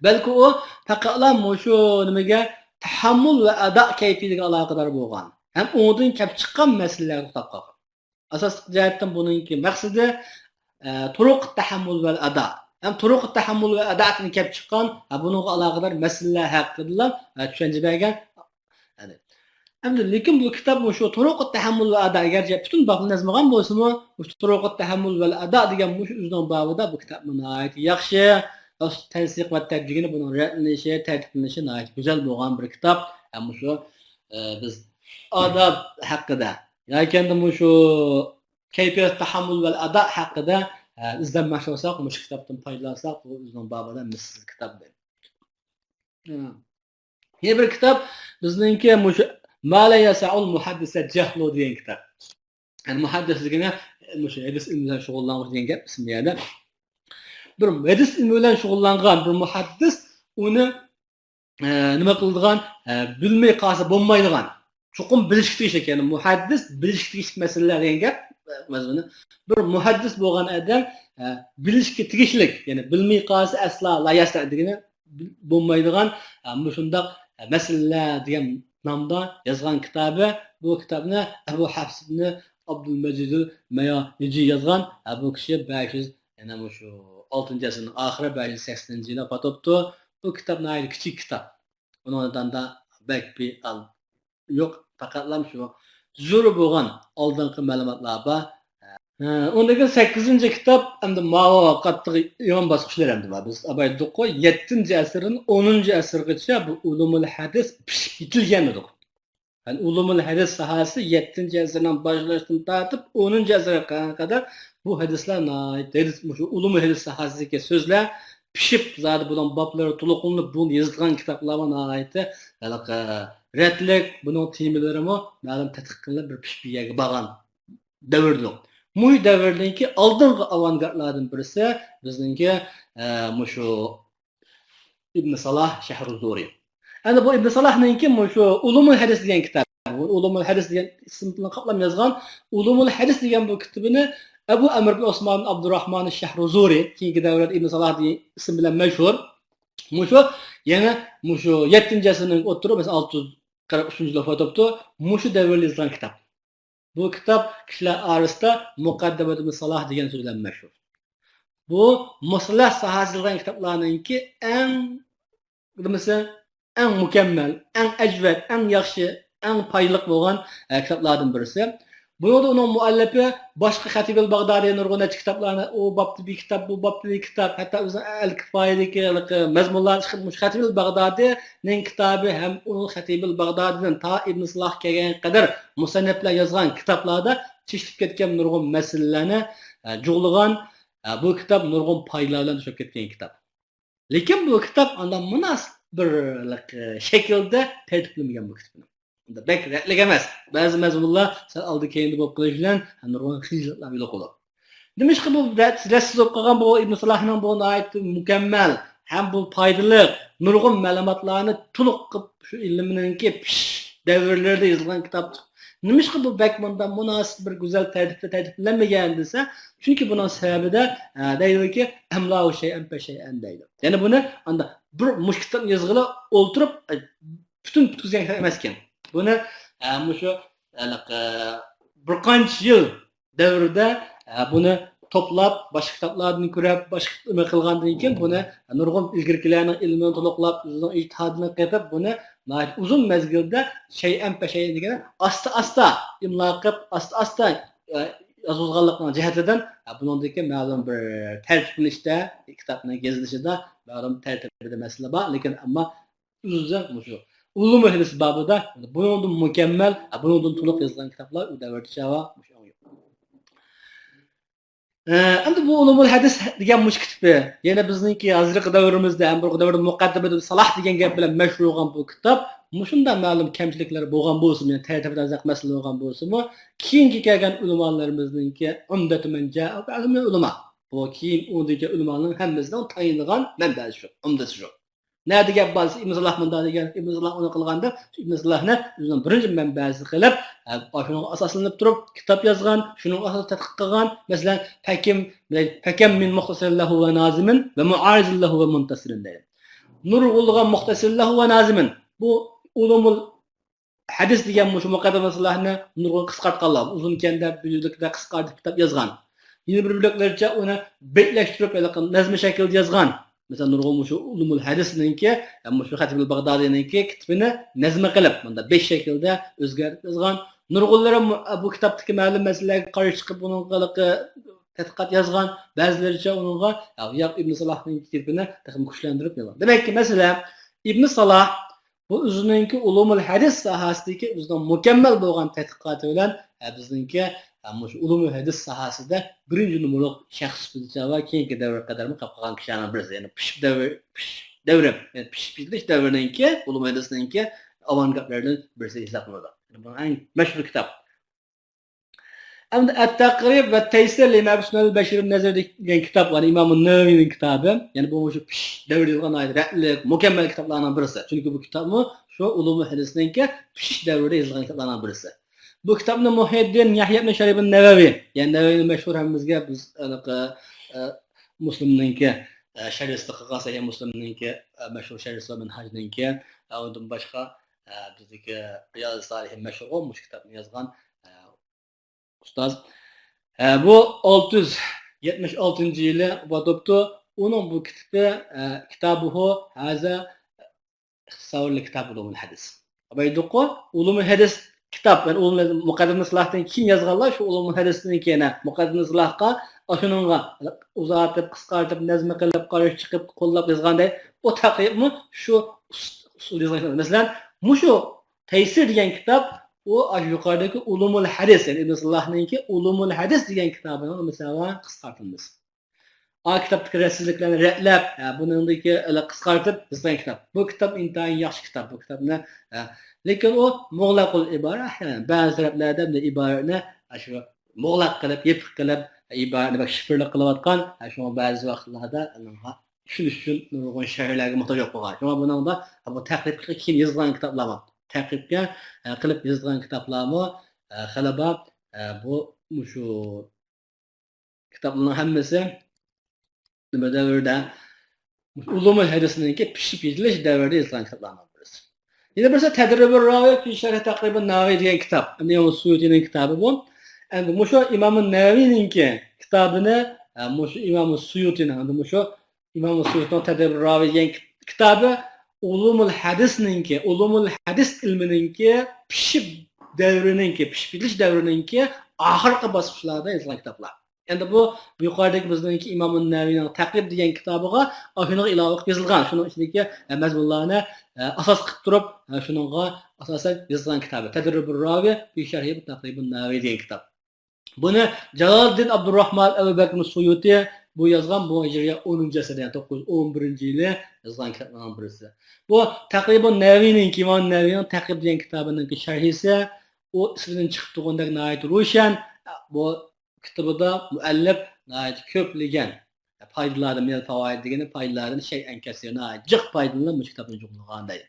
بەلكى ئۇ پەقەتلا مۇشۇ نېمىگە تەھەممۇل ۋە ئادا كەيپىيىتىگە ئالاقىدار بولغان ھەم ئۇنىڭدىن كەپ چىققان مەسىلىلەرگە توختاپ قالغان. ئاساسلىق جەھەتتىن بۇنىڭكى مەقسىتى، ئە، تۇرۇق تەھەممۇل ۋەل ئادا. ھەم تۇرۇق تەھەممۇل ۋە ئادادىن كەپ چىققان، ھە، بۇنىڭغا ئالاقىدار مەسىلىلەر ھەققىدىلا، ھە، چۈشەنچە بەرگەن. يەنى، ئەمدى لېكىن بۇ كىتاب مۇشۇ تۇرۇق تەھەممۇل ۋە ئادا، ئەگەرچە پۈتۈن بابنى يازمىغان بولسىمۇ، مۇشۇ تۇرۇق تەھەممۇل ۋەل ئادا دېگەن مۇشۇ ئۆزىنىڭ بابىدا بۇ كىتابمۇ ناھايىتى ياخشى. تەنسىق ۋە تەبيىنى بۇنىڭ رەتلىنىشى، تەرتىپلىنىشى ناھايىتى گۈزەل بولغان بىر كىتاب. ھەم مۇشۇ، ئە، بىز ئاداب ھەققىدە ياكى مۇشۇ كەيپىيەت تەھەممۇل ۋەل ئادا ھەققىدە، ئە، ئىزدەنمەكچى بولساق، مۇشۇ كىتابتىن پايدىلانساق، بۇ ئۆزىنىڭ بابىدا مىسلىك كىتاب. يەنە بىر كىتاب بىزنىڭكى مۇشۇ ما لا يەسەئۇل مۇھەددىسە جەھلۇ دېگەن كىتاب. يەنى مۇھەددىس دېگىنى مۇشۇ ھەدىس ئىلمى بىلەن شۇغۇللانغۇچى دېگەن گەپ ئىسمى يەنە. بىر ھەدىس ئىلمى بىلەن شۇغۇللانغان بىر مۇھەددىس ئۇنى ئە، نېمە قىلىدىغان، ئە، بىلمەي قالسا بولمايدىغان، چوقۇم بىلىشكە تېگىشلىك، يەنى مۇھەددىس بىلىشكە تېگىشلىك مەسىلىلەر دېگەن گەپ، ئە، مەزمۇنى. بىر مۇھەددىس بولغان ئادەم، ئە، بىلىشكە تېگىشلىك، يەنى بىلمەي قالسا ئەسلا لا يەسلە دېگىنى بولمايدىغان، ئە، مۇشۇنداق، ئە، مەسىلىلەر دېگەن نامدا يازغان كىتابى. بۇ كىتابنى ئەبۇ ھەفس ئىبنى ئابدۇلمەجىدۇل مەياھىجى يازغان. ئە، بۇ كىشى بەش يۈز يەنە مۇشۇ ئالتىنچى ئەسىرنىڭ ئاخىرى، بەش يۈز سەكسىنىنچى يىلى ۋاپات بوپتۇ. بۇ كىتاب ناھايىتى كىچىك كىتاب. ئۇنىڭدا بەك بىر ئال-، يوق، پەقەتلا شۇ زور بولغان ئالدىنقى مەلۇماتلار بار. ھە، ئۇندىن كېيىن سەككىزىنچى كىتاب، ئەمدى ماۋۇ قاتتىق يامان باسقۇچلار ئەمدى بار. بىز ئاباي دېدۇققۇ، يەتتىنچى ئەسىردىن ئونىنچى ئەسىرگىچە بۇ ئۇلۇمۇل ھەدىس پىشىپ يېتىلگەن دېدۇق. يەنى ئۇلۇمۇل ھەدىس ساھەسى يەتتىنچى ئەسىرنىڭ باشلىشىدىن تارتىپ ئونىنچى ئەسىرگە قەدەر بۇ ھەدىسلەر ناھايىتى، ھەدىس، مۇشۇ ئۇلۇمۇل ھەدىس ساھەسىدىكى سۆزلەر پىشىپ، زادى بۇنىڭ بابلىرى تولۇقلىنىپ، بۇنى يېزىلغان كىتابلار ناھايىتى ھېلىقى رەتلىك، بۇنىڭ تېمىلىرىمۇ مەلۇم تەتقىق قىلىنىپ، بىر پىشىپ يەرگە بارغان دەۋردۇر. مۇشۇ دەۋردىنكى ئالدىنقى ئاۋانگارتلاردىن بىرسى بىزنىڭكى، ئە، مۇشۇ ئىبن سالاھ شەھرۇزۇرى. ئەنە بۇ ئىبن سالاھنىڭكى مۇشۇ ئۇلۇمۇل ھەدىس دېگەن كىتابى، ئۇلۇمۇل ھەدىس دېگەن ئىسىم بىلەن قاپلام يازغان ئۇلۇمۇل ھەدىس دېگەن بۇ كىتابىنى ئەبۇ ئەمر ئىبن ئوسمان ئابدۇراھمان شەھرۇزۇرى، كېيىنكى دەۋرلەردە ئىبن سالاھ دېگەن ئىسىم بىلەن مەشھۇر. مۇشۇ يەنە مۇشۇ يەتتىنچى ئەسىرنىڭ ئوتتۇرا، مەسىلەن، ئالتە يۈز قىرىق ئۈچىنچى يىلى ۋاپات بوپتۇ. مۇشۇ دەۋرلەردە يېزىلغان كىتاب. بۇ كىتاب كىشىلەر ئارىسىدا مۇقەددىمەت ئىبن سالاھ دېگەن سۆز بىلەن مەشھۇر. بۇ مۇسلەھ ساھەسىدە يېزىلغان كىتابلارنىڭكى ئەڭ، نېمىسى، ئەڭ مۇكەممەل، ئەڭ ئەجۋەد، ئەڭ ياخشى، ئەڭ پايدىلىق بولغان، ئە، كىتابلاردىن بىرسى. بۇنىڭدا ئۇنىڭ مۇئەللىپى باشقا خەتىبىل باغدادى نۇرغۇن نەچچە كىتابلارنى، ئۇ بابتا بىر كىتاب، بۇ بابتا بىر كىتاب، ھەتتا ئۆزىنىڭ ئەل كىفايىدىكى ھېلىقى مەزمۇنلارنى چىقىرىپ، مۇشۇ خەتىبىل باغدادىنىڭ كىتابى ھەم ئۇ خەتىبىل باغدادىدىن تا ئىبن سالاھ كەلگەنگە قەدەر مۇسەننەپلەر يازغان كىتابلاردا چېچىلىپ كەتكەن نۇرغۇن مەسىلىلەرنى، ئە، جۇغلىغان، ئە، بۇ كىتاب نۇرغۇن پايدىلار بىلەن توشۇپ كەتكەن كىتاب. لېكىن بۇ كىتاب ئانداق مۇناسىپ بىر، ئە، شەكىلدە تەرتىپلىمىگەن بۇ كىتابنى. ئۇنداق بەك رەتلىك ئەمەس. بەزى مەزمۇنلار سەل ئالدى كەينىدە بولۇپ قېلىش بىلەن نۇرغۇن خىلىتلار يولۇقىدۇ. نېمىشقا بۇ رەت-، رەتسىز بولۇپ قالغان بۇ ئىبن سالاھنىڭ بۇ ناھايىتى مۇكەممەل ھەم بۇ پايدىلىق نۇرغۇن مەلۇماتلارنى تولۇق قىلىپ شۇ ئىلمىنىڭكى پىشىش دەۋرلىرىدە يېزىلغان كىتاب. نېمىشقا بۇ بەك مۇنداق مۇناسىپ بىر گۈزەل تەرتىپتە تەرتىپلەنمىگەن دېسە، چۈنكى بۇنىڭ سەۋەبىدە، ئە، دەيدۇكى، «ئەملاه شەيئەن پەشەيئەن» دەيدۇ. يەنى بۇنى ئاندا بىر مۇشۇ كىتابنى يازغىلى ئولتۇرۇپ، ئە، پۈتۈن پۈتكۈزگەن كىتاب ئەمەسكەن. بۇنى، ئە، مۇشۇ، ھېلىقى، بىر قانچە يىل دەۋرىدە، ئە، بۇنى توپلاپ، باشقا كىتابلاردىن كۆرۈپ، باشقا نېمە قىلغاندىن كېيىن، بۇنى نۇرغۇن ئىلگىرىكىلەرنىڭ ئىلمىنى تولۇقلاپ، ئۆزىنىڭ ئىجتىھادىنى قېتىپ، بۇنى ناھايىتى ئۇزۇن مەزگىلدە شەيئەن پەشەيئەن دېگەن ئاستا-ئاستا ئىملا قىلىپ، ئاستا-ئاستا، ئە، يازغانلىقىنىڭ جەھەتىدىن، ئە، بۇنىڭدىكى مەلۇم بىر تەرتىپلىنىشتە، كىتابنىڭ يېزىلىشىدا مەلۇم تەرتىپىدە مەسىلە بار، لېكىن ئەمما ئۆزى مۇشۇ ئۇلۇمۇل ھەدىس بابىدا بۇنىڭدىن مۇكەممەل، بۇنىڭدىن تولۇق يېزىلغان كىتابلار ئۇ دەۋردە چاۋا مۇشۇ ئەڭ يۇقىرى. ئە، ئەمدى بۇ ئۇلۇمۇل ھەدىس دېگەن مۇشۇ كىتابى، يەنە بىزنىڭكى ھازىرقى دەۋرىمىزدە ھەم بۇرۇنقى دەۋردە مۇقەددىمەت ئىبن سالاھ دېگەن گەپ بىلەن مەشھۇر بولغان بۇ كىتاب، مۇشۇنداق مەلۇم كەمچىلىكلەر بولغان بولسىمۇ، يەنى تەرتىپىدە ئازراق مەسىلە بولغان بولسىمۇ، كېيىنكى كەلگەن ئۆلىمالىرىمىزنىڭكى ئۇمدەتۇ مەن جاء بەئدىھىم مىنەل ئۇلەما. بۇ كېيىن ئۇنىڭدىن كېيىن ئۆلىمالارنىڭ ھەممىسىنىڭ تايىنىدىغان مەنبەسى شۇ، ئۇمدىسى شۇ. نەدە گەپ بار دېسە، ئىبن سالاھ مۇنداق دېگەن، ئىبن سالاھ ئۇنى قىلغان دەپ، ئىبن سالاھنى ئۆزىنىڭ بىرىنچى مەنبەسى قىلىپ، ئە، شۇنىڭغا ئاساسلىنىپ تۇرۇپ كىتاب يازغان، شۇنىڭغا ئاساسلىنىپ تەتقىق قىلغان. مەسىلەن، پەكىم، پەكەم مىن مۇختەسىرىن لەھۇ ۋە نازىمىن ۋە مۇئارىزىن لەھۇ ۋە مۇنتەسىرىن دەيدۇ. نۇرغۇنلىغان مۇختەسىرىن لەھۇ ۋە نازىمىن. بۇ ئۇلۇمۇل ھەدىس دېگەن مۇشۇ مۇقەددىمە سىلاھنى نۇرغۇن قىسقارتقانلار، ئۇزۇن ئىكەندە بۆلەكلەر قىسقارتىپ كىتاب يازغان. يەنە بىر بۆلەكلەرچە ئۇنى بەيتلەشتۈرۈپ، ھېلىقى نەزمە شەكلىدە يازغان. مەسىلەن، نۇرغۇن مۇشۇ ئۇلۇمۇل ھەدىسنىڭكى، مۇشۇ خەتىبۇل باغدادىنىڭكى كىتابىنى نەزمە قىلىپ، مۇنداق بەيت شەكلىدە ئۆزگەرتىپ يازغان. نۇرغۇنلىرى بۇ، بۇ كىتابتىكى مەلۇم مەسىلىلەرگە قارشى چىقىپ، بۇنىڭغا ھېلىقى تەتقىقات يازغان. بەزىلىرىچە ئۇنىڭغا، يا، يا ئىبن سالاھنىڭ كىتابىنى تېخىمۇ كۈچلەندۈرۈپ يازغان. دېمەككى، مەسىلەن، ئىبن سالاھ بۇ ئۆزىنىڭكى ئۇلۇمۇل ھەدىس ساھەسىدىكى ئۆزىنىڭ مۇكەممەل بولغان تەتقىقاتى بىلەن، ئە، بىزنىڭكى، ئە، مۇشۇ ئۇلۇمۇل ھەدىس ساھەسىدە بىرىنچى نومۇرلۇق شەخس سۈپىتىدە ۋە كېيىنكى دەۋرگە قەدەرمۇ قاپ قالغان كىشىلەرنىڭ بىرسى. يەنى پىشىپ دەۋر، پىشىپ دەۋرى، يەنى پىشىپ يېتىلىش دەۋرىنىڭكى، ئۇلۇمۇل ھەدىسنىڭكى ئاۋانگارتلىرىدىن بىرسى ھېسابلىنىدۇ. يەنى بۇنىڭ ئەڭ مەشھۇر كىتاب. ئەمدى ئەت-تەقرىب ۋە تەيسىر لىما فى سۇنەنىل بەشىر بىن نەزىر دېگەن كىتاب، يەنى ئىمام نەۋەۋىنىڭ كىتابى. يەنى بۇ مۇشۇ پىشىش دەۋرىدە يېزىلغان ناھايىتى رەتلىك، مۇكەممەل كىتابلارنىڭ بىرسى. چۈنكى بۇ كىتابمۇ شۇ ئۇلۇمۇل ھەدىسنىڭكى پىشىش دەۋرىدە يېزىلغان كىتابلارنىڭ بىرسى. بۇ كىتابنى مۇھيىددىن يەھيا ئىبن شەرىف نەۋەۋى، يەنى نەۋەۋىنىڭ مەشھۇر ھەممىمىزگە بىز، ئە، ئە، مۇسلىمنىڭكى، ئە، شەرھىسىنى قىلغان سەھىھ مۇسلىمنىڭكى، ئە، مەشھۇر شەرھىسى ۋە مىنھاجنىڭكى، ئە، ئۇندىن باشقا، ئە، بىزدىكى رىيازى سالىھىن مەشھۇر مۇشۇ كىتابنى يازغان، ئە، ئۇستاز. ئە، بۇ ئالتە يۈز يەتمىش ئالتىنچى يىلى ۋاپات بوپتۇ. ئۇنىڭ بۇ كىتابى، ئە، كىتابۇھۇ ھازا ئىختىسارۇل كىتاب ئۇلۇمۇل ھەدىس. ئايتتۇققۇ، ئۇلۇمۇل ھەدىس كىتاب، يەنى ئۇلۇمۇل مۇقەددىمە سىلاھتىن كېيىن يازغانلار شۇ ئۇلۇمۇل ھەدىسنىڭكى يەنە مۇقەددىمە سىلاھقا ئاشۇنىڭغا ئۇزارتىپ، قىسقارتىپ، نەزمە قىلىپ، قارشى چىقىپ، قوللاپ يازغاندەك، ئۇ تەقرىبمۇ شۇ ئۇس-، ئۇسۇل يازغان كىتاب. مەسىلەن، مۇشۇ تەيسىر دېگەن كىتاب، ئۇ ئاشۇ يۇقىرىدىكى ئۇلۇمۇل ھەدىس، يەنى ئىبن سالاھنىڭكى ئۇلۇمۇل ھەدىس دېگەن كىتابىنىڭ مىسالى قىسقارتىلمىسى. ئا كىتابتىكى رەتسىزلىكلەرنى رەتلەپ، ھە، بۇنىڭدىكى قىسقارتىپ يېزىلغان كىتاب. بۇ كىتاب ئىنتايىن ياخشى كىتاب، بۇ كىتابنى، ھە. لېكىن ئۇ مۇغلەقۇل ئىبارە، يەنى بەزى تەرەپلەردە بۇ ئىبارىنى، ھە، شۇ مۇغلەق قىلىپ، يېپىق قىلىپ، ئىبارىنى بەك شىفىرلىق قىلىۋاتقان، ھە، شۇڭا بەزى ۋاقىتلاردا ئۇنىڭغا چۈشىنىش ئۈچۈن نۇرغۇن شەرھلەرگە موھتاج بولۇپ قالغان. شۇڭا بۇنىڭدا بۇ تەقرىبكە كېيىن يېزىلغان كىتابلار بار. تەقرىبكە، ئە، قىلىپ يېزىلغان كىتابلارمۇ، ئە، خېلى بار. ئە، بۇ مۇشۇ كىتابلارنىڭ ھەممىسى نېمە دەۋردە؟ ئۇلۇمۇل ھەدىسنىڭكى پىشىپ يېتىلىش دەۋرىدە يېزىلغان كىتابلارنىڭ بىرسى. يەنە بىرسى تەدرىبۇر راۋى فى شەرھ تەقرىبۇن نەۋەۋى دېگەن كىتاب. ئەمدى ئىمام سۇيۇتىنىڭ كىتابى بۇ. ئەمدى مۇشۇ ئىمام نەۋەۋىنىڭكى كىتابىنى، ئە، مۇشۇ ئىمام سۇيۇتىنىڭ، ئەمدى مۇشۇ ئىمام سۇيۇتىنىڭ تەدرىبۇر راۋى دېگەن كىتابى ئۇلۇمۇل ھەدىسنىڭكى، ئۇلۇمۇل ھەدىس ئىلمىنىڭكى پىشىپ دەۋرىنىڭكى، پىشىپ يېتىلىش دەۋرىنىڭكى ئاخىرقى باسقۇچلاردا يېزىلغان كىتابلار. ئەمدى بۇ يۇقىرىدىكى بىزنىڭكى ئىمام نەۋەۋىنىڭ تەقرىب دېگەن كىتابىغا ئاشۇنىڭغا ئىلاۋە قىلىپ يېزىلغان، شۇنىڭ ئىچىدىكى، ئە، مەزمۇنلارنى، ئە، ئاساس قىلىپ تۇرۇپ، ئە، شۇنىڭغا ئاساسەن يېزىلغان كىتابى. تەدرىبۇر راۋى فى شەرھى تەقرىبۇن نەۋەۋى دېگەن كىتاب. بۇنى جالالىددىن ئابدۇرراھمان ئەبۇ بەكرىن سۇيۇتى بۇ يازغان، بۇ ھىجرىيە ئونىنچى ئەسىردە، يەنى توققۇز يۈز ئون بىرىنچى يىلى يازغان كىتابلارنىڭ بىرسى. بۇ تەقرىبۇن نەۋەۋىنىڭكى، ئىمام نەۋەۋىنىڭ تەقرىب دېگەن كىتابىنىڭكى شەرھىسى، ئۇ ئىسمىدىن چىقىپ تۇرغاندەك ناھايىتى روشەن. بۇ كىتابىدا مۇئەللىپ ناھايىتى كۆپلىگەن پايدىلاردىن، مىنەل پاۋائىد دېگىنى پايدىلاردىن شەيئەن كەسىر، ناھايىتى جىق پايدىلىنىپ مۇشۇ كىتابنى جۇغلىغان دەيدۇ.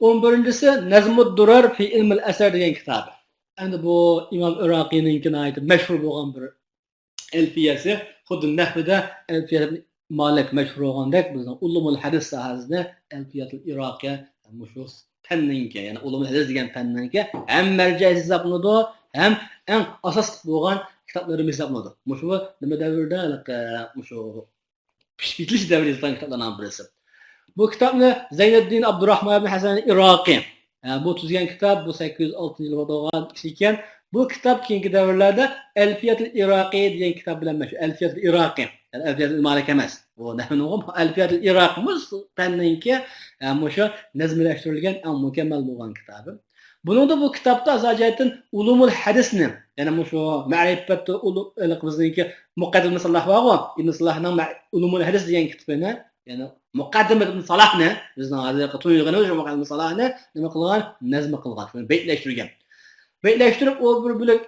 ئون بىرىنچىسى نەزمۇد دۇرەر فى ئىلمىل ئەسەر دېگەن كىتابى. ئەمدى بۇ ئىمام ئىراقىينىڭكى ناھايىتى مەشھۇر بولغان بىر ئەلپىيەسى، خۇددى نەھۋىدە ئەلپىيەت مالىك مەشھۇر بولغاندەك، بىزنىڭ ئۇلۇمۇل ھەدىس ساھەسىدە ئەلپىيەتۇل ئىراقىيە مۇشۇ پەننىڭكى، يەنى ئۇلۇمۇل ھەدىس دېگەن پەننىڭكى ھەم مەرجەئى ھېسابلىنىدۇ، ھەم ئەڭ ئاساسلىق بولغان كىتابلىرىمىز ھېسابلىنىدۇ. مۇشۇ نېمە دەۋردە، مۇشۇ پىشىپ يېتىلىش دەۋرىدە يېزىلغان كىتابلارنىڭ بىرسى. بۇ كىتابنى زەينەددىن ئابدۇراھمان ئىبن ھەسەن ئىراقىي، ئە، بۇ تۈزگەن كىتاب، بۇ سەككىز يۈز ئالتىنچى يىلى تۇغۇلغان كىشى ئىكەن. بۇ كىتاب كېيىنكى دەۋرلەردە ئەلپىيەتۇل ئىراقىي دېگەن كىتاب بىلەن مەشھۇر. ئەلپىيەتۇل ئىراقىي، يەنى ئەلپىيەتۇل مالىك ئەمەس. بۇ نەھۋنىڭ ئەلپىيەتۇل ئىراقىي، مۇشۇ پەننىڭكى، ئە، مۇشۇ نەزملەشتۈرۈلگەن ئەڭ مۇكەممەل بولغان كىتابى. بۇنىڭدا بۇ كىتابتا ئاساسىي جەھەتتىن ئۇلۇمۇل ھەدىسنى، يەنى مۇشۇ مەرىپەتتە ئۇلۇ-، ھېلىقى بىزنىڭكى مۇقەددىمە سالاھ بارغۇ، ئىبن سالاھنىڭ مە-، ئۇلۇمۇل ھەدىس دېگەن كىتابىنى، يەنى مۇقەددىمە ئىبن سالاھنى، بىزنىڭ ھازىرقى تونۇيدىغىنىمىز شۇ مۇقەددىمە سالاھنى نېمە قىلغان؟ نەزم قىلغان، شۇنى بەيتلەشتۈرگەن. بەيتلەشتۈرۈپ، ئۇ بىر بۆلەك،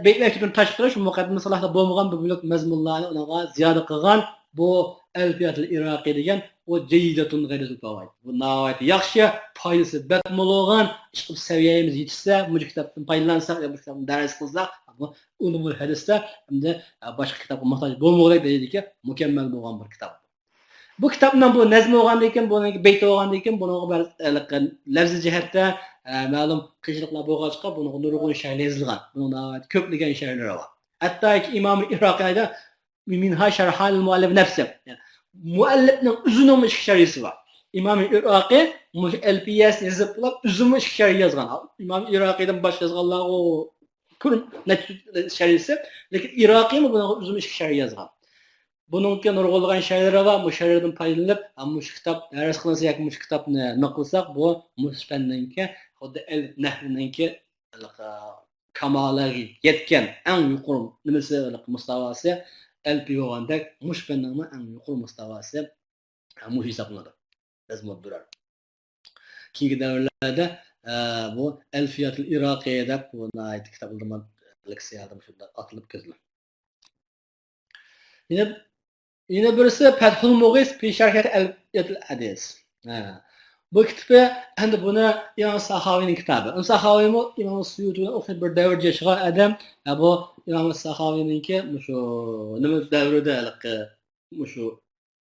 بەيتلەشتۈرگەن تاشقىرى شۇ مۇقەددىمە سالاھتا بولمىغان بىر بۆلەك مەزمۇنلارنى ئۇنىڭغا زىيادە قىلغان. بۇ ئەلپىيەتۇل ئىراقىي دېگەن ئۇ جەيدەتۇن غەيرەتۇل پاۋايىد. بۇ ناھايىتى ياخشى، پايدىسى بەكمۇ بولغان، ئىشقىلىپ سەۋىيەمىز يېتىشسە، مۇشۇ كىتابتىن پايدىلانساق يا بۇ كىتابنى دەرس قىلساق، بۇ ئۇلۇمۇل ھەدىستە ئەمدى باشقا كىتابقا موھتاج بولمىغۇدەك دەرىجىدىكى مۇكەممەل بولغان بىر كىتاب. بۇ كىتابنىڭ بۇ نەزمى بولغاندىن كېيىن، بۇنىڭ بەيتى بولغاندىن كېيىن، بۇنىڭغا بەزى، ئە، لەۋزىي جەھەتتە، ئە، مەلۇم قىيىنچىلىقلار بولغاچقا، بۇنىڭغا نۇرغۇن شەرھ يېزىلغان. بۇنىڭ ناھايىتى كۆپلىگەن شەرھلىرى بار. ھەتتاكى ئىمام ئىراقىيدا مىنھا شەرھانىل مۇئەللىف نەفسى. يەنى مۇئەللىپنىڭ ئۆزىنىڭمۇ ئىككى شەرھىسى بار. ئىمام ئىراقىي مۇشۇ ئەلپىيەسىنى يېزىپ بولۇپ، ئۆزىمۇ ئىككى شەرھ يازغان. ئىمام ئىراقىيدىن باشقا يازغانلارغۇ كۆرۈپ نەچچە شەرھىسى. لېكىن ئىراقىيمۇ بۇنىڭغا ئۆزىمۇ ئىككى شەرھ يازغان. بۇنىڭكى نۇرغۇنلىغان شەرھلىرى بار. مۇشۇ شەرھلەردىن پايدىلىنىپ، مۇشۇ كىتاب دەرس قىلىنسا ياكى مۇشۇ كىتابنى نېمە قىلساق، بۇ مۇشۇ پەننىڭكى، خۇددى ئەلپ نەھۋنىڭكى كامالىغا يەتكەن ئەڭ يۇقىرى نېمىسى، مۇستاۋاسى، ئەلپىي بولغاندەك، مۇشۇ پەننىڭمۇ ئەڭ يۇقىرى مۇستاۋاسى مۇشۇ ھېسابلىنىدۇ. نەزمۇد دۇرەر. كېيىنكى دەۋرلەردە، ئە، بۇ ئەلفىيەتۇل ئىراقىي دەپ بۇ ناھايىتى كىتاب ئىلمىي لېكسىيەدە مۇشۇنداق ئاتىلىپ كېتىدۇ. يەنە، يەنە بىرسى پەتھۇل مۇغىس پى شەرھىيەت ئەلفىيەتۇل ھەدىس. ھە. بۇ كىتابى، ئەمدى بۇنى ئىمام ساخاۋىنىڭ كىتابى. ئىمام ساخاۋىمۇ ئىمام سۇيۇتى بىلەن ئوخشاش بىر دەۋردە ياشىغان ئادەم. ھە، بۇ ئىمام ساخاۋىنىڭكى مۇشۇ نېمە دەۋرىدە ھېلىقى مۇشۇ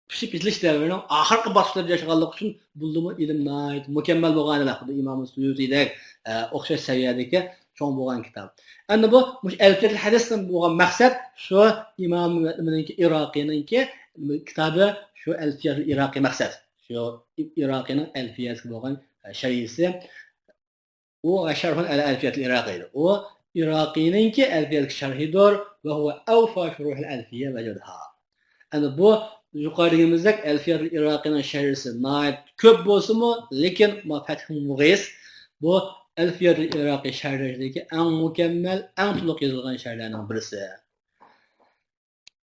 پىشىپ يېتىلىش دەۋرىنىڭ ئاخىرقى باسقۇچلىرىدا ياشىغانلىقى ئۈچۈن بۇندىمۇ ئىلىم ناھايىتى مۇكەممەل بولغان، خۇددى ئىمام سۇيۇتىدەك، ئە، ئوخشاش سەۋىيەدىكى چوڭ بولغان كىتاب. ئەمدى بۇ مۇشۇ ئەلفىيەتۇل ھەدىستىن بولغان مەقسەت شۇ ئىمام نېمىنىڭكى، ئىراقىينىڭكى كىتابى شۇ ئەلفىيەتۇل ئىراقىي مەقسەت. شۇ ئىراقىينىڭ ئەلفىيەسىگە بولغان، ئە، شەرھىسى. ئۇ شەرھۇن ئەلە ئەلفىيەتىل ئىراقىي. ئۇ ئىراقىينىڭكى ئەلفىيەتكە شەرھىدۇر. ۋە ھۇۋە ئەۋفا شۇرۇھىل ئەلفىيە ۋەجەدھا. ئەمدى بۇ يۇقىرى دېگىنىمىزدەك ئەلفىيەتۇل ئىراقىينىڭ شەرھىسى ناھايىتى كۆپ بولسىمۇ، لېكىن ما پەتھۇل مۇغىس بۇ ئەلفىيەتۇل ئىراقىي شەرھلىرىدىكى ئەڭ مۇكەممەل، ئەڭ تولۇق يېزىلغان شەرھلەرنىڭ بىرسى.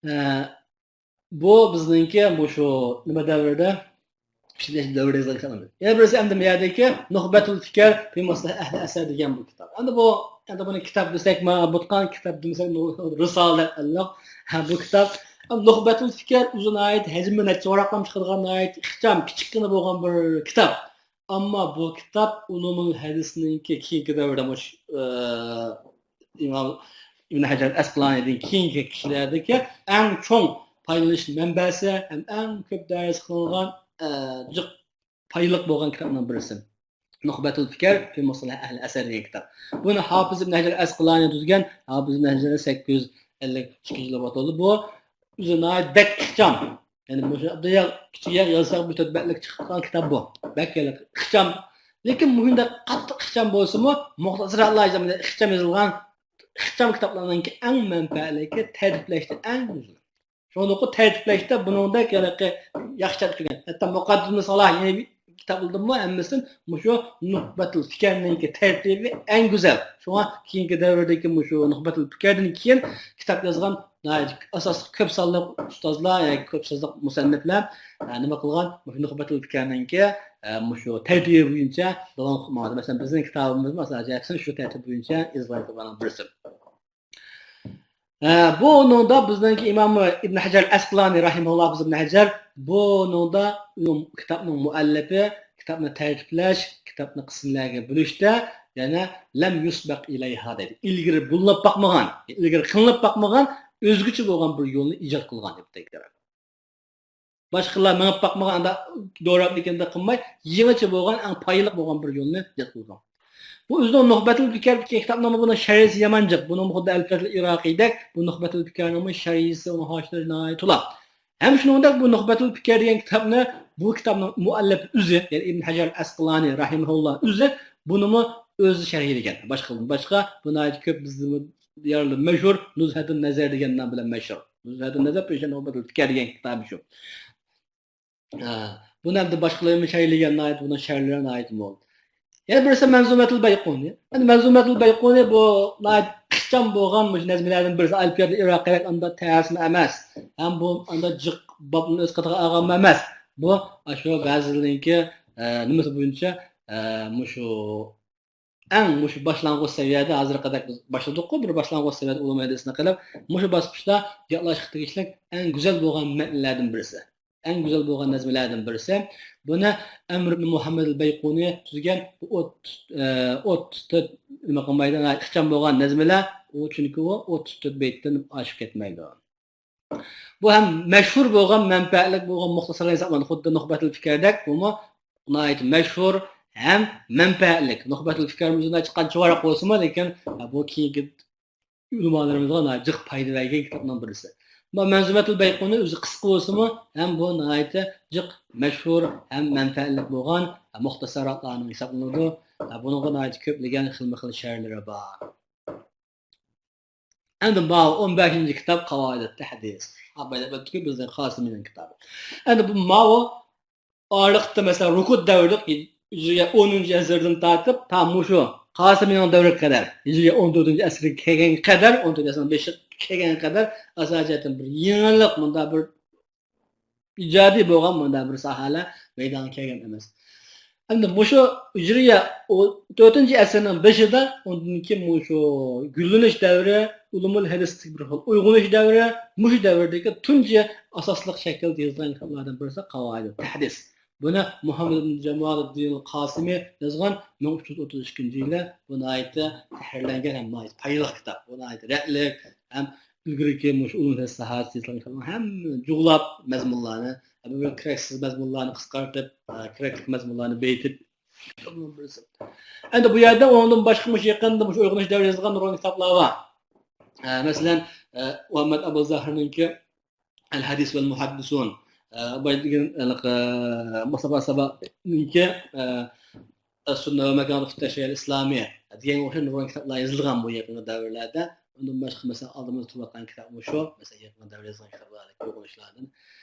ئە، بۇ بىزنىڭكى مۇشۇ نېمە دەۋرىدە، پىشىپ يېتىلىش دەۋرىدە يېزىلغان كىتابلار. يەنە بىرسى ئەمدى بۇ يەردىكى نۇخبەتۇل فىكىر فى مۇستەلاھ ئەھلى ئەسەر دېگەن بۇ كىتاب. ئەمدى بۇ، ئەمدى بۇنى كىتاب دېسەك، ما بۇتقان كىتاب دېمىسەك، رىسالە دەپ ئەللىق. ھە، بۇ كىتاب، نۇخبەتۇل فىكىر ئۆزى ناھايىتى ھەجمى نەچچە ۋاراقلام چىقىدىغان ناھايىتى ئىخچام، كىچىككىنە بولغان بىر كىتاب. ئەمما بۇ كىتاب ئۇلۇمۇل ھەدىسنىڭكى كېيىنكى دەۋردە مۇش، ئى، ئىمام ئىبن ھەجەر ئەسقىلانىدىن كېيىنكى كىشىلەردىكى ئەڭ چوڭ پايدىلىنىش مەنبەسى ھەم ئەڭ كۆپ دەرس قىلىنغان، ئى، جىق پايدىلىق بولغان كىتابنىڭ بىرسى. نۇخبەتۇل فىكىر في مۇستەلەھ ئەھلى ئەسەر دېگەن كىتاب. بۇنى ھاپىز ئىبن ھەجەر ئەسقىلانى تۈزگەن. ھاپىز ئىبن ھەجەر سەككىز يۈز ئەللىك ئىككىنچى يىلى ۋاپات بولدى. بۇ ئۆزى ناھايىتى بەك ئىخچام. يەنى مۇشۇ ئابدۇياق كىچىك ياق يازساق بىر تۆت بەتلىك چىققان كىتاب بۇ. بەك ئىخچام. لېكىن مۇشۇنداق قاتتىق ئىخچام بولسىمۇ، مۇختەسەراتلا ئىخچام يېزىلغان ئىخچام كىتابلارنىڭكى ئەڭ مەنپەئەتلىكى، تەرتىپلەشتە ئەڭ گۈزەل. شۇڭلۇققا تەرتىپلەشتە بۇنىڭدەك ھېلىقى ياخشى تەرتىپ كەلگەن. ھەتتا مۇقەددىمە سالاھ يەنە بىر كىتابلىرىدىمۇ ھەممىسىدىن مۇشۇ نۇخبەتۇل فىكىرنىڭكى تەرتىپى ئەڭ گۈزەل. شۇڭا كېيىنكى دەۋردىكى مۇشۇ نۇخبەتۇل فىكىردىن كېيىن كىتاب يازغان ناھايىتى ئاساسلىق كۆپ سانلىق ئۇستازلار، ياكى كۆپ سانلىق مۇسەننىپلەر، ئە، نېمە قىلغان؟ مۇشۇ نۇخبەتۇل فىكىرنىڭكى، ئە، مۇشۇ تەرتىپى بويىچە داۋام قىلىپ ماڭدى. مەسىلەن، بىزنىڭ كىتابىمىزمۇ ئاساسەن شۇ تەرتىپ بويىچە يېزىلغان كىتابلارنىڭ بىرسى. ھە، بۇنىڭدا بىزنىڭكى ئىمام ئىبن ھەجەر ئەسقىلانى رەھىمەھۇللاھ، ھاپىز ئىبن ھەجەر، بۇنىڭدا كىتابنىڭ مۇئەللىپى، كىتابنى تەرتىپلەش، كىتابنى قىسىملارغا بۆلۈشتە يەنە لەم يۇسبەق ئىلەيھا دەيدۇ. ئىلگىرى بولۇنۇپ باقمىغان، ئىلگىرى قىلىنىپ باقمىغان ئۆزگىچە بولغان بىر يولنى ئىجاد قىلغان دەپ تەكرار. باشقىلار مېڭىپ باقمىغان، ئاندا دوراپ دېگەندەك قىلماي، يېڭىچە بولغان، ئەڭ پايدىلىق بولغان بىر يولنى يەتكۈزگەن. بۇ ئۆزىنىڭ نۇخبەتۇل پىكىر دېگەن كىتابنىڭمۇ بۇنىڭ شەرھىسى يامان جىق. بۇنىڭ خۇددى ئەلفىيەتۇل ئىراقىيدەك، بۇ نۇخبەتۇل پىكىرنىڭمۇ شەرھىسى، ئۇنىڭ ھاشىيىلىرى ناھايىتى تولا. ھەم شۇنىڭدەك بۇ نۇخبەتۇل پىكىر دېگەن كىتابنى بۇ كىتابنىڭ مۇئەللىپى ئۆزى، يەنى ئىبن ھەجەر ئەسقىلانى رەھىمەھۇللا ئۆزى بۇنىمۇ ئۆزى شەرھلىگەن. باشقىدىن باشقا، بۇ ناھايىتى كۆپ بىزدىمۇ دىيارلىق مەشھۇر نۇزھەتۇن نەزەر دېگەن نام بىلەن مەشھۇر. نۇزھەتۇن نەزەر پېشەن نۇخبەتۇل پىكىر دېگەن كىتابى شۇ. ھە، بۇنى ئەمدى باشقىلارمۇ شەرھلىگەن ناھايىتى، بۇنىڭ شەرھلىرى ناھايىتى مول. يەنە بىرسى مەنزۇمەتۇل بەيقۇنى. ئەمدى مەنزۇمەتۇل بەيقۇنى بۇ ناھايىتى ئىخچام بولغان مۇشۇ نەزمىلەردىن بىرسى. ئەلپىيەتۇل ئىراقىيلىك ئاندا تەرسمۇ ئەمەس. ھەم بۇ ئاندا جىق بابنى ئۆز قېتىغا ئالغانمۇ ئەمەس. بۇ ئاشۇ بەزىلىرىنىڭكى، ئە، نېمىسى بويىچە، ئە، مۇشۇ ئەڭ مۇشۇ باشلانغۇچ سەۋىيەدە، ھازىرغا قەدەر بىز باشلىدۇققۇ، بىر باشلانغۇچ سەۋىيەدە ئۇلۇم ھەدىسنى قىلىپ، مۇشۇ باسقۇچتا يادلاشقا تېگىشلىك ئەڭ گۈزەل بولغان مەتنلەردىن بىرسى. ئەڭ گۈزەل بولغان نەزمىلەردىن بىرسى. بۇنى ئەمر ئىبن مۇھەممەد ئەل بەيقۇنى تۈزگەن. بۇ ئوتتۇز، ئە، ئوتتۇز تۆت، نېمە قىلمايدۇ، ئىخچام بولغان نەزمىلەر، ئۇ چۈنكى ئۇ ئوتتۇز تۆت بەيتتىن ئاشىپ كەتمەيدۇ. بۇ ھەم مەشھۇر بولغان، مەنپەئەتلىك بولغان مۇختەسەر ھېسابلىنىدۇ. خۇددى نۇخبەتۇل پىكىردەك، بۇمۇ ناھايىتى مەشھۇر ھەم مەنپەئەتلىك. نۇخبەتۇل پىكىر مۇزۇندا چىققان چىۋاراق بولسىمۇ، لېكىن بۇ كېيىنكى ئۆلىمالىرىمىزغا ناھايىتى جىق پايدا بەرگەن كىتابنىڭ بىرسى. بۇ مەنزۇمەتۇل بەيقۇنى ئۆزى قىسقا بولسىمۇ، ھەم بۇ ناھايىتى جىق مەشھۇر ھەم مەنپەئەتلىك بولغان مۇختەسەراتلارنىڭ ھېسابلىنىدۇ. بۇنىڭغا ناھايىتى كۆپلىگەن خىلمۇ خىل شەرھلىرى بار. ئەمدى ماۋۇ ئون بەشىنچى كىتاب قاۋائىدۇت تەھدىس. ئەلۋەتتىكى بىزنىڭ قاسىمىنىڭ كىتابى. ئەمدى بۇ ماۋۇ ئارىلىقتا، مەسىلەن، رۇكۇد دەۋرىدە ھىجرىيە ئونىنچى ئەسىردىن تارتىپ تا مۇشۇ قاسىمىنىڭ دەۋرىگە قەدەر، ھىجرىيە ئون تۆتىنچى ئەسىرگە كەلگەنگە قەدەر، ئون تۆتىنچى ئەسىرنىڭ بېشىغا كەلگەنگە قەدەر ئاساسىي جەھەتتىن بىر يېڭىلىق، مۇنداق بىر ئىجادىي بولغان مۇنداق بىر ساھەلەر مەيدانغا كەلگەن ئەمەس. ئەمدى مۇشۇ ھىجرىيە ئو-، تۆتىنچى ئەسىرنىڭ بېشىدا، ئۇندىن كېيىن مۇشۇ گۈللىنىش دەۋرى، ئۇلۇمۇل ھەدىستىكى بىر خىل ئويغىنىش دەۋرى، مۇشۇ دەۋردىكى تۇنجى ئاساسلىق شەكىلدە يېزىلغان كىتابلاردىن بىرسى قاۋائىدۇت تەھدىس. بۇنى مۇھەممەد ئىبن جامالىددىن قاسىمى يازغان مىڭ ئۈچ يۈز ئوتتۇز ئىككىنچى يىلى. بۇ ناھايىتى تەھرىرلەنگەن ھەم ناھايىتى پايدىلىق كىتاب. بۇ ناھايىتى رەتلىك ھەم ئىلگىرىكى مۇشۇ ئۇلۇم ساھەسى يېزىلغان كىتابنىڭ ھەممىنى جۇغلاپ مەزمۇنلارنى، بىر كېرەكسىز مەزمۇنلارنى قىسقارتىپ، كېرەكلىك مەزمۇنلارنى بېيىتىپ. ئەمدى بۇ يەردە ئۇنىڭدىن باشقا مۇشۇ يېقىندا مۇشۇ ئويغىنىش دەۋرى يېزىلغان نۇرغۇن كىتابلار بار. مەسىلەن، مۇھەممەد ئەبۇ زاھىرنىڭكى ئەل ھەدىس ۋەل مۇھەددىسۇن، بۇ دېگەن، مۇستافا سابانىڭكى ئەس-سۇننە ۋە مەكانەتۇت تەشرىئىل ئىسلامىي دېگەنگە ئوخشاش نۇرغۇن كىتابلار يېزىلغان بۇ يېقىنقى دەۋرلەردە. ئۇندىن باشقا، مەسىلەن، ئالدىمىزدا تۇرۇۋاتقان كىتاب مۇشۇ. مەسىلەن، يېقىنقى دەۋر يېزىلغان كىتابلاردىكى ئوقۇلۇشلاردىن.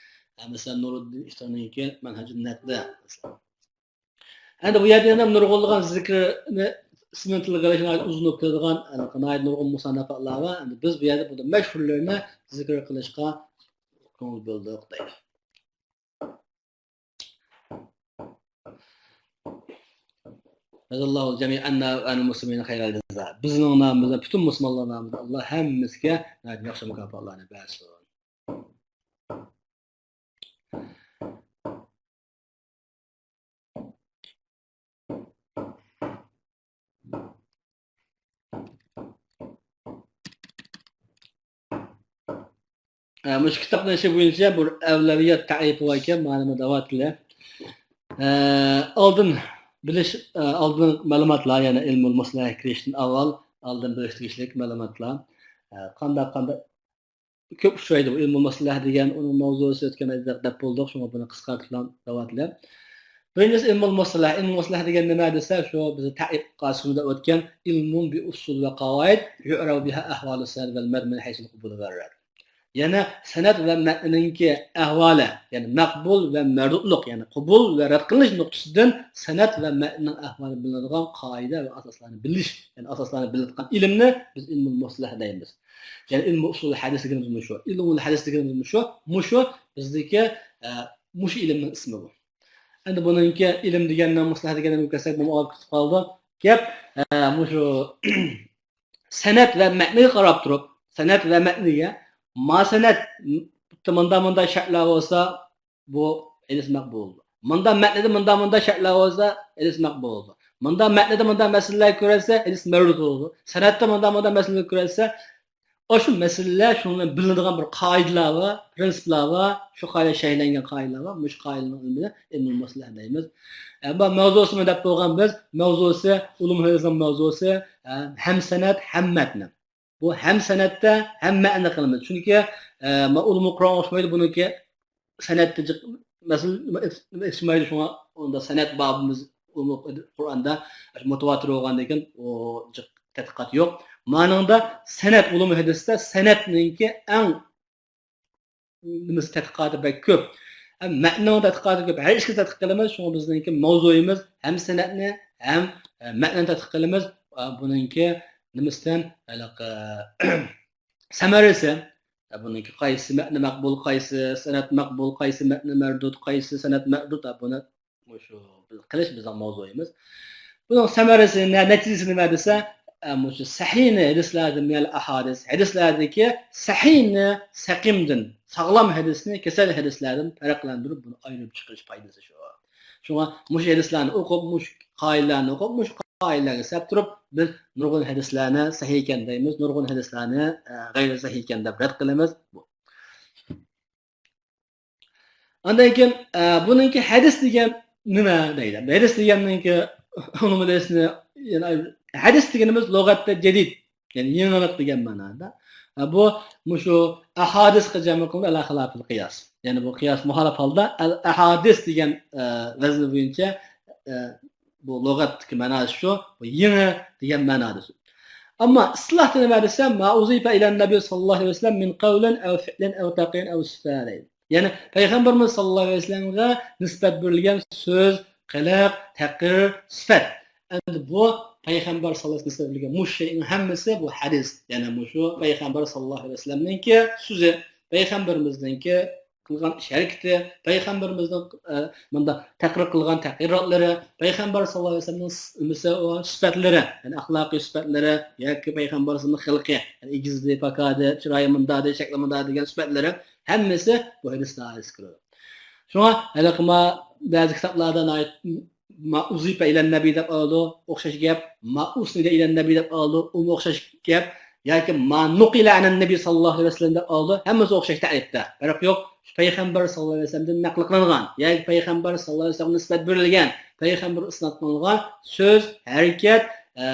ئە، مەسىلەن، نۇرۇددىن ئىشتارنىڭكى مەنھەجۇن نەقدى، مەسىلەن. ئەمدى بۇ يەردە يەنە نۇرغۇنلىغان زىكىرنى ئىسمىنى تىلغا ئېلىش ناھايىتى ئۇزۇن بولۇپ كېتىدىغان، ناھايىتى نۇرغۇن مۇساننافاتلار بار. ئەمدى بىز بۇ يەردە بۇنى مەشھۇرلىرىنى زىكىر قىلىشقا كۆڭۈل بۆلدۇق دەيدۇ. جازاللاھۇل جەمىئەننا ۋە ئەنىل مۇسلىمىنە خەيرەل جازا. بىزنىڭ نامىمىزدا، پۈتۈن مۇسۇلمانلار نامىدا ئاللا ھەممىسىگە ناھايىتى ياخشى مۇكاپاتلارنى بەرسۇن. ئە، مۇشۇ كىتابنىڭ ئىشى بويىچە بىر ئەۋلەۋىيەت تەرىپى بار ئىكەن، مانا دەۋاتىلە. ئە، ئالدىن بىلىش، ئە، ئالدىن مەلۇماتلار، يەنى ئىلمۇل مۇسلەھگە كىرىشتىن ئاۋۋال ئالدىن بىلىش تېگىشلىك مەلۇماتلار. ئە، قانداق، قانداق كۆپ ئۇچرايدۇ بۇ ئىلمۇل مۇسلەھ دېگەن، ئۇنىڭ مەۋزۇسى ئۆتكەن ھەدىستە دەپ بولدۇق، شۇڭا بۇنى قىسقارتىپلا دەۋاتىلە. بىرىنچىسى ئىلمۇل مۇسلەھ. ئىلمۇل مۇسلەھ دېگەن نېمە دېسە، شۇ بىز تەرىپ قاسىمىدا ئۆتكەن ئىلمۇن بى ئۇسۇل ۋە قاۋائىد يۇئرەۋ بىھا ئەھۋالۇ سەنەد ۋەل مەتن مىن ھەيسۇل قۇبۇل ۋەر رەد. يەنى سەنەد ۋە مەتننىڭكى ئەھۋالى، يەنى مەقبۇل ۋە مەردۇدلۇق، يەنى قوبۇل ۋە رەت قىلىنىش نۇقتىسىدىن سەنەد ۋە مەتننىڭ ئەھۋالى بىلىنىدىغان قائىدە ۋە ئاساسلارنى بىلىش، يەنى ئاساسلارنى بىلىدىغان ئىلىمنى بىز ئىلمۇل مۇسلەھ دەيمىز. يەنى ئىلمۇ ئۇسۇل ھەدىس دېگىنىمىز مۇشۇ. ئىلمۇل ھەدىس دېگىنىمىز مۇشۇ. مۇشۇ بىزدىكى، ئە، مۇشۇ ئىلىمنىڭ ئىسمى بۇ. ئەمدى بۇنىڭكى ئىلىم دېگەننى، مۇسلەھ دېگەننى كەلسەك، بۇمۇ ئاغرىپ كېتىپ قالدى. گەپ، ئە، مۇشۇ سەنەد ۋە مەتنىگە قاراپ تۇرۇپ، سەنەد ۋە مەتنىگە، ما سەنەد، مۇندا، مۇندا شەرتلەر بولسا، بۇ ھەدىس مەقبۇل بولىدۇ. مۇندا مەتنىدە مۇندا، مۇندا شەرتلەر بولسا، ھەدىس مەقبۇل بولىدۇ. مۇندا مەتنىدە مۇندا مەسىلىلەر كۆرۈلسە، ھەدىس مەردۇد بولىدۇ. سەنەدتە مۇندا، مۇندا مەسىلىلەر كۆرۈلسە، ئاشۇ مەسىلىلەر شۇنىڭ بىلىنىدىغان بىر قائىدىلەر بار، پرىنسىپلار بار، شۇ قائىدە شەرھلەنگەن قائىدىلەر بار، مۇشۇ قائىدىنىڭ ئىلمىنى ئىلمۇل مۇسلەھ دەيمىز. ئەمما مەۋزۇسىمۇ دەپ بولغان بىز، مەۋزۇسى، ئۇلۇم ھەدىسنىڭ مەۋزۇسى، ئە، ھەم سەنەد، ھەم مەتن. بۇ ھەم سەنەدتە، ھەم مەتنىدە قىلىمىز. چۈنكى، ئە، ما ئۇلۇمۇ قۇرئان ئوخشىمايدۇ، بۇنىڭكى سەنەدتە جىق مەسىلە ئېچىشمايدۇ، شۇڭا ئۇندا سەنەد بابىمىز ئۇلۇم قۇرئاندا مۇتەۋاتىر بولغاندىن كېيىن ئۇ جىق تەتقىقات يوق. مانىڭدا سەنەد ئۇلۇم ھەدىستە سەنەدنىڭكى ئەڭ نېمىسى تەتقىقاتى بەك كۆپ. ھەم مەتنىنىڭ تەتقىقاتى كۆپ. ھەر ئىككىسى تەتقىق قىلىمىز. شۇڭا بىزنىڭكى مەۋزۇيىمىز ھەم سەنەدنى، ھەم، ئە، مەتنىنى تەتقىق قىلىمىز. ئە، بۇنىڭكى نېمىسىدىن، ھېلىقى، سەمەرىسى، ئە، بۇنىڭكى قايسى مەتنى مەقبۇل، قايسى سەنەد مەقبۇل، قايسى مەتنى مەردۇد، قايسى سەنەد مەردۇد، ئە، بۇنى مۇشۇ بىز قىلىش بىزنىڭ مەۋزۇيىمىز. بۇنىڭ سەمەرىسى نە، نەتىجىسى نېمە دېسە، ئە، مۇشۇ سەھىھنى ھەدىسلەردىن، يەنى ئەھادىس، ھەدىسلەردىكى سەھىھنى سەقىمدىن، ساغلام ھەدىسنى كېسەل ھەدىسلەردىن پەرقلەندۈرۈپ، بۇنى ئايرىپ چىقىرىش پايدىسى شۇ. شۇڭا مۇشۇ ھەدىسلەرنى ئوقۇپ، مۇشۇ قائىدىلەرنى ئوقۇپ، مۇشۇ قائىدىلەرگە سەپ تۇرۇپ، بىز نۇرغۇن ھەدىسلەرنى سەھىھ ئىكەن دەيمىز، نۇرغۇن ھەدىسلەرنى، ئە، غەيرىي سەھىھ ئىكەن دەپ رەت قىلىمىز. بۇ. ئاندىن كېيىن، ئە، بۇنىڭكى ھەدىس دېگەن نېمە دەيدۇ. ھەدىس دېگەننىڭكى ئۇلۇمىنى، يەنى ھەدىس دېگىنىمىز لۇغەتتە جەدىد، يەنى يېڭىلىق دېگەن مەنادا. ئە، بۇ مۇشۇ ئەھادىسقا جەم قىلىنىدۇ، ئەلا خىلاپىل قىياس. يەنى بۇ قىياس مۇخالىپ ھالدا ئەل ئەھادىس دېگەن، ئە، ۋەزنى بويىچە، ئە، بۇ لۇغەتتىكى مەناسى شۇ، بۇ يېڭى دېگەن مەنادا شۇ. ئەمما ئىستىلاھتا نېمە دېسە، ما ئۇزىفە ئىلەن نەبى ساللاللاھۇ ئەلەيھى ۋەسەللەم مىن قەۋلىن ئەۋ فىئلىن ئەۋ تەقرىرىن ئەۋ سىفەتەين. يەنى پەيغەمبىرىمىز ساللاللاھۇ ئەلەيھى ۋەسەللەمگە نىسبەت بېرىلگەن سۆز، قىلىق، تەقرىر، سىپەت. ئەمدى بۇ پەيغەمبەر ساللاللاھۇ ئەلەيھى ۋەسەللەمگە نىسبەت بېرىلگەن مۇشۇ شەيئىنىڭ ھەممىسى بۇ ھەدىس. يەنى مۇشۇ پەيغەمبەر ساللاللاھۇ ئەلەيھى ۋەسەللەمنىڭكى سۆزى، پەيغەمبىرىمىزنىڭكى قىلغان ئىش ھەرىكىتى، پەيغەمبىرىمىزنىڭ، ئە، مۇنداق تەقرىر قىلغان تەقرىراتلىرى، پەيغەمبەر ساللاللاھۇ ئەلەيھى ۋەسەللەمنىڭ س-، نېمىسى، ئۇ سۈپەتلىرى، يەنى ئەخلاقىي سۈپەتلىرى ياكى پەيغەمبىرىمىزنىڭ خىلقى، يەنى ئېگىزلىكى، پاكادە، چىرايى مۇنداقدى، شەكلى مۇنداقدى دېگەن سۈپەتلىرى ھەممىسى بۇ ھەدىس دائىرىسىگە كىرىدۇ. شۇڭا ھېلىقى ما بەزى كىتابلاردا ناھايىتى ما ئۇزىفە ئىلەن نەبى دەپ ئالىدۇ، ئوخشاش گەپ، ما ئۇسنىدە ئىلەن نەبى دەپ ئالىدۇ، ئۇمۇ ئوخشاش گەپ، ياكى ما نۇقىلە ئەنەن نەبى ساللاللاھۇ ئەلەيھى ۋەسەللەم دەپ ئالىدۇ، ھەممىسى ئوخشاش تەرىپتە، پەرق يوق. شۇ پەيغەمبەر ساللاللاھۇ ئەلەيھى ۋەسەللەمدىن نەقىل قىلىنغان ياكى پەيغەمبەر ساللاللاھۇ ئەلەيھى ۋەسەللەمگە نىسبەت بېرىلگەن، پەيغەمبەر ئىسناد قىلىنغان سۆز، ھەرىكەت، ئە،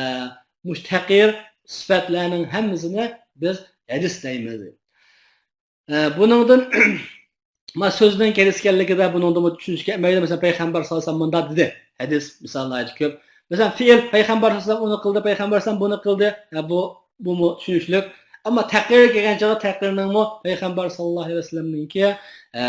مۇشۇ تەقرىر، سۈپەتلەرنىڭ ھەممىسىنى بىز ھەدىس دەيمىز. ئە، بۇنىڭدىن ما سۆزنىڭ ھەدىس ئىكەنلىكىدە بۇنىڭدىمۇ چۈشىنىش كەلمەيدۇ. مەسىلەن، پەيغەمبەر ساللاللاھۇ ئەلەيھى ۋەسەللەم مۇنداق دېدى. ھەدىس مىسالى ناھايىتى كۆپ. مەسىلەن، فېئىل، پەيغەمبەر ساللاللاھۇ ئەلەيھى ۋەسەللەم ئۇنى قىلدى، پەيغەمبەر ساللاللاھۇ ئەلەيھى ۋەسەللەم بۇنى قىلدى. ھە، بۇ، بۇمۇ چۈشىنىشلىك. ئەمما تەقرىرگە كەلگەن چاغدا تەقرىرنىڭمۇ پەيغەمبەر ساللاللاھۇ ئەلەيھى ۋەسەللەمنىڭكى، ئە،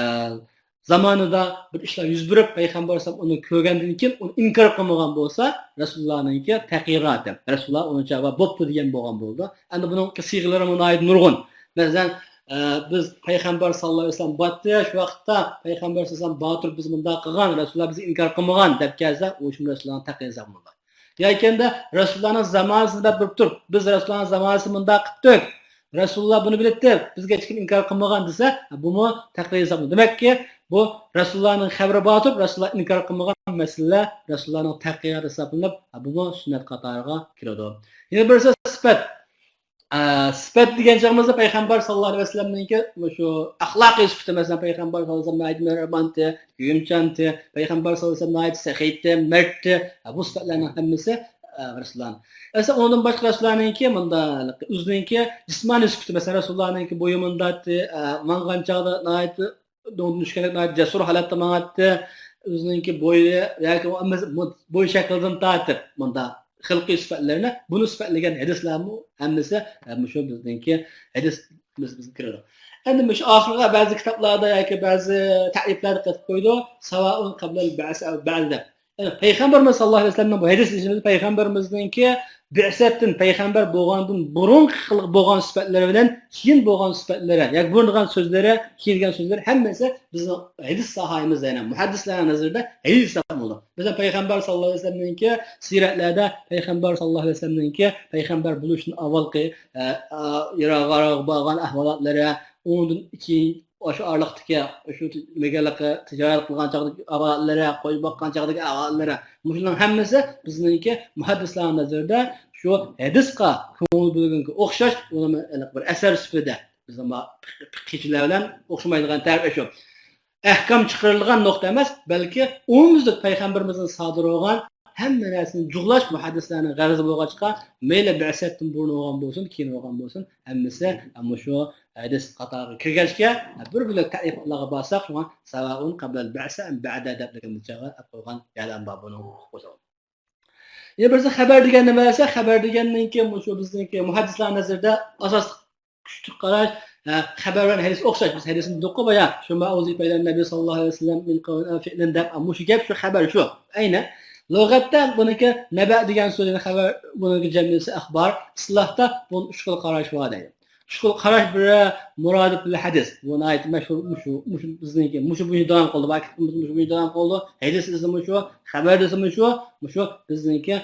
زامانىدا بىر ئىشلار يۈز بېرىپ، پەيغەمبەر ئەلەيھىسسالام ئۇنى كۆرگەندىن كېيىن ئۇنى ئىنكار قىلمىغان بولسا، رەسۇلۇللانىڭكى تەقرىراتى، رەسۇلۇللا ئۇنىڭ جاۋابى بوپتۇ دېگەن بولغان بولىدۇ. ئەمدى بۇنىڭ سىيغىلىرىمۇ ناھايىتى نۇرغۇن. مەسىلەن، ئە، بىز پەيغەمبەر ساللاللاھۇ ئەلەيھى ۋەسەللەم باتتى، شۇ ۋاقىتتا پەيغەمبەر ساللاللاھۇ ئەلەيھى ۋەسەللەم باتۇرۇپ بىز مۇنداق قىلغان، رەسۇلۇللا بىزنى ئىنكار قىلمىغان دەپ كەلسە، ئۇ شۇ رەسۇلۇللانىڭ تەقرىرى ھېسابلىنىدۇ. ياكى رەسۇلۇللانىڭ زامانىسىنى دەپ بېرىپ تۇرۇپ، بىز رەسۇلۇللانىڭ زامانىسى مۇنداق قىپتۇق، رەسۇلۇللا بۇنى بىلەتتى، بىزگە ھېچكىم ئىنكار قىلمىغان دېسە، بۇمۇ تەقرىر ھېسابلىنىدۇ. دېمەككى، بۇ رەسۇلۇللانىڭ خەۋىرى بار تۇرۇپ، رەسۇلۇللا ئىنكار قىلمىغان مەسىلىلەر رەسۇلۇللانىڭ تەقرىرى ھېسابلىنىپ، بۇمۇ سۈننەت قاتارىغا كىرىدۇ. يەنە بىرسى سۈپەت. ئە، سۈپەت دېگەن چېغىمىزدا پەيغەمبەر ساللاللاھۇ ئەلەيھى ۋەسەللەمنىڭكى مۇشۇ ئەخلاقىي سۈپىتى، مەسىلەن، پەيغەمبەر ساللاللاھۇ ئەلەيھى ۋەسەللەم ناھايىتى مېھرىبانتى، كۆيۈمچانتى، پەيغەمبەر ساللاللاھۇ ئەلەيھى ۋەسەللەم ناھايىتى سېخىيتى، مەردتى. ئە، بۇ سۈپەتلەرنىڭ ھەممىسى، ئە، رەسۇلۇللا. ئەسلى ئۇنىڭدىن باشقا رەسۇللارنىڭكى مۇنداق ئۆزىنىڭكى جىسمانىي سۈپىتى، مەسىلەن، رەسۇللانىڭكى بويى مۇنداقتى، ئە، ماڭغان چاغدا ناھايىتى دۆڭدىن چۈشكەندەك ناھايىتى جەسۇر ھالەتتە ماڭاتتى. ئۆزىنىڭكى بويى ياكى بوي شەكلىدىن تارتىپ مۇنداق خىلقىي سۈپەتلىرىنى، بۇنى سۈپەتلىگەن ھەدىسلەرمۇ ھەممىسى، ئە، مۇشۇ بىزنىڭكى ھەدىس بىز، بىزگە كىرىدۇ. ئەمدى مۇشۇ ئاخىرىغا بەزى كىتابلاردا ياكى بەزى تەرىپلەردە قېتىپ قويىدۇ، ساۋائۇن قەبلەل بەئسە ئەۋ بەئدە دەپ. يەنى پەيغەمبىرىمىز ساللاللاھۇ ئەلەيھى ۋەسەللەمنىڭ بۇ ھەدىس دېيىشىمىز پەيغەمبىرىمىزنىڭكى بىئسەتتىن، پەيغەمبەر بولغاندىن بۇرۇنقى قىلىق بولغان سۈپەتلىرى بىلەن كېيىن بولغان سۈپەتلىرى، ياكى بۇرۇن قىلغان سۆزلىرى، كېيىن دېگەن سۆزلىرى ھەممىسى بىزنىڭ ھەدىس ساھايىمىزدا، يەنى مۇھەددىسلارنىڭ نەزىرىدە ھەدىس ھېسابلىنىدۇ. مەسىلەن، پەيغەمبەر ساللاللاھۇ ئەلەيھى ۋەسەللەمنىڭكى سىرەتلەردە پەيغەمبەر ساللاللاھۇ ئەلەيھى ۋەسەللەمنىڭكى پەيغەمبەر بولۇشتىن ئاۋۋالقى، ئە، ئە، يىراق بارغان ئەھۋالاتلىرى، ئۇنىڭدىن كېيىن ئاشۇ ئارىلىقتىكى، شۇ نېمىگەنلىكى، تىجارەت قىلغان چاغدىكى ئەھۋالاتلىرى، قوي باققان چاغدىكى ئەھۋالاتلىرى، مۇشۇلارنىڭ ھەممىسى بىزنىڭكى مۇھەددىسلارنىڭ نەزىرىدە شۇ ھەدىسقا كۆڭۈل بۆلگەنگە ئوخشاش، ئۇنىمۇ بىر ئەسەر سۈپىتىدە بىزنىڭ پىقىچىلەر بىلەن ئوخشىمايدىغان تەرىپى شۇ. ئەھكام چىقىرىلغان نۇقتا ئەمەس، بەلكى ئومۇميۈزلۈك پەيغەمبىرىمىزدىن سادىر بولغان ھەممە نەرسىنى جۇغلاش مۇھەددىسلەرنىڭ غەرىزى بولغاچقا، مەيلى بىئسەتتىن بۇرۇن بولغان بولسۇن، كېيىن بولغان بولسۇن، ھەممىسى مۇشۇ ھەدىس قاتارىغا كىرگەچكە، بىر بۆلەك تەرىپلارغا بارساق، شۇڭا ساۋائۇن قەبلەل بەئسە ئەم بەئدە دەپ بىزچە ئەپ قويغان يەرلەر بار بۇنىڭ. يەنە بىرسى خەبەر دېگەن نېمە دېسە، خەبەر دېگەننىڭكى مۇشۇ بىزنىڭكى مۇھەددىسلار نەزىرىدە ئاساسلىق كۈچلۈك قاراش، ھە، خەبەر بىلەن ھەدىس ئوخشاش. بىز ھەدىسنى دېدۇققۇ بايا، شۇ ما ئۇزىپە ئىلەن نەبى ساللاللاھۇ ئەلەيھى ۋەسەللەم مىن قەۋلىن ئەۋ فىئلىن دەپ، مۇشۇ گەپ شۇ خەبەر شۇ. ئەينى لۇغەتتە بۇنىڭكى نەبە دېگەن سۆزنى خەبەر، بۇنىڭكى جەمئىسى ئەخبار، ئىستىلاھتا بۇنىڭ ئۈچ خىل قاراش بار دەيدۇ. ئۈچ خىل قاراش، بىرى مۇرادىف بىل ھەدىس. بۇ ناھايىتى مەشھۇر، مۇشۇ، مۇشۇ بىزنىڭكى، مۇشۇ بويىچە داۋام قىلدى. بار كىتابىمىز مۇشۇ بويىچە داۋام قىلدى. ھەدىس دېسە مۇشۇ، خەبەر دېسە مۇشۇ، مۇشۇ بىزنىڭكى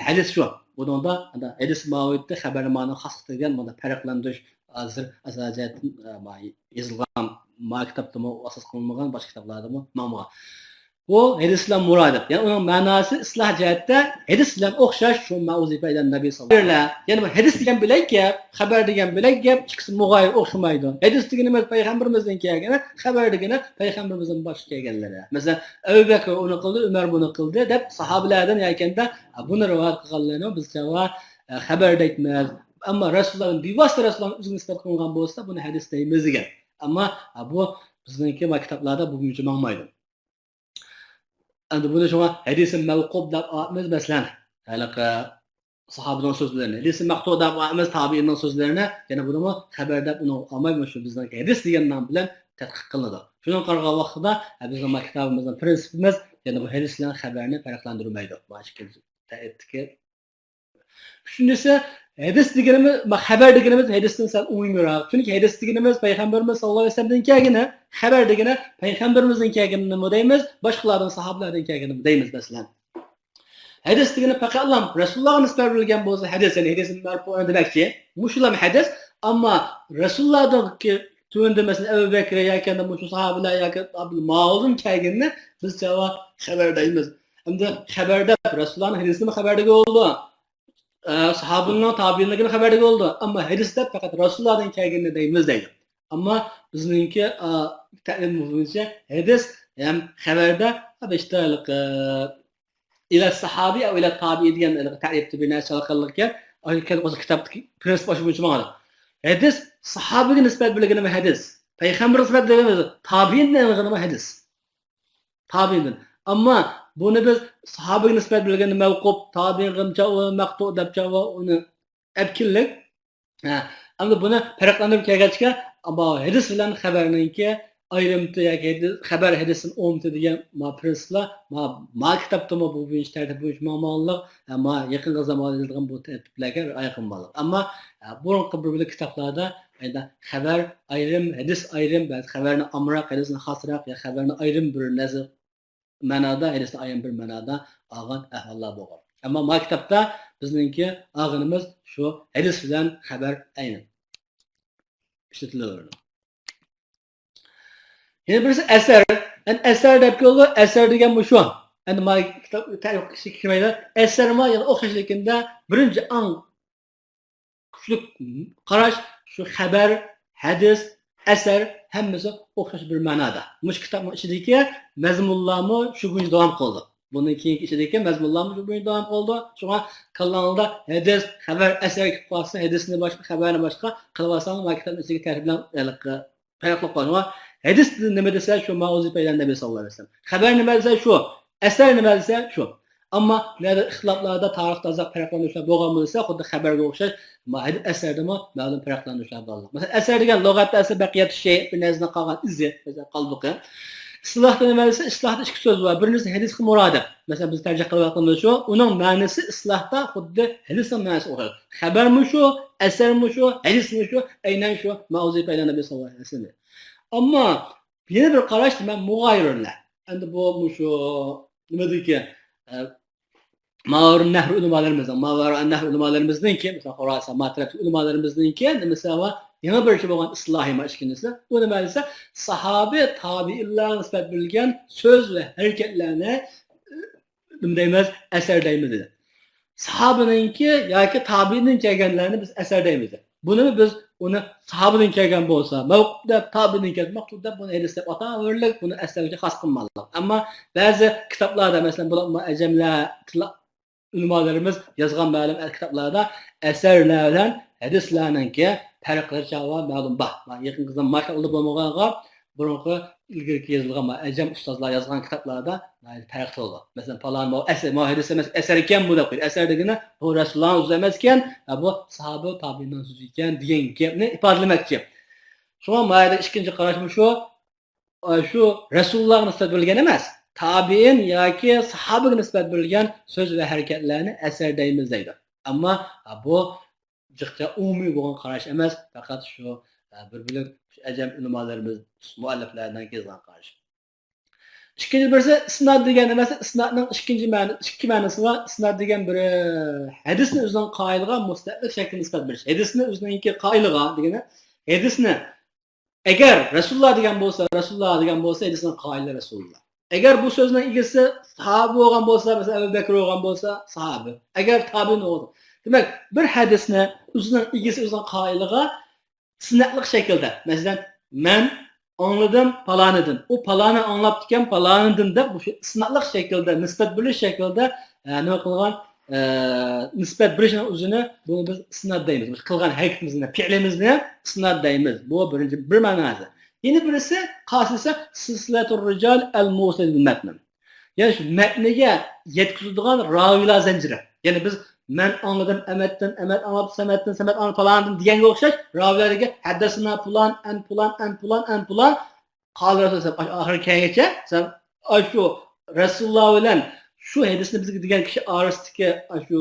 ھەدىس شۇ. بۇنىڭدا ھەدىس ماۋۇيتتا خەبەر مانا خاسلىق دېگەن مانا پەرقلەندۈرۈش ھازىر ئاساسىي جەھەتتىن، ئە، ما-، يېزىلغان ما كىتابتىمۇ ئاساس قىلىنمىغان، باشقا كىتابلاردىمۇ ماڭمىغان. بۇ ھەدىس بىلەن مۇرادىپ. يەنى ئۇنىڭ مەناسى ئىستىلاھ جەھەتتە ھەدىس بىلەن ئوخشاش، شۇ ما ئۇزىپە ئىلەن نەبى ساللاللاھۇ ئەلەيھى ۋەسەللەم. يەنى بۇ ھەدىس دېگەن بۆلەك گەپ، خەبەر دېگەن بۆلەك گەپ، ئىككىسى مۇغايىر، ئوخشىمايدۇ. ھەدىس دېگىنىمىز پەيغەمبىرىمىزدىن كەلگىنى، خەبەر دېگىنى پەيغەمبىرىمىزدىن باشقا كەلگەنلىرى. مەسىلەن، ئەبۇ بەكرى ئۇنى قىلدى، ئۆمەر بۇنى قىلدى دەپ ساھابىلەردىن ياكەندە بۇنى رىۋايەت قىلغانلىرىنى بىز چاغا، ئە، خەبەر دەيمىز. ئەمما رەسۇلۇللاھنىڭ بىۋاسىتە رەسۇلۇللاھنىڭ ئۆزىگە نىسبەت قىلىنغان بولسا، بۇنى ھەدىس دەيمىز دېگەن. ئەمما، ئە، بۇ بىزنىڭكى ما كىتابلاردا بۇ بويىچە ماڭمايدۇ. ئەمدى بۇنى شۇڭا ھەدىسى مەۋقۇپ دەپ ئاتىمىز، مەسىلەن، ھېلىقى ساھابىنىڭ سۆزلىرىنى. ھەدىسى مەقتۇ دەپ ئاتىمىز تابىئىننىڭ سۆزلىرىنى، يەنە بۇنىمۇ خەبەر دەپ ئۇنى ئالماي، مۇشۇ بىزنىڭ ھەدىس دېگەن نام بىلەن تەتقىق قىلىنىدۇ. شۇنىڭغا قارىغان ۋاقتىدا، ھە، بىزنىڭ ما كىتابىمىزنىڭ پرىنسىپىمىز، يەنە بۇ ھەدىس بىلەن خەبەرنى پەرقلەندۈرمەيدۇ. مانا ئىككىنچى تەرتىپتىكى ئۈچىنچىسى، ھەدىس دېگىنىمىز، ما-، خەبەر دېگىنىمىز ھەدىستىن سەل ئومۇمىيراق. چۈنكى ھەدىس دېگىنىمىز پەيغەمبىرىمىز ساللاللاھۇ ئەلەيھى ۋەسەللەمدىن كەلگىنى، خەبەر دېگىنى پەيغەمبىرىمىزدىن كەلگىنىمۇ دەيمىز، باشقىلاردىن، ساھابىلاردىن كەلگىنىمۇ دەيمىز، مەسىلەن. ھەدىس دېگىنى پەقەتلا رەسۇلۇللاغا نىسبەت بېرىلگەن بولسا ھەدىس، يەنى ھەدىس مەرپۇئۇن دېمەكچى. مۇشۇلام ھەدىس، ئەمما رەسۇلۇللادىن تۆۋەندە، مەسىلەن، ئەبۇ بەكرى ياكى مۇشۇ ساھابىلەر ياكى ماۋۇدىن كەلگىنىنى بىز چاغا خەبەر دەيمىز. ئەمدى خەبەر دەپ رەسۇلۇللانىڭ ھەدىسىنىمۇ خەبەر دېگىلى بولىدۇ. ئە، ساھابىنىڭ، تابىئىننىڭكىنى خەبەر دېگىلى بولىدۇ. ئەمما ھەدىس دەپ پەقەت رەسۇلۇللادىن كەلگىنىنى دەيمىز دەيدۇ. ئەمما بىزنىڭكى، ئە، تەلىمىمىز بويىچە ھەدىس ھەم خەبەردە بىر ئىشتا، ئە، ئىلە ساھابى ئەۋ ئىلە تابىئى دېگەن تەرىپتە بىر نەرسە قىلغان ئىكەن. ئاشۇ كىتابتىكى پرىنسىپ ئاشۇ بويىچە ماڭىدۇ. ھەدىس ساھابىگە نىسبەت بېرىلگىنىمۇ ھەدىس. پەيغەمبەرگە نىسبەت بېرىلگىنىمۇ، تابىئىندىن ئېلىنغىنىمۇ ھەدىس. تابىئىندىن. ئەمما بۇنى بىز ساھابىگە نىسبەت بېرىلگىنى مەۋقۇپ، تابىئىنغىچە ئۇ مەقتۇ دەپچە ئۇنى ئەركىنلىك. ھە، ئەمدى بۇنى پەرقلەندۈرۈپ كەلگەچكە، ئەمما ھەدىس بىلەن خەبەرنىڭكى ئايرىمىتى ياكى ھەدىس، خەبەر ھەدىستىن ئومۇمىيىتى دېگەن ما پرىنسىپلار، ما، ما كىتابتىمۇ بۇ بويىچە تەرتىپ بويىچە ماڭمىغانلىق، ھە، ما يېقىنقى زاماندا يېزىلغان بۇ تەرتىپلەرگە رىئايە قىلمىغانلىق. ئەمما، ھە، بۇرۇنقى بىر بىر كىتابلاردا ئەينى خەبەر ئايرىم، ھەدىس ئايرىم، بەزى خەبەرنى ئامراق، ھەدىسنى خاسراق يا خەبەرنى ئايرىم بىر نەزەر مەنادا، ھەدىسنى ئايرىم بىر مەنادا ئالغان ئەھۋاللار بولغان. ئەمما ما كىتابتا بىزنىڭكى ئالغىنىمىز شۇ ھەدىس بىلەن خەبەر ئەينى ئىشلىتىلىۋېرىدۇ. يەنە بىرسى ئەسەر. ئەنە ئەسەر دەپ كېلىدۇ. ئەسەر دېگەن مۇشۇ. ئەنە ما كىتاب تەرىپكە كىرمەيدۇ. ئەسەر ما يەنە ئوخشاش لېكىندا بىرىنچى ئاڭ كۆپچىلىك قاراش شۇ خەۋەر، ھەدىس، ئەسەر ھەممىسى ئوخشاش بىر مەنادا. مۇشۇ كىتابنىڭ ئىچىدىكى مەزمۇنلارمۇ شۇ بويىچە داۋام قىلىدۇ. بۇنىڭ كېيىنكى ئىچىدىكى مەزمۇنلارمۇ شۇ بويىچە داۋام قىلىدۇ. شۇڭا كاللاڭلاردا ھەدىس، خەۋەر، ئەسەر كېلىپ قالسا، ھەدىسنى باشقا، خەۋەرنى باشقا قىلىۋالساڭلار، مانا كىتابنىڭ ئىچىدىكى تەرىپلەر ھېلىقى پەرقلىق بار. شۇڭا ھەدىس نېمە دېسە، شۇ ما ئۇزى پەيلەن نەبى ساللاللاھۇ ئەلەيھى ۋەسەللەم. خەۋەر نېمە دېسە، شۇ. ئەسەر نېمە دېسە، شۇ. ئەمما بۇ يەردە ئىختىلاپلاردا، تارىختا ئازراق پەرقلەندۈرۈشلەر بولغان بولسا، خۇددى خەۋەرگە ئوخشاش، ما ھەدىس ئەسەردىمۇ مەلۇم پەرقلەندۈرۈشلەر بار. مەسىلەن، ئەسەر دېگەن لۇغەتتە ئەسەر بەقىيەتۇ شەي، بىر نەرسىدىن قالغان ئىزى، مەسىلەن، قالدۇقى. ئىستىلاھتا نېمە دېسە، ئىستىلاھتا ئىككى سۆز بار. بىرىنچىسى ھەدىسكە مۇرادىپ. مەسىلەن، بىز تەرجىھ قىلىۋاتقىنىمىز شۇ. ئۇنىڭ مەنىسى ئىستىلاھتا خۇددى ھەدىسنىڭ مەنىسىگە ئوخشاش. خەۋەرمۇ شۇ، ئەسەرمۇ شۇ، ھەدىسمۇ شۇ، ئەينەن شۇ، ما ئۇزى پەيلەن نەبى ساللاللاھۇ ئەلەيھى ۋەسەللەم. ئەمما يەنە بىر قاراش، دېمەك، مۇغايىرلەر. ئەمدى بۇ مۇشۇ نېمىدىكى، ئە، ماۋارا نەھر ئۆلىمالىرىمىزنىڭ، ماۋارا نەھر ئۆلىمالىرىمىزنىڭكى، مەسىلەن، خوراسان، ما تەرەپتىكى ئۆلىمالىرىمىزنىڭكى نېمىسى بار؟ يېڭى بىر شۇ بولغان ئىسلاھىي ما ئىككىنچىسى. ئۇ نېمە دېسە، ساھابە، تابىئىنلارغا نىسبەت بېرىلگەن سۆز ۋە ھەرىكەتلەرنى، نېمە دەيمىز؟ ئەسەر دەيمىز دېدى. ساھابىنىڭكى ياكى تابىئىندىن كەلگەنلەرنى بىز ئەسەر دەيمىز دېدى. بۇنىمۇ بىز ئۇنى ساھابىدىن كەلگەن بولسا، مەۋقۇپ دەپ، تابىئىدىن كەلگەن مەقتۇل دەپ، بۇنى ھەدىس دەپ ئاتاۋېرىلىك، بۇنى ئەسەرگە خاس قىلماقلىق. ئەمما بەزى كىتابلاردا، مەسىلەن، بۇلار ئەجەملەر تىل-، ئۆلىمالىرىمىز يازغان مەلۇم كىتابلاردا ئەسەرلەر بىلەن ھەدىسلەرنىڭكى پەرقلىرى چاغا مەلۇم بار. يېقىنقى زامان ماشائاللا بولمىغانغا، بۇرۇنقى ئىلگىرىكى يېزىلغان ئەجەم ئۇستازلار يازغان كىتابلاردا پەرق قىلىدۇ. مەسىلەن، پالان بۇ ئەسەر، بۇ ھەدىس ئەمەس، ئەسەر ئىكەن بۇ دەپ قويدى. ئەسەر دېگىنى بۇ رەسۇلۇللانىڭ سۆزى ئەمەسكەن، ھە، بۇ ساھابە تابىئىننىڭ سۆزى ئىكەن دېگەن گەپنى ئىپادىلىمەكچى. شۇڭا ما يەردە ئىككىنچى قاراشمۇ شۇ، ئە، شۇ رەسۇلۇللاغا نىسبەت بېرىلگەن ئەمەس، تابىئىن ياكى ساھابىگە نىسبەت بېرىلگەن سۆز ۋە ھەرىكەتلەرنى ئەسەر دەيمىز دەيدۇ. ئەمما، ھە، بۇ جىقچە ئومۇمىي بولغان قاراش ئەمەس، پەقەت شۇ، ئە، بىر بۆلەك ئەجەم ئۆلىمالىرىمىز، مۇئەللىپلەردىن كېلىدىغان قاراش. ئىككىنچى بىرسى ئىسناد دېگەن نېمە؟ ئىسنادنىڭ ئىككىنچى مەنە، ئىككى مەنىسى بار. ئىسناد دېگەن بىر، ئە، ھەدىسنى ئۆزىنىڭ قائىلىغا مۇستەقىل شەكىلدە نىسبەت بېرىش. ھەدىسنى ئۆزىنىڭكى قائىلىغا دېگىنى، ھەدىسنى ئەگەر رەسۇلۇللا دېگەن بولسا، رەسۇلۇللا دېگەن بولسا، ھەدىسنىڭ قائىلى رەسۇلۇللا. ئەگەر بۇ سۆزنىڭ ئىگىسى ساھابە بولغان بولسا، مەسىلەن، ئەبۇ بەكرى بولغان بولسا، ساھابە. ئەگەر تابىئىن بولغان، دېمەك، بىر ھەدىسنى ئۆزىنىڭ ئىگىسى، ئۆزىنىڭ قائىلىغا ئىسنادلىق شەكىلدە، مەسىلەن، مەن ئاڭلىدىم پالانىدىن، ئۇ پالانى ئاڭلاپتىكەن پالانىدىن دەپ، مۇشۇ ئىسنادلىق شەكىلدە، نىسبەت بېرىش شەكلىدە، ئە، نېمە قىلغان، ئە، نىسبەت بېرىشنىڭ ئۆزىنى، بۇنى بىز ئىسناد دەيمىز. بىز قىلغان ھەرىكىتىمىزنى، پېئلىمىزنى ئىسناد دەيمىز. بۇ بىرىنچى، بىر مەناسى. يەنە بىرسى، قالسا سىلسىلەتۇر رىجال ئەل مۇسىل مەتن. يەنى شۇ مەتنىگە يەتكۈزىدىغان راۋىلار زەنجىرى. يەنى بىز مەن ئاڭلىدىم ئەمەتتىن، ئەمەت ئاڭلاپتۇ سەمەتتىن، سەمەت ئاڭلىدى پالانىدىن دېگەنگە ئوخشاش راۋىلەرگە ھەددەسەنا پۇلان، ئەن پۇلان، ئەن پۇلان، ئەن پۇلان، قال رەسۇل سەللەللاھۇ ئەلەيھى ۋەسەللەم ئاخىرى كەلگەنچە سەن ئاشۇ رەسۇلۇللا بىلەن شۇ ھەدىسنى بىزگە دېگەن كىشى ئارىسىدىكى ئاشۇ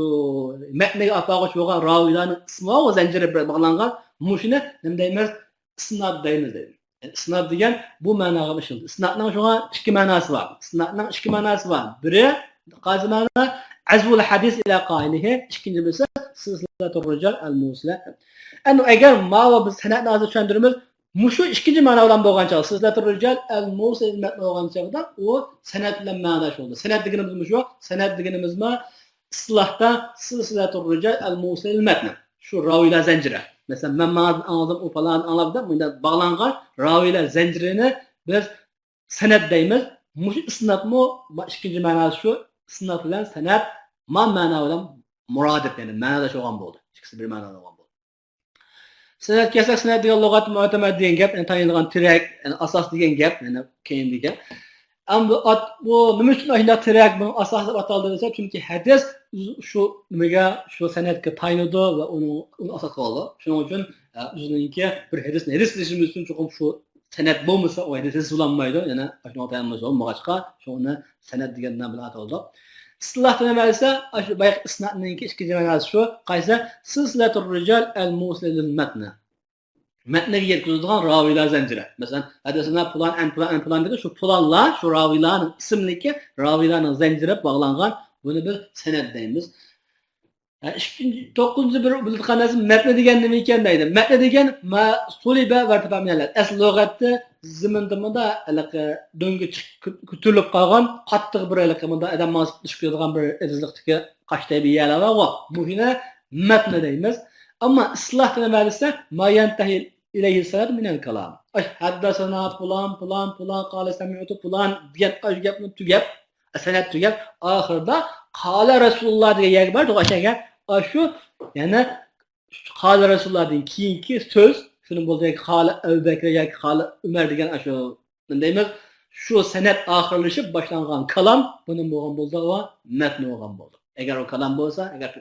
مەتنىگە ئاپارغۇچى بولغان راۋىلارنىڭ ئىسمى ۋە زەنجىرى بىلەن باغلانغان مۇشۇنى نېمە دەيمىز؟ ئىسناد دەيمىز دەيدۇ. يەنى ئىسناد دېگەن بۇ مەناغا ئىشلىتىلىدۇ. ئىسنادنىڭ شۇڭا ئىككى مەناسى بار. ئىسنادنىڭ ئىككى مەناسى بار. بىرى، قايسى مەنە؟ ئەزۋۇل ھەدىس ئىلە قائىلىھى، ئىككىنچى بىرسى سىلسىلەتۇر رىجال ئەل مۇسىلە. ئەمدى ئەگەر ماۋۇ بىز سەنەدنى ھازىر چۈشەندۈرىمىز، مۇشۇ ئىككىنچى مەنا بىلەن بولغان چاغدا، سىلسىلەتۇر رىجال ئەل مۇسىل مەتن بولغان چاغدا ئۇ سەنەد بىلەن مەنىداش بولىدۇ. سەنەد دېگىنىمىز مۇشۇ، سەنەد دېگىنىمىزمۇ ئىستىلاھتا سىلسىلەتۇر رىجال ئەل مۇسىل مەتن. شۇ راۋىلار زەنجىرى. مەسىلەن، مەن ماڭا ئاڭلىدىم، ئۇ پالان ئاڭلاپ دەپ، مۇنداق باغلانغان راۋىلار زەنجىرىنى بىز سەنەد دەيمىز. مۇشۇ ئىسنادمۇ ما ئىككىنچى مەناسى شۇ، ئىسناد بىلەن سەنەد ما مەنا بىلەن مۇرادىپ، يەنى مەنىداش بولغان بولدى. ئىككىسى بىر مەنادا بولغان بولدى. سەنەد كەلسەك، سەنەد دېگەن لۇغەت مۇئتەمەد دېگەن گەپ، يەنى تايىنىدىغان تىرەك، يەنى ئاساس دېگەن گەپ، يەنى كەينىدىكى گەپ. ئەمدى ئات-، بۇ نېمە ئۈچۈن ئاشۇنداق تىرەك، بۇنىڭ ئاساسى دەپ ئاتالدى دېسە، چۈنكى ھەدىس شۇ نېمىگە، شۇ سەنەدكە تايىنىدۇ ۋە ئۇنىڭ، ئۇنى ئاساس قىلىدۇ. شۇنىڭ ئۈچۈن، ئە، ئۆزىنىڭكى بىر ھەدىسنى ھەدىس دېيىشىمىز ئۈچۈن چوقۇم شۇ سەنەد بولمىسا، ئۇ ھەدىس ھەدىس بولالمايدۇ. يەنە ئاشۇنىڭغا تايانمىسا بولمىغاچقا، شۇڭا ئۇنى سەنەد دېگەن نام بىلەن ئاتىلىدۇ. ئىستىلاھتا نېمە دېسە، ئاشۇ بايىقى ئىسنادنىڭكى ئىككىنچى مەناسى شۇ. قايسى؟ سىلسىلەتۇر رىجال ئەل مۇسىلە لىل مەتن. مەتنىگە يەتكۈزىدىغان راۋىلار زەنجىرى. مەسىلەن، ھەددەسەنا پۇلان، ئەن پۇلان، ئەن پۇلان دېدى. شۇ پۇلانلار، شۇ راۋىلارنىڭ ئىسىملىكى، راۋىلارنىڭ زەنجىرى باغلانغان. بۇنى بىز سەنەد دەيمىز. ھە، ئىككىنچى، توققۇزىنچى بىر بىلىدىغان نەرسە مەتنى دېگەن نېمە ئىكەن دەيدۇ. مەتنى دېگەن ما سۇلىبە ۋەرتىپە مىنەل. ئەسلى لۇغەتتە زېمىندا مۇندا ھېلىقى دۆڭگە چىقىپ كۆتۈرۈلۈپ قالغان قاتتىق بىر ھېلىقى مۇندا ئادەم ماڭسا پۇتلىشىپ كېتىدىغان بىر ئېزىزلىقتىكى قاشتەي بىر يەرلەر بارغۇ. مۇشۇنى مەتنى دەيمىز. ئەمما ئىسلاھتا نېمە دېسە، ما ينتهي إليه السند من الكلام. ئاش، ھەددەسەنا پۇلان، پۇلان، پۇلان، قالە سەمىئتۇ پۇلان دېگەن ئاش گەپنى تۈگەپ، سەنەد تۈگەپ، ئاخىرىدا قالە رەسۇلۇللا دېگەن يەرگە بارىدۇ. ئاشۇ يەرگە، ئاشۇ، يەنى قالە رەسۇلۇللادىن كېيىنكى سۆز، شۇنى بولدى، قالە ئەبۇ بەكرە ياكى قالە ئۆمەر دېگەن ئاشۇ، نېمە دەيمىز، شۇ سەنەد ئاخىرلىشىپ باشلانغان كالام، بۇنى بولغان بولدى، ئۇ مەتن بولغان بولدى. ئەگەر ئۇ كالام بولسا، ئەگەر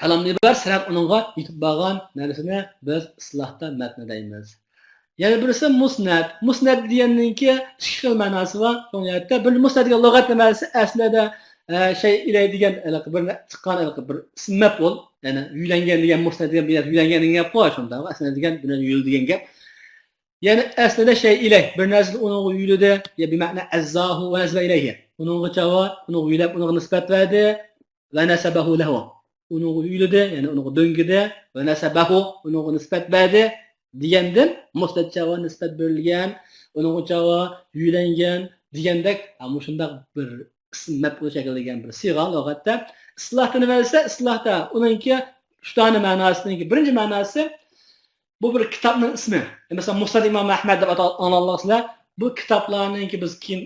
كالامنى بار، سەنەد ئۇنىڭغا يېتىپ بارغان نەرسىنى بىز ئىسلاھتا مەتن دەيمىز. يەنە بىرسى مۇسنەد. مۇسنەد دېگەننىڭكى ئىككى خىل مەناسى بار. شۇڭا يەتتە. بىر مۇسنەد دېگەن لۇغەت نېمە دېسە، ئەسلىدە، ئە، شەي ئىلەي دېگەن ھېلىقى بىر نە-، چىققان ھېلىقى بىر ئىسم مەپئۇل. يەنى يۆلەنگەن دېگەن، مۇسنەد دېگەن بىر نەرسە يۆلەنگەن دېگەن گەپ قوي، شۇنداق. ئەسلىدە دېگەن بىر نەرسە يۆل دېگەن گەپ. يەنى ئەسلىدە شەي ئىلەي، بىر نەرسىنى ئۇنىڭغا يۆلىدى، يا بىمەئنا ئەززاھۇ ۋە نەسبە ئىلەيھى. ئۇنىڭغا چاۋا، ئۇنىڭغا يۆلەپ، ئۇنىڭغا نىسبەت بەردى. ۋە نەسەبەھۇ لەھۇ. ئۇنىڭغا يۆلىدى، يەنى ئۇنىڭغا دۆڭگىدى. ۋە نەسەبەھۇ، ئۇنىڭغا نىسبەت بەردى دېگەندىن، مۇسنەد چاغا نىسبەت بېرىلگەن، ئۇنىڭغا چاغا يۆلەنگەن دېگەندەك، ھە، مۇشۇنداق بىر ئىسم مەپئۇل شەكىلدە كەلگەن بىر سىيغە لۇغەتتە. ئىسلاھتا نېمە دېسە، ئىسلاھتا ئۇنىڭكى ئۈچ دانە مەناسىنىڭكى بىرىنچى مەناسى، بۇ بىر كىتابنىڭ ئىسمى. مەسىلەن، مۇسنەد ئىمام ئەھمەد دەپ ئاتال-، ئاڭلىغانلىقسىلەر، بۇ كىتابلارنىڭكى بىز كېيىن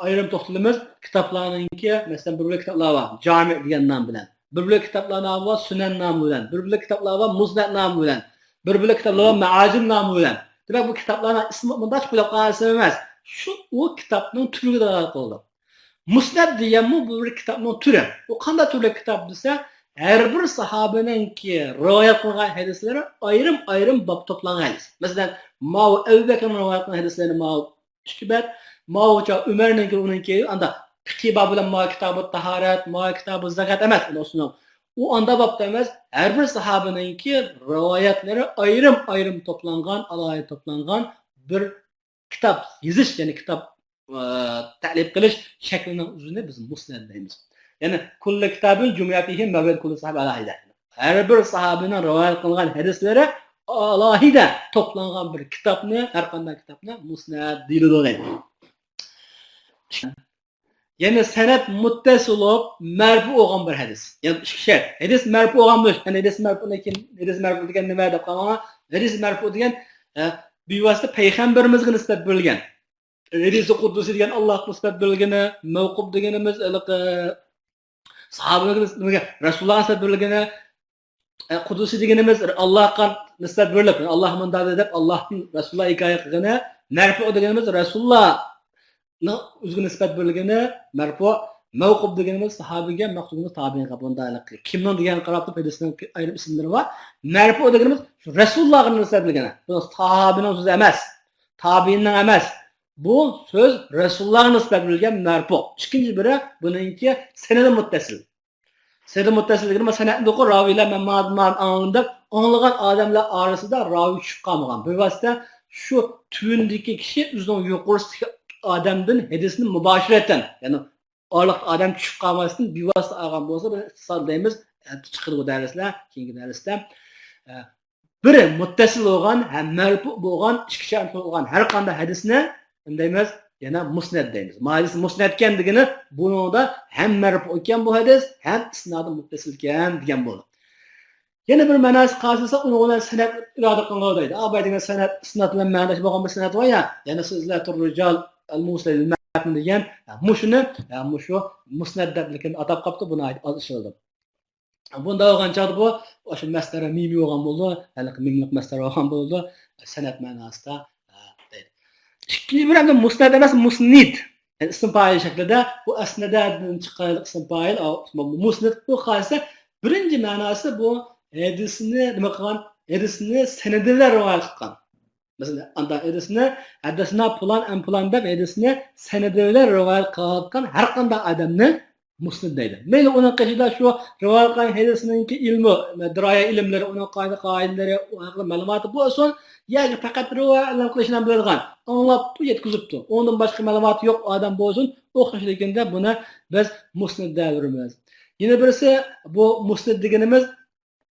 ئايرىم توختىلىمىز. كىتابلارنىڭكى، مەسىلەن، بىر بىر كىتابلار بار، جامى دېگەن نام بىلەن. بىر بىر كىتابلار نامى بار، سۈنەن نامى بىلەن. بىر بىر كىتابلار بار، مۇسنەد نامى بىلەن. بىر بىر كىتابلار بار، مەئاجىم نامى بىلەن. دېمەك، بۇ كىتابلارنىڭ ئىسمى مۇنداق قويۇپ قالغان ئىسىم ئەمەس. شۇ، ئۇ كىتابنىڭ تۈرىگە دالالەت قىلىدۇ. مۇسنەد دېگەنمۇ بۇ بىر كىتابنىڭ تۈرى. ئۇ قانداق تۈرلۈك كىتاب دېسە، ھەر بىر ساھابىنىڭكى رىۋايەت قىلغان ھەدىسلىرى ئايرىم-ئايرىم باب توپلانغان ھەدىس. مەسىلەن، ماۋۇ ئەبۇ بەكرىنىڭ رىۋايەت قىلغان ھەدىسلىرىنى ماۋۇ ئىككى بەت، ماۋۇچە ئۆمەرنىڭكى، ئۇنىڭكى ئاندا پىقھى باب بىلەن ماۋۇ كىتابۇ تاھارەت، ماۋۇ كىتابۇ زاكات ئەمەس، ئۇنىڭ ئۈستىنىڭ. ئۇ ئاندا بابتا ئەمەس، ھەر بىر ساھابىنىڭكى رىۋايەتلىرى ئايرىم-ئايرىم توپلانغان، ئالاھىدە توپلانغان بىر كىتاب يېزىش، يەنى كىتاب، ئە، تەلىپ قىلىش شەكلىنىڭ ئۆزىنى بىز مۇسنەد دەيمىز. يەنى كۇللى كىتابىن جۇمىئە فىھى مەرۋىيەتۇ كۇللى ساھابى ئالاھىدە. ھەر بىر ساھابىنىڭ رىۋايەت قىلغان ھەدىسلىرى ئالاھىدە توپلانغان بىر كىتابنى، ھەر قانداق كىتابنى مۇسنەد دېيىلىدۇ دەيدۇ. يەنى سەنەد مۇتتەسىل بولۇپ، مەرپۇ بولغان بىر ھەدىس. يەنى ئىككى شەرت. ھەدىس مەرپۇ بولغان بولۇش. يەنى ھەدىس مەرپۇ دېگەن، ھەدىس مەرپۇ دېگەن نېمە دەپ قالغان؟ ھەدىس مەرپۇ دېگەن، ئە، بىۋاسىتە پەيغەمبىرىمىزگە نىسبەت بېرىلگەن. ھەدىسى قۇدسىي دېگەن ئاللاھقا نىسبەت بېرىلگىنى، مەۋقۇپ دېگىنىمىز ھېلىقى ساھابىلەرگە نىس-، نېمىگە، رەسۇلۇللاھقا نىسبەت بېرىلگىنى، ئە، قۇدسىي دېگىنىمىز ئاللاھقا نىسبەت بېرىلىپ، ئاللاھ مۇنداق دېدى دەپ ئاللاھتىن رەسۇلۇللاھ ھېكايە قىلغىنى، مەرپۇ دېگىنىمىز رەسۇلۇللاھنىڭ ئۆزىگە نىسبەت بېرىلگىنى مەرپۇ، مەۋقۇپ دېگىنىمىز ساھابىگە، مەقتۇل دېگىنىمىز تابىئىنغا. بۇنداق كىمنىڭ دېگەنگە قاراپ تۇرۇپ ھەدىسنىڭ ئايرىم ئىسىملىرى بار. مەرپۇ دېگىنىمىز رەسۇلۇللاھقا نىسبەت بېرىلگىنى. بۇ ساھابىنىڭ سۆزى ئەمەس، تابىئىننىڭ ئەمەس. بۇ سۆز رەسۇلۇللاھقا نىسبەت بېرىلگەن مەرپۇ. ئىككىنچى بىرى بۇنىڭكى سەنەدى مۇتتەسىل. سەنەدى مۇتتەسىل دېگىنىمىز سەنەدنىدىكى راۋىيلەر مەن مانا، مانا ئاڭلىدىم دەپ ئاڭلىغان ئادەملەر ئارىسىدا راۋىي چۈشۈپ قالمىغان. بىۋاسىتە شۇ تۆۋىنىدىكى كىشى ئۆزىنىڭ يۇقىرىسىدىكى ئادەمدىن ھەدىسنى مۇباشىرەتەن، يەنى ئارىلىقتا ئادەم چۈشۈپ قالماستىن بىۋاسىتە ئالغان بولسا، بۇنى ئىتتىسال دەيمىز. ئەتە چىقىدۇ بۇ دەرسلەر، كېيىنكى دەرسلەر. ئە، بىرى مۇتتەسىل بولغان ھەم مەرپۇ بولغان، ئىككى شەرت بولغان ھەر قانداق ھەدىسنى نېمە دەيمىز؟ يەنە مۇسنەد دەيمىز. ما ھەدىس مۇسنەدكەن دېگىنى بۇنىڭدا ھەم مەرپۇ ئىكەن بۇ ھەدىس، ھەم ئىسنادى مۇتتەسىلكەن دېگەن بولىدۇ. يەنە بىر مەناسى قالسا، ئۇنىڭ بىلەن سەنەد ئىرادە قىلىنغان دەيدۇ. ئا، بۇ دېگەن سەنەد، ئىسناد بىلەن مەنىداش بولغان بىر سەنەد بار يا، يەنە سىلسىلەتۇر رىجال ئەل مۇسلە لىل مەتن دېگەن، مۇشۇنى، مۇشۇ مۇسنەد دەپ لېكىن ئاتاپ قاپتۇ، بۇ ناھايىتى ئاز ئىشلىتىلىدۇ. بۇنداق بولغان چاغدا بۇ، ئاشۇ مەسدەر مىمى بولغان بولىدۇ، ھېلىقى مىملىق مەسدەر بولغان بولىدۇ، سەنەد مەناسىدا، ئە، دەيدۇ. ئىككىنچى بىر ئەمدى مۇسنەد ئەمەس، مۇسنىد. يەنى ئىسىم پائىل شەكلىدە، بۇ ئەسنەدەدىن چىققان ئىسىم پائىل، ئا، مۇسنىد بۇ خاسە بىرىنچى مەناسى بۇ ھەدىسنى نېمە قىلغان؟ ھەدىسنى سەنەدى بىلەن رىۋايەت قىلغان. مەسىلەن، ئاندا ھەدىسنى ھەددەسنا پۇلان ئەن پۇلان دەپ ھەدىسنى سەنەدى بىلەن رىۋايەت قىلغان ھەر قانداق ئادەمنى مۇسنىد دەيدۇ. مەيلى ئۇنىڭ قېشىدا شۇ رىۋايەت قىلغان ھەدىسنىڭكى ئىلمى، دىرايە ئىلىملىرى، ئۇنىڭ قائىدە قائىدىلىرى، ئۇ ھەققىدە مەلۇماتى بولسۇن، ياكى پەقەت رىۋايەت ئېلان قىلىشنى بىلىدىغان، ئاڭلاپلا يەتكۈزۈپتۇ، ئۇنىڭدىن باشقا مەلۇماتى يوق ئادەم بولسۇن، ئوخشاش لېكىندە بۇنى بىز مۇسنىد دەۋېرىمىز. يەنە بىرسى، بۇ مۇسنىد دېگىنىمىز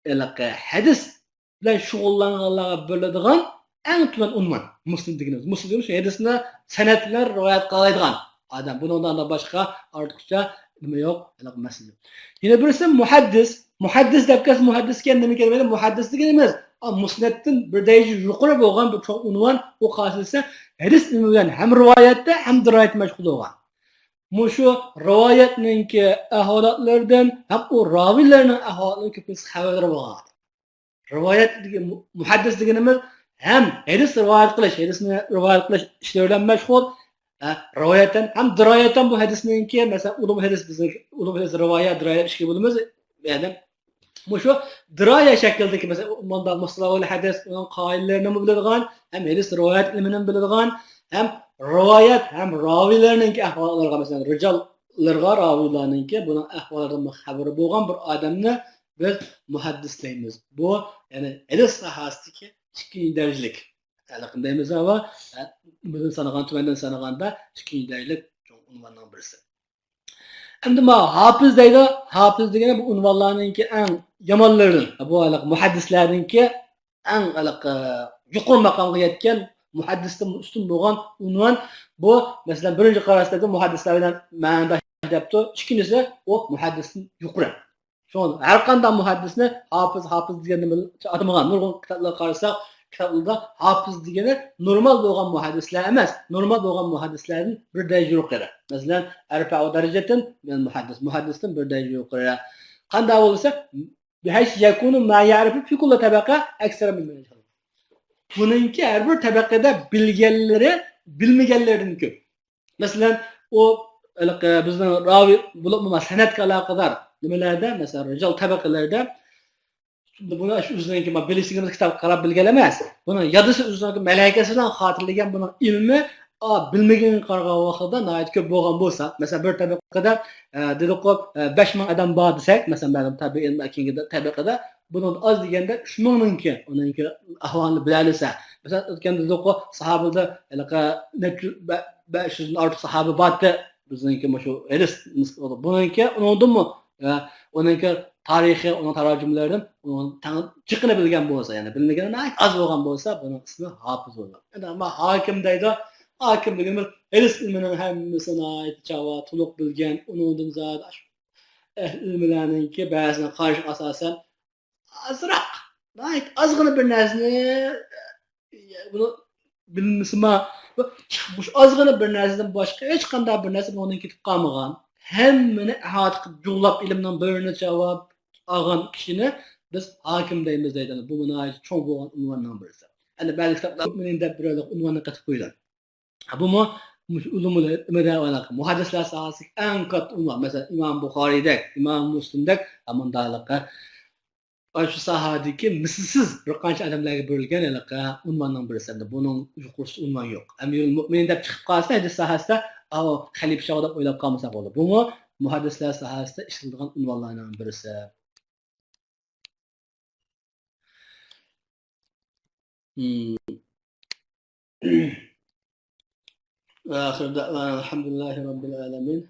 ھېلىقى ھەدىس بىلەن شۇغۇللانغانلارغا بېرىلىدىغان ئەڭ تۆۋەن ئۇنۋان، مۇسنىد دېگىنىمىز. مۇسنىد دېگىنىمىز شۇ ھەدىسنى سەنەد بىلەن رىۋايەت قىلالايدىغان ئادەم. بۇنىڭدا ئاندىن باشقا ئارتۇقچە نېمە يوق، ھېلىقى مەسىلە يوق. يەنە بىرسى مۇھەددىس. مۇھەددىس دەپ كەلسە، مۇھەددىس دېگەن نېمە ئىكەن؟ مۇھەددىس دېگىنىمىز، ئا، مۇسنەدتىن بىر دەرىجە يۇقىرى بولغان بىر چوڭ ئۇنۋان، ئۇ خاسىيىتى ھەدىس ئىلمى بىلەن ھەم رىۋايەتتە، ھەم دىرايەتتە مەشغۇل بولغان. مۇشۇ رىۋايەتنىڭكى ئەھۋالاتلىرىدىن ھەم ئۇ راۋىيلەرنىڭ ئەھۋالىنىڭ كۆپىنچىسى خەۋەرلىرى بولغان. رىۋايەت دېگەن، مۇ-، مۇھەددىس دېگىنىمىز ھەم ھەدىس رىۋايەت قىلىش، ھەدىسنى رىۋايەت قىلىش ئىشلىرى بىلەن مەشغۇل، ھە، رىۋايەتەن ھەم دىرايەتەن بۇ ھەدىسنىڭكى، مەسىلەن، ئۇلۇم ھەدىس، بىزنىڭ ئۇلۇم ھەدىس رىۋايە، دىرايە ئىككىگە بۆلىمىز. يەنى مۇشۇ دىرايە شەكلىدىكى، مەسىلەن، مۇنداق مۇستەلاھۇل ھەدىس، ئۇنىڭ قائىدىلىرىنىمۇ بىلىدىغان، ھەم ھەدىس رىۋايەت ئىلمىنىمۇ بىلىدىغان، ھەم رىۋايەت، ھەم راۋىيلەرنىڭكى ئەھۋاللىرىغا، مەسىلەن، رىجاللىرىغا، راۋىيلارنىڭكى بۇنىڭ ئەھۋالىدىن خەۋىرى بولغان بىر ئادەمنى بىز مۇھەددىس دەيمىز. بۇ، يەنى ھەدىس ساھەسىدىكى ئىككىنچى دەرىجىلىك. ھېلىقى دەيمىز ۋە، ھە، بىزدىن سانىغان، تۆۋەندىن سانىغاندا ئىككىنچى دەرىجىلىك چوڭ ئۇنۋاننىڭ بىرسى. ئەمدى ما ھاپىز دەيدۇ. ھاپىز دېگىنى بۇ ئۇنۋانلارنىڭكى ئەڭ يامانلىرىدىن. بۇ ھېلىقى مۇھەددىسلەرنىڭكى ئەڭ ھېلىقى يۇقىرى ماقامغا يەتكەن، مۇھەددىستىن ئۈستۈن بولغان ئۇنۋان. بۇ، مەسىلەن، بىرىنچى قاراشتا مۇھەددىسلەر بىلەن مەنىداش دەپتۇ. ئىككىنچىسى، ئۇ مۇھەددىستىن يۇقىرى. شۇڭا ھەر قانداق مۇھەددىسنى ھاپىز، ھاپىز دېگەندىن بىلەن ئاتىمىغان. نۇرغۇن كىتابلارغا قارىساق، كىتابلاردا ھاپىز دېگىنى نورمال بولغان مۇھەددىسلەر ئەمەس، نورمال بولغان مۇھەددىسلەردىن بىر دەرىجە يۇقىرى. مەسىلەن، ئەرفەئۇ دەرىجەتىن مىنەل مۇھەددىس، مۇھەددىستىن بىر دەرىجە يۇقىرى. قانداق بولسا، بىھەيسۇ يەكۇنۇ ما يەئرىفۇ فى كۇللى تەبەقە ئەكسەرە مىممەن يەجھەلۇ. بۇنىڭكى ھەر بىر تەبەقىدە بىلگەنلىرى بىلمىگەنلىرىدىن كۆپ. مەسىلەن، ئۇ ھېلىقى بىزنىڭ راۋى بولۇپمۇ سەنەدكە ئالاقىدار نېمىلەردە، مەسىلەن، رىجال تەبەقىلەردە بۇنى شۇ ئۆزىنىڭكى بىلىشلىكىمىز كىتابقا قاراپ بىلگەن ئەمەس. بۇنىڭ يادىسى ئۆزىنىڭكى مەلەيكىسى بىلەن خاتىرىلىگەن بۇنىڭ ئىلمى، ئا، بىلمىگىنىگە قارىغان ۋاقتىدا ناھايىتى كۆپ بولغان بولسا، مەسىلەن، بىر تەبەقىدە، ئە، دېدۇققۇ، ئە، بەش مىڭ ئادەم بار دېسەك، مەسىلەن، مەلۇم تەبىئىن كېيىنكى تەبەقىدە بۇنىڭدا ئاز دېگەندە ئۈچ مىڭنىڭكى، ئۇنىڭكى ئەھۋالىنى بىلەلىسە. مەسىلەن، ئۆتكەندە دېدۇققۇ، ساھابىلەردە ھېلىقى نەچچە يۈز، بە-، بەش يۈزدىن ئارتۇق ساھابە بارتى. بىزنىڭكى مۇشۇ ھەدىس نىسبىتى بولدى. بۇنىڭكى، ئۇنىڭدىنمۇ، ئە، ئۇنىڭكى تارىخى، ئۇنىڭ تاراجىملىرىدىن ئۇنىڭ تەڭ جىقىنى بىلگەن بولسا، يەنى بىلمىگىنى ناھايىتى ئاز بولغان بولسا، بۇنىڭ ئىسمى ھاپىز بولىدۇ. ئەمدى ئەمما ھاكىم دەيدۇ. ھاكىم دېگىنىمىز ھەدىس ئىلمىنىڭ ھەممىسىنى ناھايىتى چاۋا، تولۇق بىلگەن، ئۇنىڭدىن زادى ئەھلى ئىلىملەرنىڭكى بەزىنىڭ قارىشىغا ئاساسەن ئازراق، ناھايىتى ئازغىنە بىر نەرسىنى، بۇنى بىلمىسىمۇ، مۇشۇ ئازغىنە بىر نەرسىدىن باشقا ھېچقانداق بىر نەرسە ئۇنىڭدىن كېتىپ قالمىغان. ھەممىنى ئەھاطە قىلىپ جۇغلاپ، ئىلىمنىڭ بىرىنى چاۋاپ ئالغان كىشىنى بىز ھاكىم دەيمىز دەيدۇ. بۇمۇ ناھايىتى چوڭ بولغان ئۇنۋاننىڭ بىرسى. ئەنە بەزى كىتابلار مۇئمىنىن دەپ بىر ئۇنۋاننى قېتىپ قويىدۇ. بۇمۇ مۇشۇ ئۇلۇمۇل ئىلمىدە، مۇھەددىسلەر ساھەسىدىكى ئەڭ كاتتا ئۇنۋان. مەسىلەن، ئىمام بۇخارىدەك، ئىمام مۇسلىمدەك مۇنداقلىقى، ئاشۇ ساھەدىكى مىسلىسىز بىر قانچە ئادەملەرگە بېرىلگەن ھېلىقى ئۇنۋاننىڭ بىرسى. ئەمدى بۇنىڭ يۇقىرىسىدا ئۇنۋان يوق. ئەمىرۇل مۇئمىنىن دەپ چىقىپ قالسا ھەدىس ساھەسىدە، ئاۋۇ خەلىپە چاغى دەپ ئويلاپ قالمىساق بولىدۇ. بۇمۇ مۇھەددىسلەر ساھەسىدە ئىشلىتىلىدىغان ئۇنۋانلارنىڭ بىرسى. مم. وآخر دعوانا الحمد لله رب العالمين.